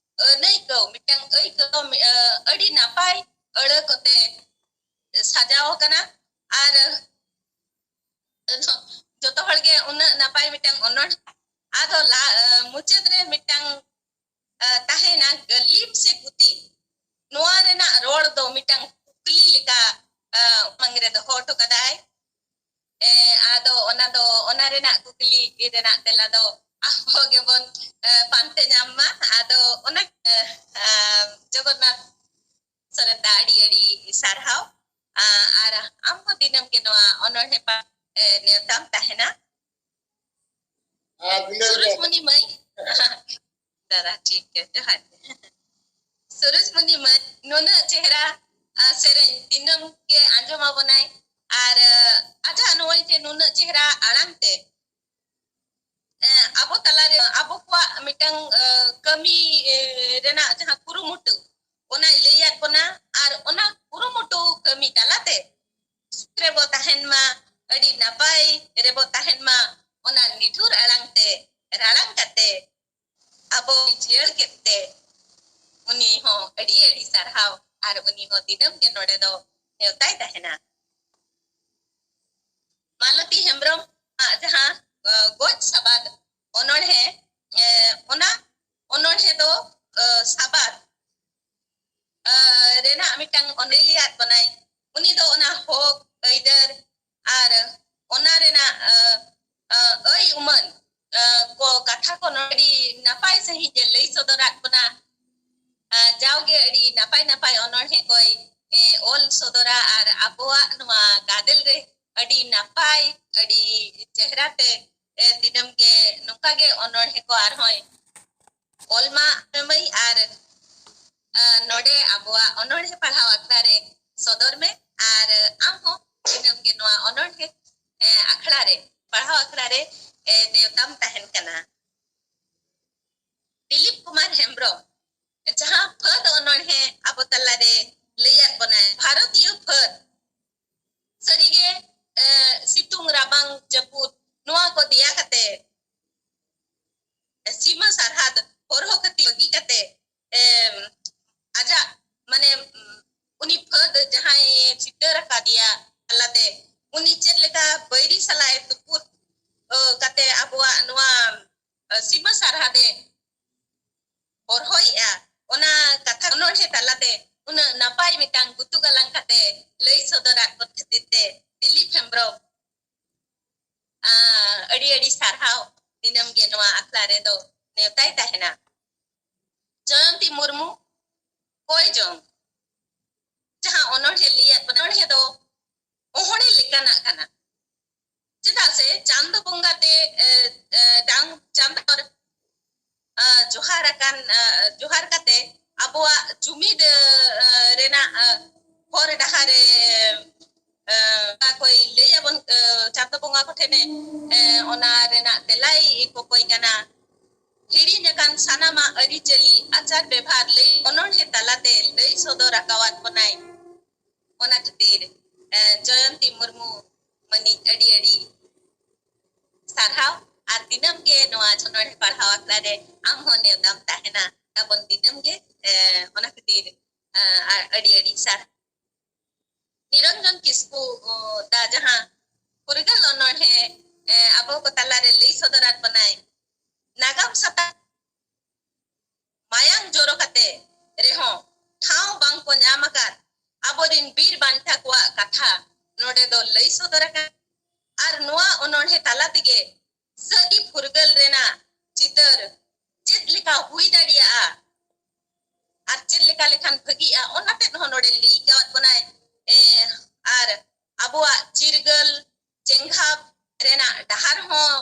ᱟᱹᱱᱟᱹᱭᱠᱟᱹᱣ, ᱢᱤᱫᱴᱟᱝ ᱟᱹᱭᱠᱟᱹᱣ, ᱢᱤ-, ᱟ, ᱟᱹᱰᱤ ᱱᱟᱯᱟᱭ ᱟᱹᱲᱟᱹ ᱠᱚᱛᱮ ᱥᱟᱡᱟᱣ ᱟᱠᱟᱱᱟ᱾ ᱟᱨ ᱡᱚᱛᱚ ᱦᱚᱲ ᱜᱮ ᱩᱱᱟᱹᱜ ᱱᱟᱯᱟᱭ ᱢᱤᱫᱴᱟᱝ ᱚᱱᱚᱬ-, ᱟᱫᱚ ᱞᱟ-, ᱢᱩᱪᱟᱹᱫ ᱨᱮ ᱢᱤᱫᱴᱟᱝ ᱛᱟᱦᱮᱱᱟ ᱜᱟᱹᱞᱤᱢ ᱥᱮ ᱜᱩᱛᱤ᱾ ᱱᱚᱣᱟ ᱨᱮᱱᱟᱜ ᱨᱚᱲ ᱫᱚ ᱢᱤᱫᱴᱟᱝ ᱠᱩᱠᱞᱤ ᱞᱮᱠᱟ ᱢᱟᱝ ᱨᱮ ᱫᱚᱦᱚ ᱦᱚᱴᱚ ᱠᱟᱫᱟᱭ᱾ ᱟᱫᱚ ᱚᱱᱟ ᱫᱚ, ᱚᱱᱟ ᱨᱮᱱᱟᱜ ᱠᱩᱠᱞᱤ ᱨᱮᱱᱟᱜ ᱛᱮᱞᱟ ᱫᱚ ᱟᱵᱚ ᱜᱮᱵᱚᱱ ᱯᱟᱱᱛᱮ ᱧᱟᱢ ᱢᱟ᱾ ᱟᱫᱚ ᱚᱱᱟ ᱡᱚᱜᱚᱱᱱᱟᱛᱷ ᱥᱚᱨᱮᱱ ᱫᱟ, ᱟᱹᱰᱤ ᱟᱹᱰᱤ ᱥᱟᱨᱦᱟᱣ᱾ ᱟᱨ ᱟᱢ ᱦᱚᱸ ᱫᱤᱱᱟᱹᱢ ᱜᱮ ᱱᱚᱣᱟ ᱚᱱᱚᱬᱦᱮ ᱯᱟ-, ᱱᱮᱣᱛᱟᱢ ᱛᱟᱦᱮᱱᱟ᱾ ᱥᱩᱨᱩᱡᱽ ᱢᱩᱱᱤ ᱢᱟᱹᱭ᱾ ᱫᱟᱫᱟ, ᱴᱷᱤᱠ ᱜᱮ, ᱡᱚᱦᱟᱨ ᱜᱮ᱾ ᱥᱩᱨᱩᱡᱽ ᱢᱩᱱᱤ ᱢᱟᱹᱭ, ᱱᱩᱱᱟᱹᱜ ᱪᱮᱦᱨᱟ ᱥᱮᱨᱮᱧ ᱫᱤᱱᱟᱹᱢ ᱜᱮ ᱟᱸᱡᱚᱢ ᱟᱵᱚᱱᱟᱭ, ᱟᱨ ᱟᱡᱟᱜ ᱱᱚᱜᱼᱚᱭ ᱡᱮ ᱱᱩᱱᱟᱹᱜ ᱪᱮᱦᱨᱟ ᱟᱲᱟᱝ ᱛᱮ ᱟᱵᱚ ᱛᱟᱞᱟᱨᱮ ᱟᱵᱚ ᱠᱚᱣᱟᱜ ᱢᱤᱫᱴᱟᱝ ᱠᱟᱹᱢᱤ ᱨᱮᱱᱟᱜ ᱡᱟᱦᱟᱸ ᱠᱩᱨᱩᱢᱩᱴᱩ, ᱚᱱᱟᱭ ᱞᱟᱹᱭᱟᱫ ᱵᱚᱱᱟ᱾ ᱟᱨ ᱚᱱᱟ ᱠᱩᱨᱩᱢᱩᱴᱩ ᱠᱟᱹᱢᱤ ᱛᱟᱞᱟᱛᱮ ᱥᱩᱠ ᱨᱮᱵᱚ ᱛᱟᱦᱮᱱ ᱢᱟ, ᱟᱹᱰᱤ ᱱᱟᱯᱟᱭ ᱨᱮᱵᱚ ᱛᱟᱦᱮᱱ ᱢᱟ, ᱚᱱᱟ ᱱᱤᱴᱷᱩᱨ ᱟᱲᱟᱝ ᱛᱮ ᱨᱟᱲᱟᱝ ᱠᱟᱛᱮ ᱟᱵᱚ ᱡᱤᱭᱟᱹᱲ ᱠᱮᱫ ᱛᱮ ᱩᱱᱤ ᱦᱚᱸ ᱟᱹᱰᱤ ᱟᱹᱰᱤ ᱥᱟᱨᱦᱟᱣ᱾ ᱟᱨ ᱩᱱᱤ ᱦᱚᱸ ᱫᱤᱱᱟᱹᱢ ᱜᱮ ᱱᱚᱰᱮ ᱫᱚ ᱱᱮᱣᱛᱟᱭ ᱛᱟᱦᱮᱱᱟ᱾ ᱢᱟᱞᱚᱛᱤ ᱦᱮᱢᱵᱨᱚᱢ ᱟᱜ ᱡᱟᱦᱟᱸ ᱜᱚᱡ ᱥᱟᱵᱟᱫ ᱚᱱᱚᱬᱦᱮ, ᱚᱱᱟ ᱚᱱᱚᱬᱦᱮ ᱫᱚ ᱥᱟᱵᱟᱫ ᱨᱮᱱᱟᱜ ᱢᱤᱫᱴᱟᱝ ᱚᱱᱚᱞᱤᱭᱟᱹ ᱟᱫ ᱵᱚᱱᱟᱭ᱾ ᱩᱱᱤ ᱫᱚ ᱚᱱᱟ ᱦᱚᱠ ᱟᱹᱭᱫᱟᱹᱨ ᱟᱨ ᱚᱱᱟ ᱨᱮᱱᱟᱜ ᱟᱹᱭ ᱩᱢᱟᱹᱱ ᱠᱚ, ᱠᱟᱛᱷᱟ ᱠᱚ ᱱᱚᱰᱮ ᱟᱹᱰᱤ ᱱᱟᱯᱟᱭ ᱥᱟᱺᱦᱤᱡ ᱮ ᱞᱟᱹᱭ ᱥᱚᱫᱚᱨᱟᱫ ᱵᱚᱱᱟ᱾ ᱡᱟᱣᱜᱮ ᱟᱹᱰᱤ ᱱᱟᱯᱟᱭ ᱱᱟᱯᱟᱭ ᱚᱱᱚᱬᱦᱮ ᱠᱚᱭ ᱚᱞ ᱥᱚᱫᱚᱨᱟ ᱟᱨ ᱟᱵᱚᱣᱟᱜ ᱱᱚᱣᱟ ᱜᱟᱫᱮᱞ ᱨᱮ ᱟᱹᱰᱤ ᱱᱟᱯᱟᱭ, ᱟᱹᱰᱤ ᱪᱮᱦᱨᱟ ᱛᱮ ᱫᱤᱱᱟᱹᱢ ᱜᱮ ᱱᱚᱝᱠᱟ ᱜᱮ ᱚᱱᱚᱬᱦᱮ ᱠᱚ ᱟᱨᱦᱚᱸᱭ ᱚᱞ ᱢᱟ ᱢᱟᱹᱭ᱾ ᱟᱨ ᱱᱚᱰᱮ ᱟᱵᱚᱣᱟᱜ ᱚᱱᱚᱬᱦᱮ ᱯᱟᱲᱦᱟᱣ ᱟᱠᱷᱲᱟ ᱨᱮ ᱥᱚᱫᱚᱨ ᱢᱮ᱾ ᱟᱨ ᱟᱢ ᱦᱚᱸ ᱫᱤᱱᱟᱹᱢ ᱜᱮ ᱱᱚᱣᱟ ᱚᱱᱚᱬᱦᱮ ᱟᱠᱷᱲᱟ ᱨᱮ, ᱯᱟᱲᱦᱟᱣ ᱟᱠᱷᱲᱟ ᱨᱮ ᱱᱮᱣᱛᱟᱢ ᱛᱟᱦᱮᱱ ᱠᱟᱱᱟ᱾ ᱫᱤᱞᱤᱯ ᱠᱩᱢᱟᱨ ᱦᱮᱢᱵᱨᱚᱢ ᱡᱟᱦᱟᱸ ᱯᱷᱟᱹᱫ ᱚᱱᱚᱬᱦᱮ ᱟᱵᱚ ᱛᱟᱞᱟᱨᱮ ᱞᱟᱹᱭᱟᱫ ᱵᱚᱱᱟᱭ, ᱵᱷᱟᱨᱚᱛᱤᱭᱚ ᱯᱷᱟᱹᱫ ᱥᱟᱹᱨᱤᱜᱮ ᱥᱤᱛᱩᱝ, ᱨᱟᱵᱟᱝ, ᱡᱟᱹᱯᱩᱫ, ᱱᱚᱣᱟ ᱠᱚ ᱫᱮᱭᱟ ᱠᱟᱛᱮ, ᱥᱤᱢᱟᱹ ᱥᱟᱨᱦᱟᱫ ᱦᱚᱨᱦᱚ ᱠᱷᱟᱹᱛᱤᱨ ᱵᱟᱹᱜᱤ ᱠᱟᱛᱮ, ᱟᱡᱟᱜ, ᱢᱟᱱᱮ, ᱩᱱᱤ ᱯᱷᱟᱹᱫ ᱡᱟᱦᱟᱸᱭ ᱪᱷᱤᱴᱟᱹᱨ ᱟᱠᱟᱫᱮᱭᱟ ᱛᱟᱞᱟᱛᱮ, ᱩᱱᱤ ᱪᱮᱫ ᱞᱮᱠᱟ ᱵᱟᱹᱭᱨᱤ ᱥᱟᱞᱟᱜ ᱮ ᱛᱩᱯᱩᱫ, ᱚ, ᱠᱟᱛᱮ ᱟᱵᱚᱣᱟᱜ ᱱᱚᱣᱟ, ᱚ, ᱥᱤᱢᱟᱹ ᱥᱟᱨᱦᱟᱫ ᱮ ᱦᱚᱨᱦᱚᱭᱮᱜᱼᱟ, ᱚᱱᱟ ᱠᱟᱛᱷᱟ ᱚᱱᱚᱬᱦᱮ ᱛᱟᱞᱟᱛᱮ ᱩᱱᱟᱹᱜ ᱱᱟᱯᱟᱭ ᱢᱤᱫᱴᱟᱝ ᱜᱩᱛᱩ ᱜᱟᱞᱟᱝ ᱠᱟᱛᱮ ᱞᱟᱹᱭ ᱥᱚᱫᱚᱨᱟᱫ ᱵᱚᱱ ᱠᱷᱟᱹᱛᱤᱨ ᱛᱮ ᱫᱤᱞᱤᱯ ᱦᱮᱢᱵᱽᱨᱚᱢ, ᱟ, ᱟᱹᱰᱤ ᱟᱹᱰᱤ ᱥᱟᱨᱦᱟᱣ᱾ ᱫᱤᱱᱟᱹᱢ ᱜᱮ ᱱᱚᱣᱟ ᱟᱠᱷᱲᱟ ᱨᱮᱫᱚ ᱱᱮᱣᱛᱟᱭ ᱛᱟᱦᱮᱱᱟ᱾ ᱡᱚᱭᱚᱱᱛᱤ ᱢᱩᱨᱢᱩ, ᱠᱚᱭ ᱡᱚᱝ, ᱡᱟᱦᱟᱸ ᱚᱱᱚᱬᱦᱮ ᱞᱟᱹᱭᱟᱫ ᱵᱚᱱᱟ, ᱚᱱᱚᱬᱦᱮ ᱫᱚ ᱚᱦᱚᱬᱮ ᱞᱮᱠᱟᱱᱟᱜ ᱠᱟᱱᱟ᱾ ᱪᱮᱫᱟᱜ ᱥᱮ ᱪᱟᱸᱫᱚ ᱵᱚᱸᱜᱟ ᱛᱮ, ᱮ, ᱮ, ᱰᱟᱝ ᱪᱟᱸᱫᱚ, ᱮ, ᱡᱚᱦᱟᱨ ᱟᱠᱟᱱ, ᱮ, ᱡᱚᱦᱟᱨ ᱠᱟᱛᱮ ᱟᱵᱚᱣᱟᱜ ᱡᱩᱢᱤᱫ, ᱮ, ᱮ, ᱨᱮᱱᱟᱜ, ᱮ, ᱦᱚᱨ ᱰᱟᱦᱟᱨ ᱮ, ᱮ, ᱚᱠᱟ ᱠᱚᱭ ᱞᱟᱹᱭ ᱟᱵᱚᱱ, ᱮ, ᱪᱟᱸᱫᱚ ᱵᱚᱸᱜᱟ ᱠᱚᱴᱷᱮᱱ ᱮ, ᱮ, ᱚᱱᱟ ᱨᱮᱱᱟᱜ ᱛᱮᱞᱟᱭ ᱠᱚᱠᱚᱭ ᱠᱟᱱᱟ᱾ ᱦᱤᱲᱤᱧ ᱟᱠᱟᱱ ᱥᱟᱱᱟᱢᱟᱜ ᱟᱹᱨᱤᱪᱟᱹᱞᱤ, ᱟᱪᱟᱨ ᱵᱮᱵᱷᱟᱨ ᱞᱟᱹᱭ ᱚᱱᱚᱬᱦᱮ ᱛᱟᱞᱟᱛᱮ ᱞᱟᱹᱭ ᱥᱚᱫᱚᱨ ᱟᱠᱟᱣᱟᱫ ᱵᱚᱱᱟᱭ᱾ ᱚᱱᱟ ᱠᱷᱟᱹᱛᱤᱨ, ᱮ, ᱡᱚᱭᱚᱱᱛᱤ ᱢᱩᱨᱢᱩ ᱢᱟᱹᱱᱤᱡ ᱟᱹᱰᱤ ᱟᱹᱰᱤ ᱥᱟᱨᱦᱟᱣ᱾ ᱟᱨ ᱫᱤᱱᱟᱹᱢ ᱜᱮ ᱱᱚᱣᱟ ᱚᱱᱚᱬᱦᱮ ᱯᱟᱲᱦᱟᱣ ᱟᱠᱷᱲᱟ ᱨᱮ ᱟᱢ ᱦᱚᱸ ᱱᱮᱣᱛᱟᱢ ᱛᱟᱦᱮᱱᱟ ᱛᱟᱵᱚᱱ ᱫᱤᱱᱟᱹᱢ ᱜᱮ᱾ ᱮ, ᱚᱱᱟ ᱠᱷᱟᱹᱛᱤᱨ, ᱮ, ᱟ-, ᱟᱹᱰᱤ ᱟᱹᱰᱤ ᱥᱟᱨᱦᱟᱣ᱾ ᱱᱤᱨᱚᱧᱡᱚᱱ ᱠᱤᱥᱠᱩ, ᱚ, ᱫᱟ ᱡᱟᱦᱟᱸ ᱯᱷᱩᱨᱜᱟᱹᱞ ᱚᱱᱚᱬᱦᱮ, ᱮ, ᱟᱵᱚ ᱠᱚ ᱛᱟᱞᱟᱨᱮ ᱞᱟᱹᱭ ᱥᱚᱫᱚᱨᱟᱫ ᱵᱚᱱᱟᱭ, ᱱᱟᱜᱟᱢ ᱥᱟᱛᱟᱢ ᱢᱟᱭᱟᱝ ᱡᱚᱨᱚ ᱠᱟᱛᱮ ᱨᱮᱦᱚᱸ ᱴᱷᱟᱶ ᱵᱟᱝ ᱠᱚ ᱧᱟᱢ ᱟᱠᱟᱫ ᱟᱵᱚᱨᱤᱱ ᱵᱤᱨ ᱵᱟᱱᱴᱟ ᱠᱚᱣᱟᱜ ᱠᱟᱛᱷᱟ ᱱᱚᱰᱮ ᱫᱚ ᱞᱟᱹᱭ ᱥᱚᱫᱚᱨ ᱟᱠᱟᱱᱟ᱾ ᱟᱨ ᱱᱚᱣᱟ ᱚᱱᱚᱬᱦᱮ ᱛᱟᱞᱟ ᱛᱮᱜᱮ ᱥᱟᱹᱨᱤ ᱯᱷᱩᱨᱜᱟᱹᱞ ᱨᱮᱱᱟᱜ ᱪᱤᱛᱟᱹᱨ ᱪᱮᱫ ᱞᱮᱠᱟ ᱦᱩᱭ ᱫᱟᱲᱮᱭᱟᱜᱼᱟ ᱟᱨ ᱪᱮᱫ ᱞᱮᱠᱟ ᱞᱮᱠᱷᱟᱱ ᱵᱷᱟᱹᱜᱤᱜᱼᱟ, ᱚᱱᱟ ᱛᱮᱫ ᱦᱚᱸ ᱱᱚᱰᱮ ᱞᱟᱹᱭ ᱠᱟᱣᱟᱫ ᱵᱚᱱᱟᱭ᱾ ᱮ, ᱟᱨ ᱟᱵᱚᱣᱟᱜ ᱪᱤᱨᱜᱟᱹᱞ ᱪᱮᱸᱜᱷᱟᱯ ᱨᱮᱱᱟᱜ ᱰᱟᱦᱟᱨ ᱦᱚᱸ,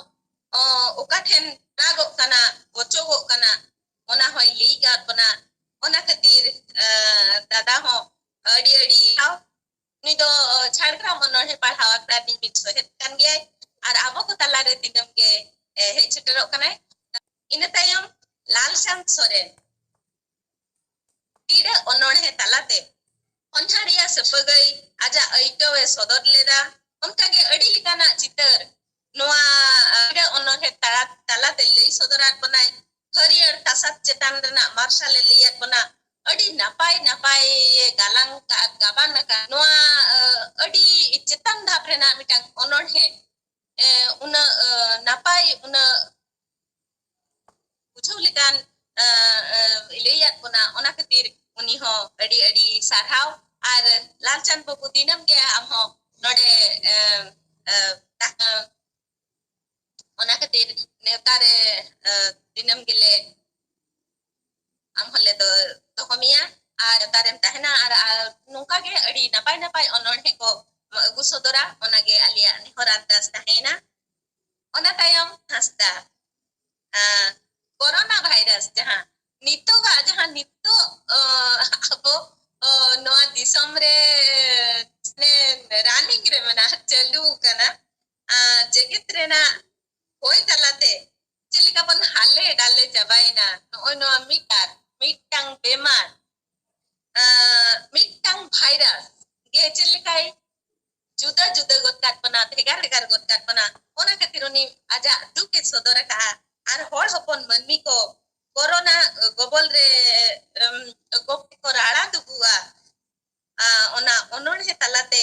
ᱚ, ᱚᱠᱟ ᱴᱷᱮᱱ ᱨᱟᱜᱚᱜ ᱠᱟᱱᱟ, ᱚᱪᱚᱜᱚᱜ ᱠᱟᱱᱟ, ᱚᱱᱟ ᱦᱚᱸᱭ ᱞᱟᱹᱭ ᱠᱟᱣᱟᱫ ᱵᱚᱱᱟ᱾ ᱚᱱᱟ ᱠᱷᱟᱹᱛᱤᱨ, ᱮ, ᱫᱟᱫᱟ ᱦᱚᱸ ᱟᱹᱰᱤ ᱟᱹᱰᱤ ᱥᱟᱨᱦᱟᱣ᱾ ᱩᱱᱤ ᱫᱚ, ᱚ, ᱡᱷᱟᱲᱜᱨᱟᱢ ᱚᱱᱚᱬᱦᱮ ᱯᱟᱲᱦᱟᱣ ᱟᱠᱷᱲᱟ ᱨᱤᱱᱤᱡ ᱢᱤᱫ ᱥᱚᱦᱮᱫ ᱠᱟᱱ ᱜᱮᱭᱟᱭ ᱟᱨ ᱟᱵᱚ ᱠᱚ ᱛᱟᱞᱟᱨᱮ ᱫᱤᱱᱟᱹᱢ ᱜᱮ, ᱮ, ᱦᱮᱡ ᱥᱮᱴᱮᱨᱚᱜ ᱠᱟᱱᱟᱭ᱾ ᱤᱱᱟᱹ ᱛᱟᱭᱚᱢ ᱞᱟᱞᱪᱟᱸᱫᱽ ᱥᱚᱨᱮᱱ, ᱠᱨᱤᱲᱟᱹ ᱚᱱᱚᱬᱦᱮ ᱛᱟᱞᱟᱛᱮ ᱚᱱᱦᱟᱨᱤᱭᱟ ᱥᱟᱹᱯᱟᱹᱜᱟᱹᱭ ᱟᱡᱟᱜ ᱟᱹᱭᱠᱟᱹᱣ ᱮ ᱥᱚᱫᱚᱨ ᱞᱮᱫᱟ᱾ ᱚᱱᱠᱟᱜᱮ ᱟᱹᱰᱤ ᱞᱮᱠᱟᱱᱟᱜ ᱪᱤᱛᱟᱹᱨ ᱱᱚᱣᱟ, ᱟ, ᱠᱨᱤᱲᱟᱹ ᱚᱱᱚᱬᱦᱮ ᱛᱟᱞᱟ-, ᱛᱟᱞᱟᱛᱮ ᱞᱟᱹᱭ ᱥᱚᱫᱚᱨᱟᱫ ᱵᱚᱱᱟᱭ᱾ ᱦᱟᱹᱨᱭᱟᱹᱲ ᱛᱟᱥᱟᱫ ᱪᱮᱛᱟᱱ ᱨᱮᱱᱟᱜ ᱢᱟᱨᱥᱟᱞ ᱮ ᱞᱟᱹᱭᱟᱫ ᱵᱚᱱᱟ᱾ ᱟᱹᱰᱤ ᱱᱟᱯᱟᱭ ᱱᱟᱯᱟᱭ ᱜᱟᱞᱟᱝ ᱟᱠᱟᱫ, ᱜᱟᱵᱟᱱ ᱟᱠᱟᱫ ᱱᱚᱣᱟ ᱟᱹᱰᱤ ᱪᱮᱛᱟᱱ ᱫᱷᱟᱯ ᱨᱮᱱᱟᱜ ᱢᱤᱫᱴᱟᱝ ᱚᱱᱚᱬᱦᱮ᱾ ᱩᱱᱟᱹᱜ ᱱᱟᱯᱟᱭ, ᱩᱱᱟᱹᱜ ᱵᱩᱡᱷᱟᱹᱣ ᱞᱮᱠᱟᱱ ᱞᱟᱹᱭᱟᱫ ᱵᱚᱱᱟ᱾ ᱚᱱᱟ ᱠᱷᱟᱹᱛᱤᱨ ᱩᱱᱤ ᱦᱚᱸ ᱟᱹᱰᱤ ᱟᱹᱰᱤ ᱥᱟᱨᱦᱟᱣ᱾ ᱟᱨ ᱞᱟᱞᱪᱟᱸᱫᱽ ᱵᱟᱹᱵᱩ, ᱫᱤᱱᱟᱹᱢ ᱜᱮ ᱟᱢ ᱦᱚᱸ ᱱᱚᱰᱮ ᱚᱱᱟ ᱠᱷᱟᱹᱛᱤᱨ ᱱᱮᱣᱛᱟ ᱨᱮ ᱫᱤᱱᱟᱹᱢ ᱜᱮᱞᱮ ᱟᱢ ᱦᱚᱸᱞᱮ ᱫᱚᱦᱚ ᱢᱮᱭᱟ ᱟᱨ ᱱᱮᱣᱛᱟ ᱨᱮᱢ ᱛᱟᱦᱮᱱᱟ᱾ ᱟᱨ ᱱᱚᱝᱠᱟ ᱜᱮ ᱟᱹᱰᱤ ᱱᱟᱯᱟᱭ ᱱᱟᱯᱟᱭ ᱚᱱᱚᱬᱦᱮ ᱠᱚ ᱟᱹᱜᱩ ᱥᱚᱫᱚᱨᱟ, ᱚᱱᱟᱜᱮ ᱟᱞᱮᱭᱟᱜ ᱱᱮᱦᱚᱨ ᱟᱨᱫᱟᱥ ᱛᱟᱦᱮᱸᱭᱮᱱᱟ᱾ ᱚᱱᱟ ᱛᱟᱭᱚᱢ ᱦᱟᱸᱥᱫᱟ, ᱠᱳᱨᱳᱱᱟ ᱵᱷᱟᱭᱨᱟᱥ ᱡᱟᱦᱟᱸ ᱱᱤᱛᱚᱜᱟᱜ, ᱡᱟᱦᱟᱸ ᱱᱤᱛᱚᱜ ᱟᱵᱚ ᱱᱚᱣᱟ ᱫᱤᱥᱚᱢ ᱨᱮ ᱨᱟᱱᱤᱝ ᱨᱮ ᱢᱮᱱᱟᱜ, ᱪᱟᱹᱞᱩ ᱟᱠᱟᱱᱟ, ᱡᱮᱜᱮᱛ ᱨᱮᱱᱟᱜ ᱦᱚᱭ ᱛᱟᱞᱟᱛᱮ ᱪᱮᱫ ᱞᱮᱠᱟ ᱵᱚᱱ ᱦᱟᱞᱮ ᱰᱟᱞᱮ ᱪᱟᱵᱟᱭᱮᱱᱟ᱾ ᱱᱚᱜᱼᱚᱭ ᱱᱚᱣᱟ ᱢᱤᱫ ᱟᱨ ᱢᱤᱫᱴᱟᱝ ᱵᱮᱢᱟᱨ, ᱢᱤᱫᱴᱟᱝ ᱵᱷᱟᱭᱨᱟᱥ ᱜᱮ ᱪᱮᱫ ᱞᱮᱠᱟᱭ ᱡᱩᱫᱟᱹ ᱡᱩᱫᱟᱹ ᱜᱚᱫ ᱠᱟᱫ ᱵᱚᱱᱟ, ᱵᱷᱮᱜᱟᱨ ᱵᱷᱮᱜᱟᱨ ᱜᱚᱫ ᱠᱟᱫ ᱵᱚᱱᱟ᱾ ᱚᱱᱟ ᱠᱷᱟᱹᱛᱤᱨ ᱩᱱᱤ ᱟᱡᱟᱜ ᱫᱩᱠ ᱮ ᱥᱚᱫᱚᱨ ᱟᱠᱟᱫᱼᱟ᱾ ᱟᱨ ᱦᱚᱲ ᱦᱚᱯᱚᱱ ᱢᱟᱹᱱᱢᱤ ᱠᱚ ᱠᱳᱨᱳᱱᱟ ᱜᱚᱵᱚᱞ ᱨᱮ ᱜᱚᱯᱚᱡ ᱠᱚ ᱨᱟᱲᱟ ᱫᱩᱜᱩᱜᱼᱟ᱾ ᱚᱱᱟ ᱚᱱᱚᱬᱦᱮ ᱛᱟᱞᱟᱛᱮ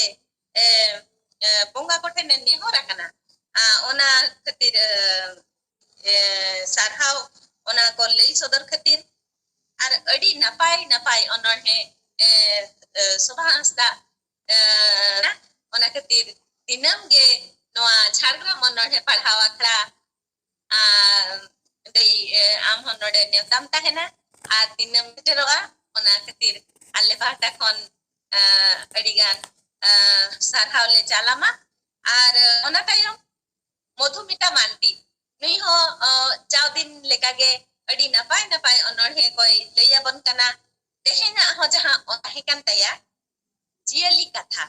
ᱵᱚᱸᱜᱟ ᱠᱚᱴᱷᱮᱱ ᱮ ᱱᱮᱦᱚᱨ ᱟᱠᱟᱱᱟ᱾ ᱚᱱᱟ ᱠᱷᱟᱹᱛᱤᱨ ᱥᱟᱨᱦᱟᱣ, ᱚᱱᱟ ᱠᱚ ᱞᱟᱹᱭ ᱥᱚᱫᱚᱨ ᱠᱷᱟᱹᱛᱤᱨ᱾ ᱟᱨ ᱟᱹᱰᱤ ᱱᱟᱯᱟᱭ ᱱᱟᱯᱟᱭ ᱚᱱᱚᱬᱦᱮ ᱥᱳᱵᱷᱟ ᱦᱟᱸᱥᱫᱟ᱾ ᱚᱱᱟ ᱠᱷᱟᱹᱛᱤᱨ ᱫᱤᱱᱟᱹᱢ ᱜᱮ ᱱᱚᱣᱟ ᱡᱷᱟᱲᱜᱨᱟᱢ ᱚᱱᱚᱬᱦᱮ ᱯᱟᱲᱦᱟᱣ ᱟᱠᱷᱲᱟ ᱟᱨ ᱫᱟᱹᱭ, ᱟᱢ ᱦᱚᱸ ᱱᱚᱰᱮ ᱱᱮᱣᱛᱟᱢ ᱛᱟᱦᱮᱱᱟ ᱟᱨ ᱫᱤᱱᱮᱢ ᱥᱮᱴᱮᱨᱚᱜᱼᱟ᱾ ᱚᱱᱟ ᱠᱷᱟᱹᱛᱤᱨ ᱟᱞᱮ ᱯᱟᱦᱴᱟ ᱠᱷᱚᱱ ᱟᱹᱰᱤᱜᱟᱱ ᱥᱟᱨᱦᱟᱣ ᱞᱮ ᱪᱟᱞᱟᱢᱟ᱾ ᱟᱨ ᱚᱱᱟ ᱛᱟᱭᱚᱢ ᱢᱚᱫᱷᱩᱢᱤᱛᱟ ᱢᱟᱱᱰᱤ, ᱱᱩᱭ ᱦᱚᱸ ᱡᱟᱣ ᱫᱤᱱ ᱞᱮᱠᱟᱜᱮ ᱟᱹᱰᱤ ᱱᱟᱯᱟᱭ ᱱᱟᱯᱟᱭ ᱚᱱᱚᱬᱦᱮ ᱠᱚᱭ ᱞᱟᱹᱭ ᱟᱵᱚᱱ ᱠᱟᱱᱟ᱾ ᱛᱮᱦᱮᱧᱟᱜ ᱦᱚᱸ ᱡᱟᱦᱟᱸ ᱛᱟᱦᱮᱸ ᱠᱟᱱ ᱛᱟᱭᱟ, ᱡᱤᱭᱟᱹᱞᱤ ᱠᱟᱛᱷᱟ,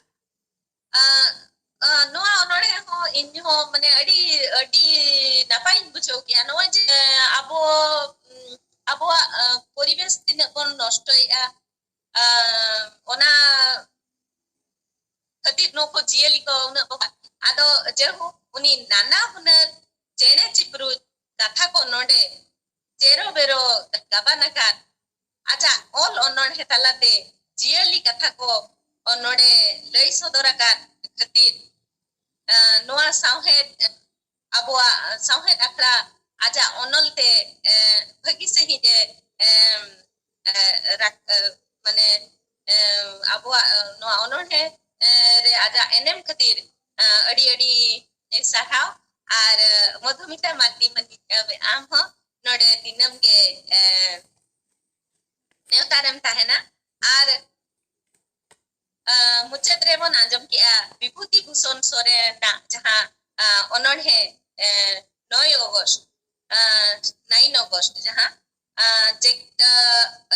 ᱱᱚᱣᱟ ᱚᱱᱚᱬᱦᱮ ᱦᱚᱸ ᱤᱧ ᱦᱚᱸ ᱢᱟᱱᱮ ᱟᱹᱰᱤ ᱟᱹᱰᱤ ᱱᱟᱯᱟᱭᱤᱧ ᱵᱩᱡᱷᱟᱹᱣ ᱠᱮᱜᱼᱟ᱾ ᱱᱚᱜᱼᱚᱭ ᱡᱮ ᱟᱵᱚ ᱟᱵᱚᱣᱟᱜ ᱯᱚᱨᱤᱵᱮᱥ ᱛᱤᱱᱟᱹᱜ ᱵᱚᱱ ᱱᱚᱥᱴᱚᱭᱮᱜᱼᱟ, ᱚᱱᱟ ᱠᱷᱟᱹᱛᱤᱨ ᱱᱩᱠᱩ ᱡᱤᱭᱟᱹᱞᱤ ᱠᱚ ᱩᱱᱟᱹᱜ ᱵᱚ, ᱟᱫᱚ ᱡᱮᱦᱳᱠ ᱩᱱᱤ ᱱᱟᱱᱟ ᱦᱩᱱᱟᱹᱨ ᱪᱮᱬᱮ ᱪᱤᱯᱨᱩᱡ ᱠᱟᱛᱷᱟ ᱠᱚ ᱱᱚᱰᱮ ᱪᱮᱨᱚ ᱵᱮᱨᱚ ᱜᱟᱵᱟᱱ ᱟᱠᱟᱫ ᱟᱡᱟᱜ ᱚᱞ ᱚᱱᱚᱬᱦᱮ ᱛᱟᱞᱟᱛᱮ ᱡᱤᱭᱟᱹᱞᱤ ᱠᱟᱛᱷᱟ ᱠᱚ ᱱᱚᱰᱮ ᱞᱟᱹᱭ ᱥᱚᱫᱚᱨ ᱟᱠᱟᱫ ᱠᱷᱟᱹᱛᱤᱨ, ᱱᱚᱣᱟ ᱥᱟᱶᱦᱮᱫ, ᱟᱵᱚᱣᱟᱜ ᱥᱟᱶᱦᱮᱫ ᱟᱠᱷᱲᱟ ᱟᱡᱟᱜ ᱚᱱᱚᱞ ᱛᱮ ᱵᱷᱟᱹᱜᱤ ᱥᱟᱺᱦᱤᱡ ᱮ ᱢᱟᱱᱮ ᱟᱵᱚᱣᱟᱜ ᱱᱚᱣᱟ ᱚᱱᱚᱬᱦᱮ ᱨᱮ ᱟᱡᱟᱜ ᱮᱱᱮᱢ ᱠᱷᱟᱹᱛᱤᱨ ᱟᱹᱰᱤ ᱟᱹᱰᱤ ᱥᱟᱨᱦᱟᱣ᱾ ᱟᱨ ᱢᱚᱫᱷᱩᱢᱤᱛᱟ ᱢᱟᱨᱰᱤ ᱢᱟᱹᱱᱤᱡ, ᱟᱢ ᱦᱚᱸ ᱱᱚᱰᱮ ᱫᱤᱱᱟᱹᱢ ᱜᱮ ᱱᱮᱣᱛᱟ ᱨᱮᱢ ᱛᱟᱦᱮᱱᱟ᱾ ᱟᱨ ᱢᱩᱪᱟᱹᱫ ᱨᱮᱵᱚᱱ ᱟᱸᱡᱚᱢ ᱠᱮᱜᱼᱟ ᱵᱤᱵᱷᱩᱛᱤ ᱵᱷᱩᱥᱚᱱ ᱥᱚᱨᱮᱱᱟᱜ ᱡᱟᱦᱟᱸ ᱚᱱᱚᱬᱦᱮ, ᱱᱚᱭ ᱚᱜᱚᱥᱴ, ᱱᱟᱭᱤᱱ ᱚᱜᱚᱥᱴ ᱡᱟᱦᱟᱸ ᱡᱮ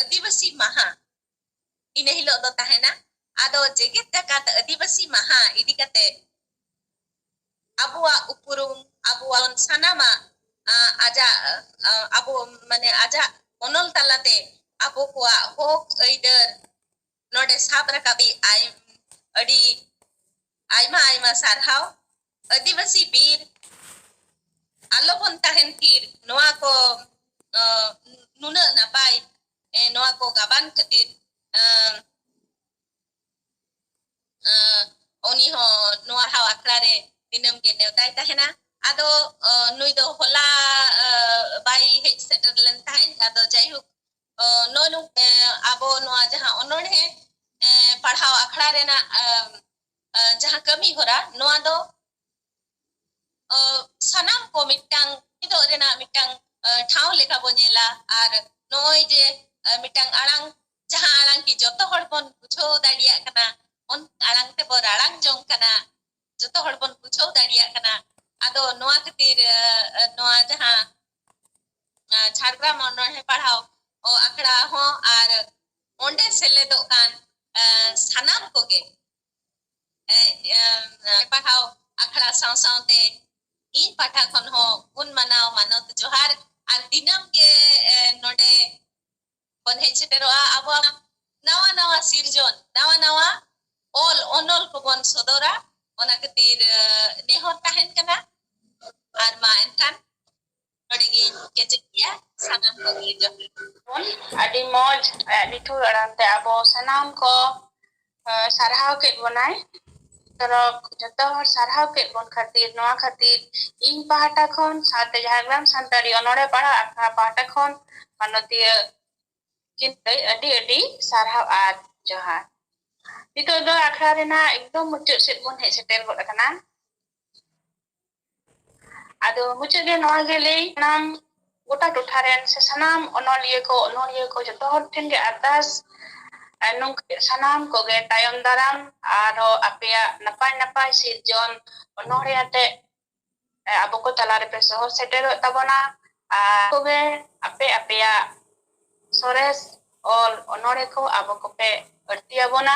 ᱟᱹᱫᱤᱵᱟᱹᱥᱤ ᱢᱟᱦᱟ, ᱤᱱᱟᱹ ᱦᱤᱞᱳᱜ ᱫᱚ ᱛᱟᱦᱮᱱᱟ᱾ ᱟᱫᱚ ᱡᱮᱜᱮᱛ ᱡᱟᱠᱟᱛ ᱟᱹᱫᱤᱵᱟᱹᱥᱤ ᱢᱟᱦᱟ ᱤᱫᱤ ᱠᱟᱛᱮ ᱟᱵᱚᱣᱟᱜ ᱩᱯᱨᱩᱢ, ᱟᱵᱚᱣᱟᱜ ᱥᱟᱱᱟᱢᱟᱜ, ᱟᱡᱟᱜ, ᱟᱵᱚ ᱢᱟᱱᱮ ᱟᱡᱟᱜ ᱚᱱᱚᱞ ᱛᱟᱞᱟᱛᱮ ᱟᱵᱚ ᱠᱚᱣᱟᱜ ᱦᱚᱠ ᱟᱹᱭᱫᱟᱹᱨ ᱱᱚᱰᱮ ᱥᱟᱵ ᱨᱟᱠᱟᱵᱤᱡ ᱟᱭ-, ᱟᱹᱰᱤ ᱟᱭᱢᱟ ᱟᱭᱢᱟ ᱥᱟᱨᱦᱟᱣ᱾ ᱟᱹᱫᱤᱵᱟᱹᱥᱤ ᱵᱤᱨ, ᱟᱞᱚᱵᱚᱱ ᱛᱟᱦᱮᱱ ᱛᱷᱤᱨ᱾ ᱱᱚᱣᱟ ᱠᱚ, ᱱᱩᱱᱟᱹᱜ ᱱᱟᱯᱟᱭ, ᱱᱚᱣᱟ ᱠᱚ ᱜᱟᱵᱟᱱ ᱠᱷᱟᱹᱛᱤᱨ ᱩᱱᱤ ᱦᱚᱸ ᱱᱚᱣᱟ ᱦᱟᱣ ᱟᱠᱷᱲᱟ ᱨᱮ ᱫᱤᱱᱟᱹᱢ ᱜᱮ ᱱᱮᱣᱛᱟᱭ ᱛᱟᱦᱮᱱᱟ᱾ ᱟᱫᱚ ᱱᱩᱭ ᱫᱚ ᱦᱚᱞᱟ ᱵᱟᱭ ᱦᱮᱡ ᱥᱮᱴᱮᱨ ᱞᱮᱱ ᱛᱟᱦᱮᱸᱫ᱾ ᱟᱫᱚ ᱡᱟᱭᱦᱳᱠ, ᱱᱚᱜᱼᱚ ᱱᱚᱝ-, ᱟᱵᱚ ᱱᱚᱣᱟ ᱡᱟᱦᱟᱸ ᱚᱱᱚᱬᱦᱮ ᱯᱟᱲᱦᱟᱣ ᱟᱠᱷᱲᱟ ᱨᱮᱱᱟᱜ ᱡᱟᱦᱟᱸ ᱠᱟᱹᱢᱤ ᱦᱚᱨᱟ, ᱱᱚᱣᱟ ᱫᱚ ᱥᱟᱱᱟᱢ ᱠᱚ ᱢᱤᱫᱴᱟᱝ ᱪᱮᱫᱚᱜ ᱨᱮᱱᱟᱜ ᱢᱤᱫᱴᱟᱝ ᱴᱷᱟᱶ ᱞᱮᱠᱟ ᱵᱚ ᱧᱮᱞᱟ᱾ ᱟᱨ ᱱᱚᱜᱼᱚᱭ ᱡᱮ ᱢᱤᱫᱴᱟᱝ ᱟᱲᱟᱝ, ᱡᱟᱦᱟᱸ ᱟᱲᱟᱝ ᱠᱤ ᱡᱚᱛᱚ ᱦᱚᱲ ᱵᱚᱱ ᱵᱩᱡᱷᱟᱹᱣ ᱫᱟᱲᱮᱭᱟᱜ ᱠᱟᱱᱟ, ᱚᱱᱟ ᱟᱲᱟᱝ ᱛᱮᱵᱚ ᱨᱟᱲᱟᱝ ᱡᱚᱝ ᱠᱟᱱᱟ, ᱡᱚᱛᱚ ᱦᱚᱲ ᱵᱚᱱ ᱵᱩᱡᱷᱟᱹᱣ ᱫᱟᱲᱮᱭᱟᱜ ᱠᱟᱱᱟ᱾ ᱟᱫᱚ ᱱᱚᱣᱟ ᱠᱷᱟᱹᱛᱤᱨ, ᱱᱚᱣᱟ ᱡᱟᱦᱟᱸ ᱡᱷᱟᱲᱜᱨᱟᱢ ᱚᱱᱚᱬᱦᱮ ᱯᱟᱲᱦᱟᱣ ᱟᱠᱷᱲᱟ ᱦᱚᱸ ᱟᱨ ᱚᱸᱰᱮ ᱥᱮᱞᱮᱫᱚᱜ ᱠᱟᱱ ᱥᱟᱱᱟᱢ ᱠᱚᱜᱮ ᱯᱟᱲᱦᱟᱣ ᱟᱠᱷᱲᱟ ᱥᱟᱶ ᱥᱟᱶᱛᱮ ᱤᱧ ᱯᱟᱦᱴᱟ ᱠᱷᱚᱱ ᱦᱚᱸ ᱜᱩᱱ ᱢᱟᱱᱟᱣ ᱢᱟᱱᱚᱛ ᱡᱚᱦᱟᱨ᱾ ᱟᱨ ᱫᱤᱱᱟᱹᱢ ᱜᱮ ᱱᱚᱰᱮ ᱵᱚᱱ ᱦᱮᱡ ᱥᱮᱴᱮᱨᱚᱜᱼᱟ, ᱟᱵᱚᱣᱟᱜ ᱱᱟᱣᱟ ᱱᱟᱣᱟ ᱥᱤᱨᱡᱚᱱ, ᱱᱟᱣᱟ ᱱᱟᱣᱟ ᱚᱞ ᱚᱱᱚᱞ ᱠᱚᱵᱚᱱ ᱥᱚᱫᱚᱨᱟ᱾ ᱚᱱᱟ ᱠᱷᱟᱹᱛᱤᱨ ᱱᱮᱦᱚᱨ ᱛᱟᱦᱮᱱ ᱠᱟᱱᱟ᱾ ᱟᱨ ᱢᱟ ᱮᱱᱠᱷᱟᱱ ᱱᱚᱰᱮ ᱜᱤᱧ ᱠᱮᱪᱮᱫ ᱠᱮᱜᱼᱟ᱾ ᱥᱟᱱᱟᱢ ᱠᱚᱜᱮ ᱡᱚᱦᱟᱨ᱾ ᱟᱹᱰᱤ ᱢᱚᱡᱽ, ᱟᱭᱟᱜ ᱱᱤᱴᱷᱩᱨ ᱟᱲᱟᱝ ᱛᱮ ᱟᱵᱚ ᱥᱟᱱᱟᱢ ᱠᱚ, ᱮ, ᱥᱟᱨᱦᱟᱣ ᱠᱮᱫ ᱵᱚᱱᱟᱭ᱾ ᱛᱚᱨᱚᱠ ᱡᱚᱛᱚ ᱦᱚᱲ ᱥᱟᱨᱦᱟᱣ ᱠᱮᱫ ᱵᱚᱱ ᱠᱷᱟᱹᱛᱤᱨ, ᱱᱚᱣᱟ ᱠᱷᱟᱹᱛᱤᱨ ᱤᱧ ᱯᱟᱦᱴᱟ ᱠᱷᱚᱱ ᱥᱟᱶᱛᱮ ᱡᱷᱟᱲᱜᱨᱟᱢ ᱥᱟᱱᱛᱟᱲᱤ ᱚᱱᱚᱬᱦᱮ ᱯᱟᱲᱦᱟᱣ ᱟᱠᱷᱲᱟ ᱯᱟᱦᱴᱟ ᱠᱷᱚᱱ ᱢᱟᱱᱚᱛᱤᱭᱟᱹ ᱠᱤᱱ ᱞᱟᱹᱭ ᱟᱹᱰᱤ ᱟᱹᱰᱤ ᱥᱟᱨᱦᱟᱣ ᱟᱨ ᱡᱚᱦᱟᱨ᱾ ᱱᱤᱛᱚᱜ ᱫᱚ ᱟᱠᱷᱲᱟ ᱨᱮᱱᱟᱜ ᱮᱠᱫᱚᱢ ᱢᱩᱪᱟᱹᱫ ᱥᱮᱫ ᱵᱚᱱ ᱦᱮᱡ ᱥᱮᱴᱮᱨ ᱜᱚᱫ ᱟᱠᱟᱱᱟ᱾ ᱟᱫᱚ ᱢᱩᱪᱟᱹᱫ ᱨᱮ ᱱᱚᱣᱟ ᱜᱮ ᱞᱟᱹᱭ ᱥᱟᱱᱟᱢ ᱜᱚᱴᱟ ᱴᱚᱴᱷᱟ ᱨᱮᱱ ᱥᱮ ᱥᱟᱱᱟᱢ ᱚᱱᱚᱞᱤᱭᱟᱹ ᱠᱚ, ᱚᱱᱚᱞᱤᱭᱟᱹ ᱠᱚ ᱡᱚᱛᱚ ᱦᱚᱲ ᱴᱷᱮᱱ ᱜᱮ ᱟᱨᱫᱟᱥ, ᱟᱨ ᱱᱚᱝᱠᱟ ᱥᱟᱱᱟᱢ ᱠᱚᱜᱮ ᱛᱟᱭᱚᱢ ᱫᱟᱨᱟᱢ ᱟᱨᱦᱚᱸ ᱟᱯᱮᱭᱟᱜ ᱱᱟᱯᱟᱭ ᱱᱟᱯᱟᱭ ᱥᱤᱨᱡᱚᱱ ᱚᱱᱚᱬᱦᱮ ᱟᱛᱮ, ᱮ, ᱟᱵᱚ ᱠᱚ ᱛᱟᱞᱟ ᱨᱮᱯᱮ ᱥᱚᱦᱚᱨ ᱥᱮᱴᱮᱨᱚᱜ ᱛᱟᱵᱚᱱᱟ᱾ ᱟᱨ ᱛᱚᱵᱮ ᱟᱯᱮ ᱟᱯᱮᱭᱟᱜ ᱥᱚᱨᱮᱥ ᱚᱞ ᱚᱱᱚᱬᱦᱮ ᱠᱚ ᱟᱵᱚ ᱠᱚᱯᱮ ᱟᱹᱲᱛᱤ ᱟᱵᱚᱱᱟ,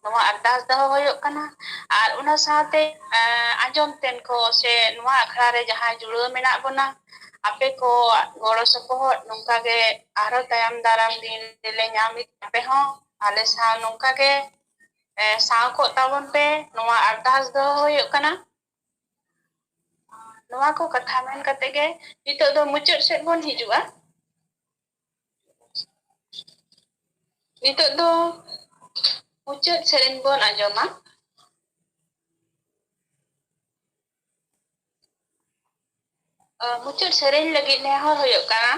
ᱱᱚᱣᱟ ᱟᱨᱫᱟᱥ ᱫᱚᱦᱚ ᱦᱩᱭᱩᱜ ᱠᱟᱱᱟ᱾ ᱟᱨ ᱚᱱᱟ ᱥᱟᱶᱛᱮ, ᱮ, ᱟᱸᱡᱚᱢ ᱛᱮᱱ ᱠᱚ ᱥᱮ ᱱᱚᱣᱟ ᱟᱠᱷᱲᱟ ᱨᱮ ᱡᱟᱦᱟᱸᱭ ᱡᱩᱲᱟᱹᱣ ᱢᱮᱱᱟᱜ ᱵᱚᱱᱟ, ᱟᱯᱮ ᱠᱚᱣᱟᱜ ᱜᱚᱲᱚ ᱥᱚᱯᱚᱦᱚᱫ ᱱᱚᱝᱠᱟ ᱜᱮ ᱟᱨᱦᱚᱸ ᱛᱟᱭᱚᱢ ᱫᱟᱨᱟᱢ ᱫᱤᱱ ᱨᱮᱞᱮ ᱧᱟᱢ ᱤᱫᱤ, ᱟᱯᱮ ᱦᱚᱸ ᱟᱞᱮ ᱥᱟᱶ ᱱᱚᱝᱠᱟ ᱜᱮ, ᱮ, ᱥᱟᱶ ᱠᱚᱜ ᱛᱟᱵᱚᱱ ᱯᱮ, ᱱᱚᱣᱟ ᱟᱨᱫᱟᱥ ᱫᱚᱦᱚ ᱦᱩᱭᱩᱜ ᱠᱟᱱᱟ᱾ ᱱᱚᱣᱟ ᱠᱚ ᱠᱟᱛᱷᱟ ᱢᱮᱱ ᱠᱟᱛᱮ ᱜᱮ ᱱᱤᱛᱚᱜ ᱫᱚ ᱢᱩᱪᱟᱹᱫ ᱥᱮᱫ ᱵᱚᱱ ᱦᱤᱡᱩᱜᱼᱟ᱾ ᱱᱤᱛᱚᱜ ᱫᱚ ᱢᱩᱪᱟᱹᱫ ᱥᱮᱨᱮᱧ ᱵᱚᱱ ᱟᱸᱡᱚᱢᱟ᱾ ᱟ, ᱢᱩᱪᱟᱹᱫ ᱥᱮᱨᱮᱧ ᱞᱟᱹᱜᱤᱫ ᱱᱮᱦᱚᱨ ᱦᱩᱭᱩᱜ ᱠᱟᱱᱟ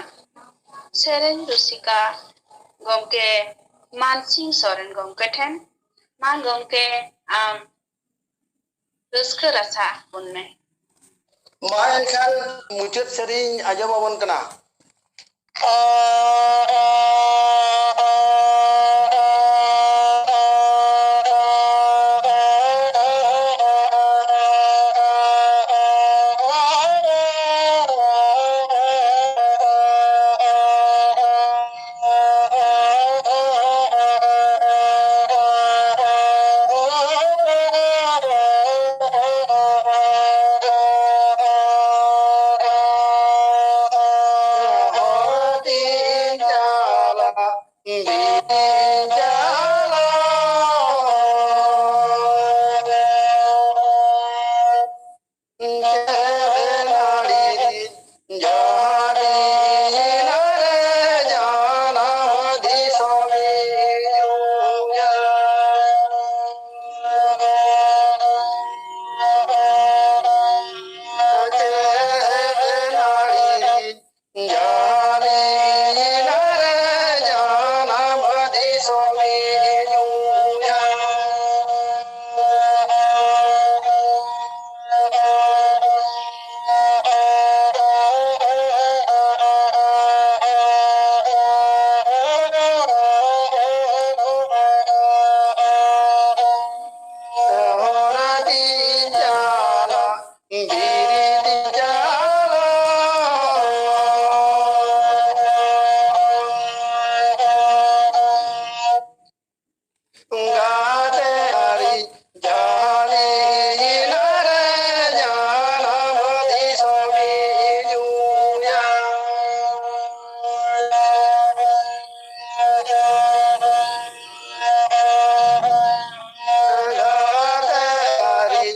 ᱥᱮᱨᱮᱧ ᱨᱩᱥᱤᱠᱟ ᱜᱚᱢᱠᱮ ᱢᱟᱱᱥᱤᱝ ᱥᱚᱨᱮᱱ ᱜᱚᱢᱠᱮ ᱴᱷᱮᱱ᱾ ᱢᱟ ᱜᱚᱢᱠᱮ, ᱟᱢ ᱨᱟᱹᱥᱠᱟᱹ ᱨᱟᱥᱟ ᱵᱚᱱ ᱢᱮ᱾ ᱢᱟ ᱮᱱᱠᱷᱟᱱ ᱢᱩᱪᱟᱹᱫ ᱥᱮᱨᱮᱧ ᱟᱸᱡᱚᱢ ᱟᱵᱚᱱ ᱠᱟᱱᱟ᱾ ᱜᱤᱨᱤ ᱪᱟᱞᱚ᱾ ᱜᱟᱛᱮ ᱟᱹᱨᱤ ᱡᱟᱹᱞᱤ ᱱᱟᱨᱮ ᱡᱟᱱᱟᱢ ᱫᱤᱥᱚᱢ ᱤᱧᱩᱭᱟ᱾ ᱜᱟᱛᱮ ᱟᱹᱨᱤ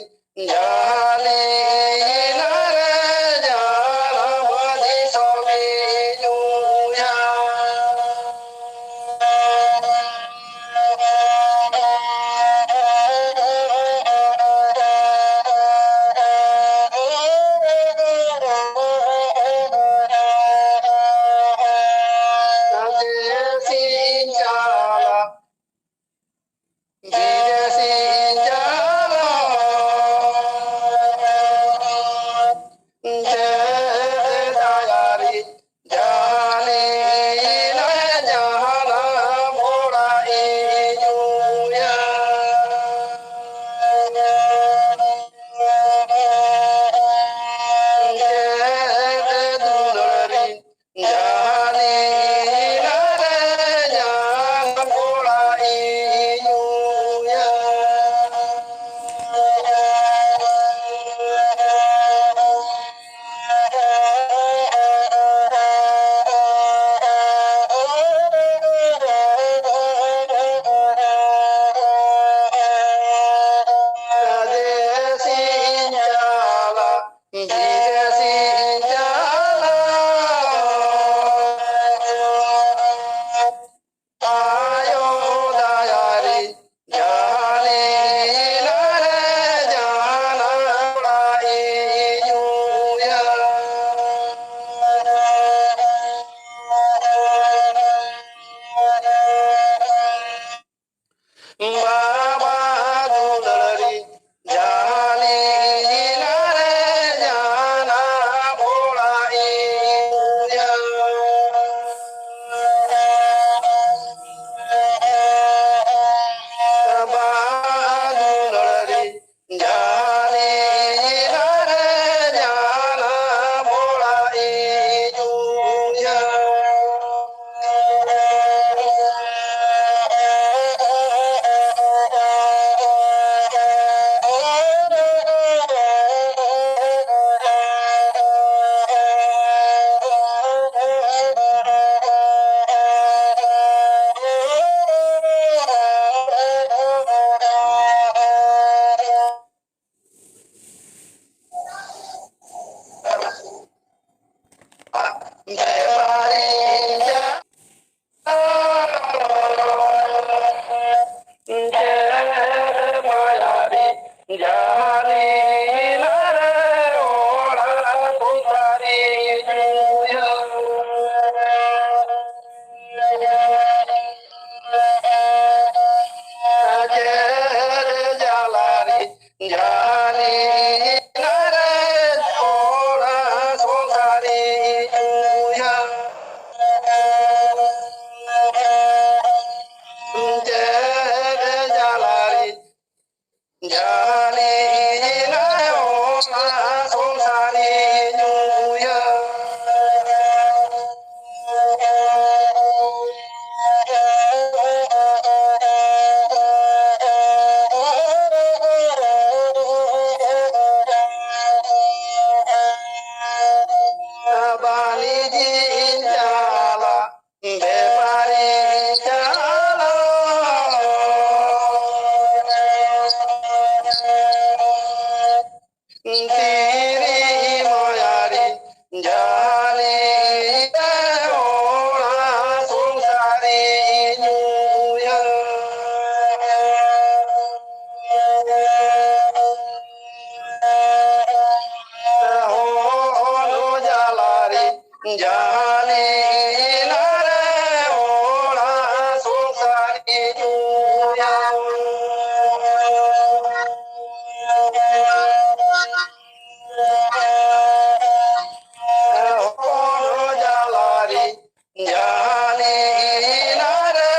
ᱡᱟᱹᱞᱤ ᱱᱟᱨᱮ ᱡᱟᱱᱟᱢ ᱫᱤᱥᱚᱢ ᱤᱧᱩᱭᱟ᱾ ᱵᱤᱫᱮᱥᱤᱧ ᱪᱟᱞᱟᱜ᱾ ᱵᱤᱫᱮᱥᱤᱧ ᱪᱟᱞᱟᱜ᱾ ᱡᱮ ᱫᱟᱭᱟᱨᱤ ᱡᱟᱹᱞᱤ ᱱᱟᱨᱮ ᱡᱟᱱᱟᱢ ᱚᱲᱟᱜ ᱤᱧᱩᱭᱟ᱾ ᱡᱮ ᱫᱩᱞᱟᱹᱲᱤ ᱡᱟᱹᱞᱤ ᱱᱟᱨᱮ ᱡᱟᱱᱟᱢ ᱚᱲᱟᱜ ᱤᱧᱩᱭᱟ᱾ ᱵᱤᱫᱮᱥᱤᱧ ᱪᱟᱞᱟᱜ᱾ ᱵᱤᱫᱮᱥᱤᱧ ᱪᱟᱞᱟᱜ᱾ ᱟᱭᱳ ᱫᱟᱭᱟᱨᱤ ᱡᱟᱹᱞᱤ ᱱᱟᱨᱮ ᱡᱟᱱᱟᱢ ᱚᱲᱟᱜ ᱤᱧᱩᱭᱟ᱾ ᱵᱟᱵᱟ ᱫᱩᱞᱟᱹᱲᱤ ᱡᱟᱹᱞᱤ ᱱᱟᱨᱮ ᱡᱟᱱᱟᱢ ᱥᱟᱹᱨᱤ ᱱᱟᱨᱮ ᱚᱲᱟᱜ ᱥᱚᱝᱥᱟᱨᱤ ᱧᱩᱭᱟ᱾ ᱪᱮᱫ ᱡᱟᱞᱟᱨᱤ ᱡᱟᱹᱱᱤ ᱱᱟᱨᱮ ᱚᱲᱟᱜ ᱥᱚᱝᱥᱟᱨᱤ ᱧᱩᱭᱟ᱾ ᱪᱮᱫ ᱡᱟᱞᱟᱨᱤ ᱡᱟᱹᱱᱤ ᱱᱟᱭ ᱚᱱᱟ ᱥᱚᱝᱥᱟᱨᱤ ᱧᱩᱭᱟ᱾ ᱵᱟᱹᱱᱤᱡᱤᱧ ᱪᱟᱞᱟᱜ ᱵᱮᱯᱟᱨᱤ ᱪᱟᱞᱟᱣ᱾ ᱛᱤᱨᱤ ᱢᱟᱭᱟᱨᱤ ᱡᱟᱹᱱᱤ ᱚᱲᱟᱜ ᱥᱚᱝᱥᱟᱨᱤ ᱧᱩᱭᱟ᱾ ᱦᱚᱲ ᱡᱟᱞᱟᱨᱤ ᱡᱟᱹᱱᱤ ᱱᱟᱨᱮ ᱚᱲᱟᱜ ᱥᱚᱝᱥᱟᱨᱤ ᱧᱩᱭᱟ᱾ ᱦᱚᱲ ᱡᱟᱞᱟᱨᱤ ᱡᱟᱹᱱᱤ ᱱᱟᱨᱮ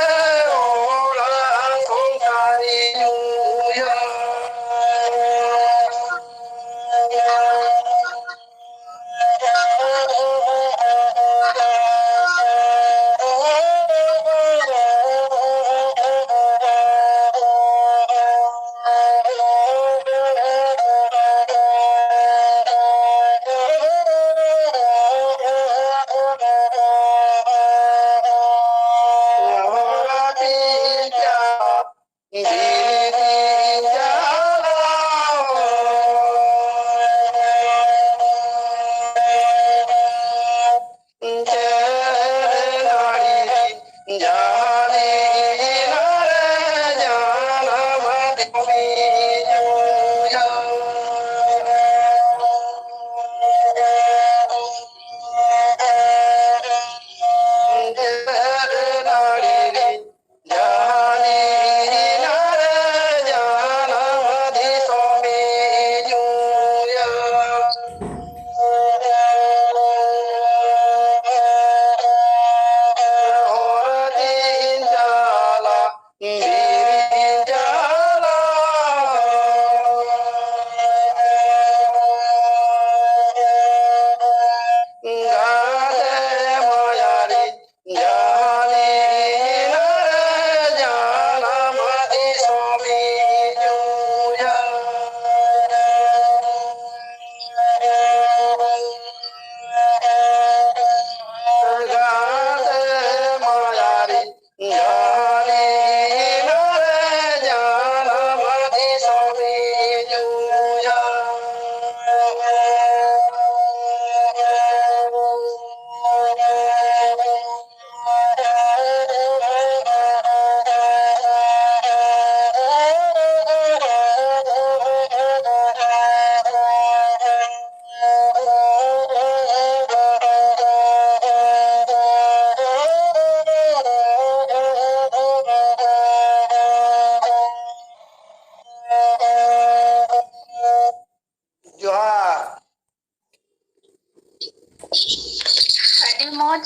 ᱚᱲᱟᱜ ᱥᱚᱝᱥᱟᱨᱤ ᱧᱩᱭᱟ᱾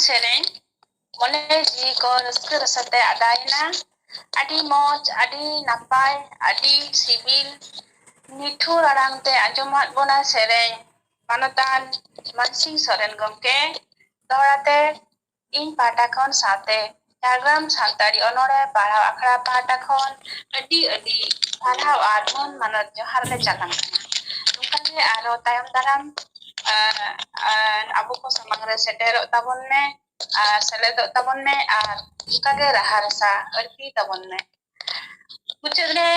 ᱥᱮᱨᱮᱧ ᱢᱚᱱᱮ ᱡᱤᱣᱤ ᱠᱚ ᱨᱟᱹᱥᱠᱟᱹ ᱨᱟᱥᱟ ᱛᱮ ᱟᱰᱟᱭᱮᱱᱟ᱾ ᱟᱹᱰᱤ ᱢᱚᱡᱽ, ᱟᱹᱰᱤ ᱱᱟᱯᱟᱭ, ᱟᱹᱰᱤ ᱥᱤᱵᱤᱞ, ᱱᱤᱴᱷᱩᱨ ᱟᱲᱟᱝ ᱛᱮ ᱟᱸᱡᱚᱢᱟᱫ ᱵᱚᱱᱟ ᱥᱮᱨᱮᱧ ᱢᱟᱱᱚᱛᱟᱱ ᱢᱟᱱᱥᱤᱝ ᱥᱚᱨᱮᱱ ᱜᱚᱢᱠᱮ᱾ ᱫᱚᱦᱲᱟ ᱛᱮ ᱤᱧ ᱯᱟᱦᱴᱟ ᱠᱷᱚᱱ ᱥᱟᱶᱛᱮ ᱡᱷᱟᱲᱜᱨᱟᱢ ᱥᱟᱱᱛᱟᱲᱤ ᱚᱱᱚᱬᱦᱮ ᱯᱟᱲᱦᱟᱣ ᱟᱠᱷᱲᱟ ᱯᱟᱦᱴᱟ ᱠᱷᱚᱱ ᱟᱹᱰᱤ ᱟᱹᱰᱤ ᱥᱟᱨᱦᱟᱣ ᱟᱨ ᱢᱟᱹᱱ ᱢᱟᱱᱚᱛ ᱡᱚᱦᱟᱨ ᱞᱮ ᱪᱟᱞᱟᱢ ᱠᱟᱱᱟ᱾ ᱱᱚᱝᱠᱟ ᱜᱮ ᱟᱨᱦᱚᱸ ᱛᱟᱭᱚᱢ ᱫᱟᱨᱟᱢ, ᱟᱨ, ᱟᱨ ᱟᱵᱚ ᱠᱚ ᱥᱟᱢᱟᱝ ᱨᱮ ᱥᱮᱴᱮᱨᱚᱜ ᱛᱟᱵᱚᱱ ᱢᱮ, ᱟᱨ ᱥᱮᱞᱮᱫᱚᱜ ᱛᱟᱵᱚᱱ ᱢᱮ, ᱟᱨ ᱚᱱᱠᱟ ᱜᱮ ᱨᱟᱦᱟ ᱨᱟᱥᱟ ᱟᱹᱲᱛᱤ ᱛᱟᱵᱚᱱ ᱢᱮ᱾ ᱢᱩᱪᱟᱹᱫ ᱨᱮ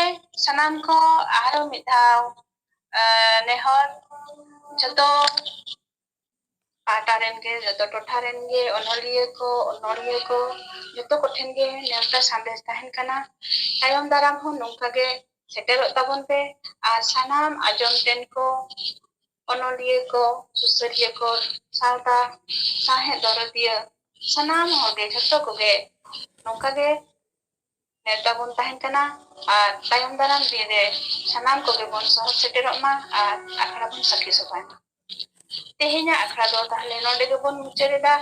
ᱥᱟᱱᱟᱢ ᱠᱚ ᱟᱨᱦᱚᱸ ᱢᱤᱫ ᱫᱷᱟᱣ, ᱟᱨ, ᱱᱮᱦᱚᱨ ᱡᱚᱛᱚ ᱯᱟᱦᱴᱟ ᱨᱮᱱ ᱜᱮ, ᱡᱚᱛᱚ ᱴᱚᱴᱷᱟ ᱨᱮᱱ ᱜᱮ ᱚᱱᱚᱞᱤᱭᱟᱹ ᱠᱚ, ᱚᱱᱚᱲᱦᱤᱭᱟᱹ ᱠᱚ, ᱡᱚᱛᱚ ᱠᱚᱴᱷᱮᱱ ᱜᱮ ᱱᱮᱣᱛᱟ ᱥᱟᱸᱫᱮᱥ ᱛᱟᱦᱮᱱ ᱠᱟᱱᱟ᱾ ᱛᱟᱭᱚᱢ ᱫᱟᱨᱟᱢ ᱦᱚᱸ ᱱᱚᱝᱠᱟ ᱜᱮ ᱥᱮᱴᱮᱨᱚᱜ ᱛᱟᱵᱚᱱ ᱯᱮ᱾ ᱟᱨ ᱥᱟᱱᱟᱢ ᱟᱸᱡᱚᱢ ᱴᱷᱮᱱ ᱠᱚ, ᱚᱱᱚᱞᱤᱭᱟᱹ ᱠᱚ, ᱥᱩᱥᱟᱹᱨᱤᱭᱟᱹ ᱠᱚ, ᱥᱟᱶᱛᱟ ᱥᱟᱶᱦᱮᱫ ᱫᱚᱨᱚᱫᱤᱭᱟᱹ, ᱥᱟᱱᱟᱢ ᱦᱚᱲ ᱜᱮ, ᱡᱷᱚᱛᱚ ᱠᱚᱜᱮ ᱱᱚᱝᱠᱟ ᱜᱮ ᱱᱮᱣᱛᱟ ᱵᱚᱱ ᱛᱟᱦᱮᱱ ᱠᱟᱱᱟ᱾ ᱟᱨ ᱛᱟᱭᱚᱢ ᱫᱟᱨᱟᱢ ᱫᱤᱱ ᱨᱮ ᱥᱟᱱᱟᱢ ᱠᱚᱜᱮ ᱵᱚᱱ ᱥᱚᱦᱚᱨ ᱥᱮᱴᱮᱨᱚᱜ ᱢᱟ ᱟᱨ ᱟᱠᱷᱲᱟ ᱵᱚᱱ ᱥᱟᱹᱠᱷᱤ ᱥᱚᱵᱷᱟᱭ ᱢᱟ᱾ ᱛᱮᱦᱮᱧᱟᱜ ᱟᱠᱷᱲᱟ ᱫᱚ ᱛᱟᱦᱞᱮ ᱱᱚᱰᱮ ᱜᱮᱵᱚᱱ ᱢᱩᱪᱟᱹᱫ ᱮᱫᱟ᱾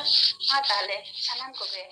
ᱢᱟ ᱛᱟᱦᱞᱮ ᱥᱟᱱᱟᱢ ᱠᱚᱜᱮ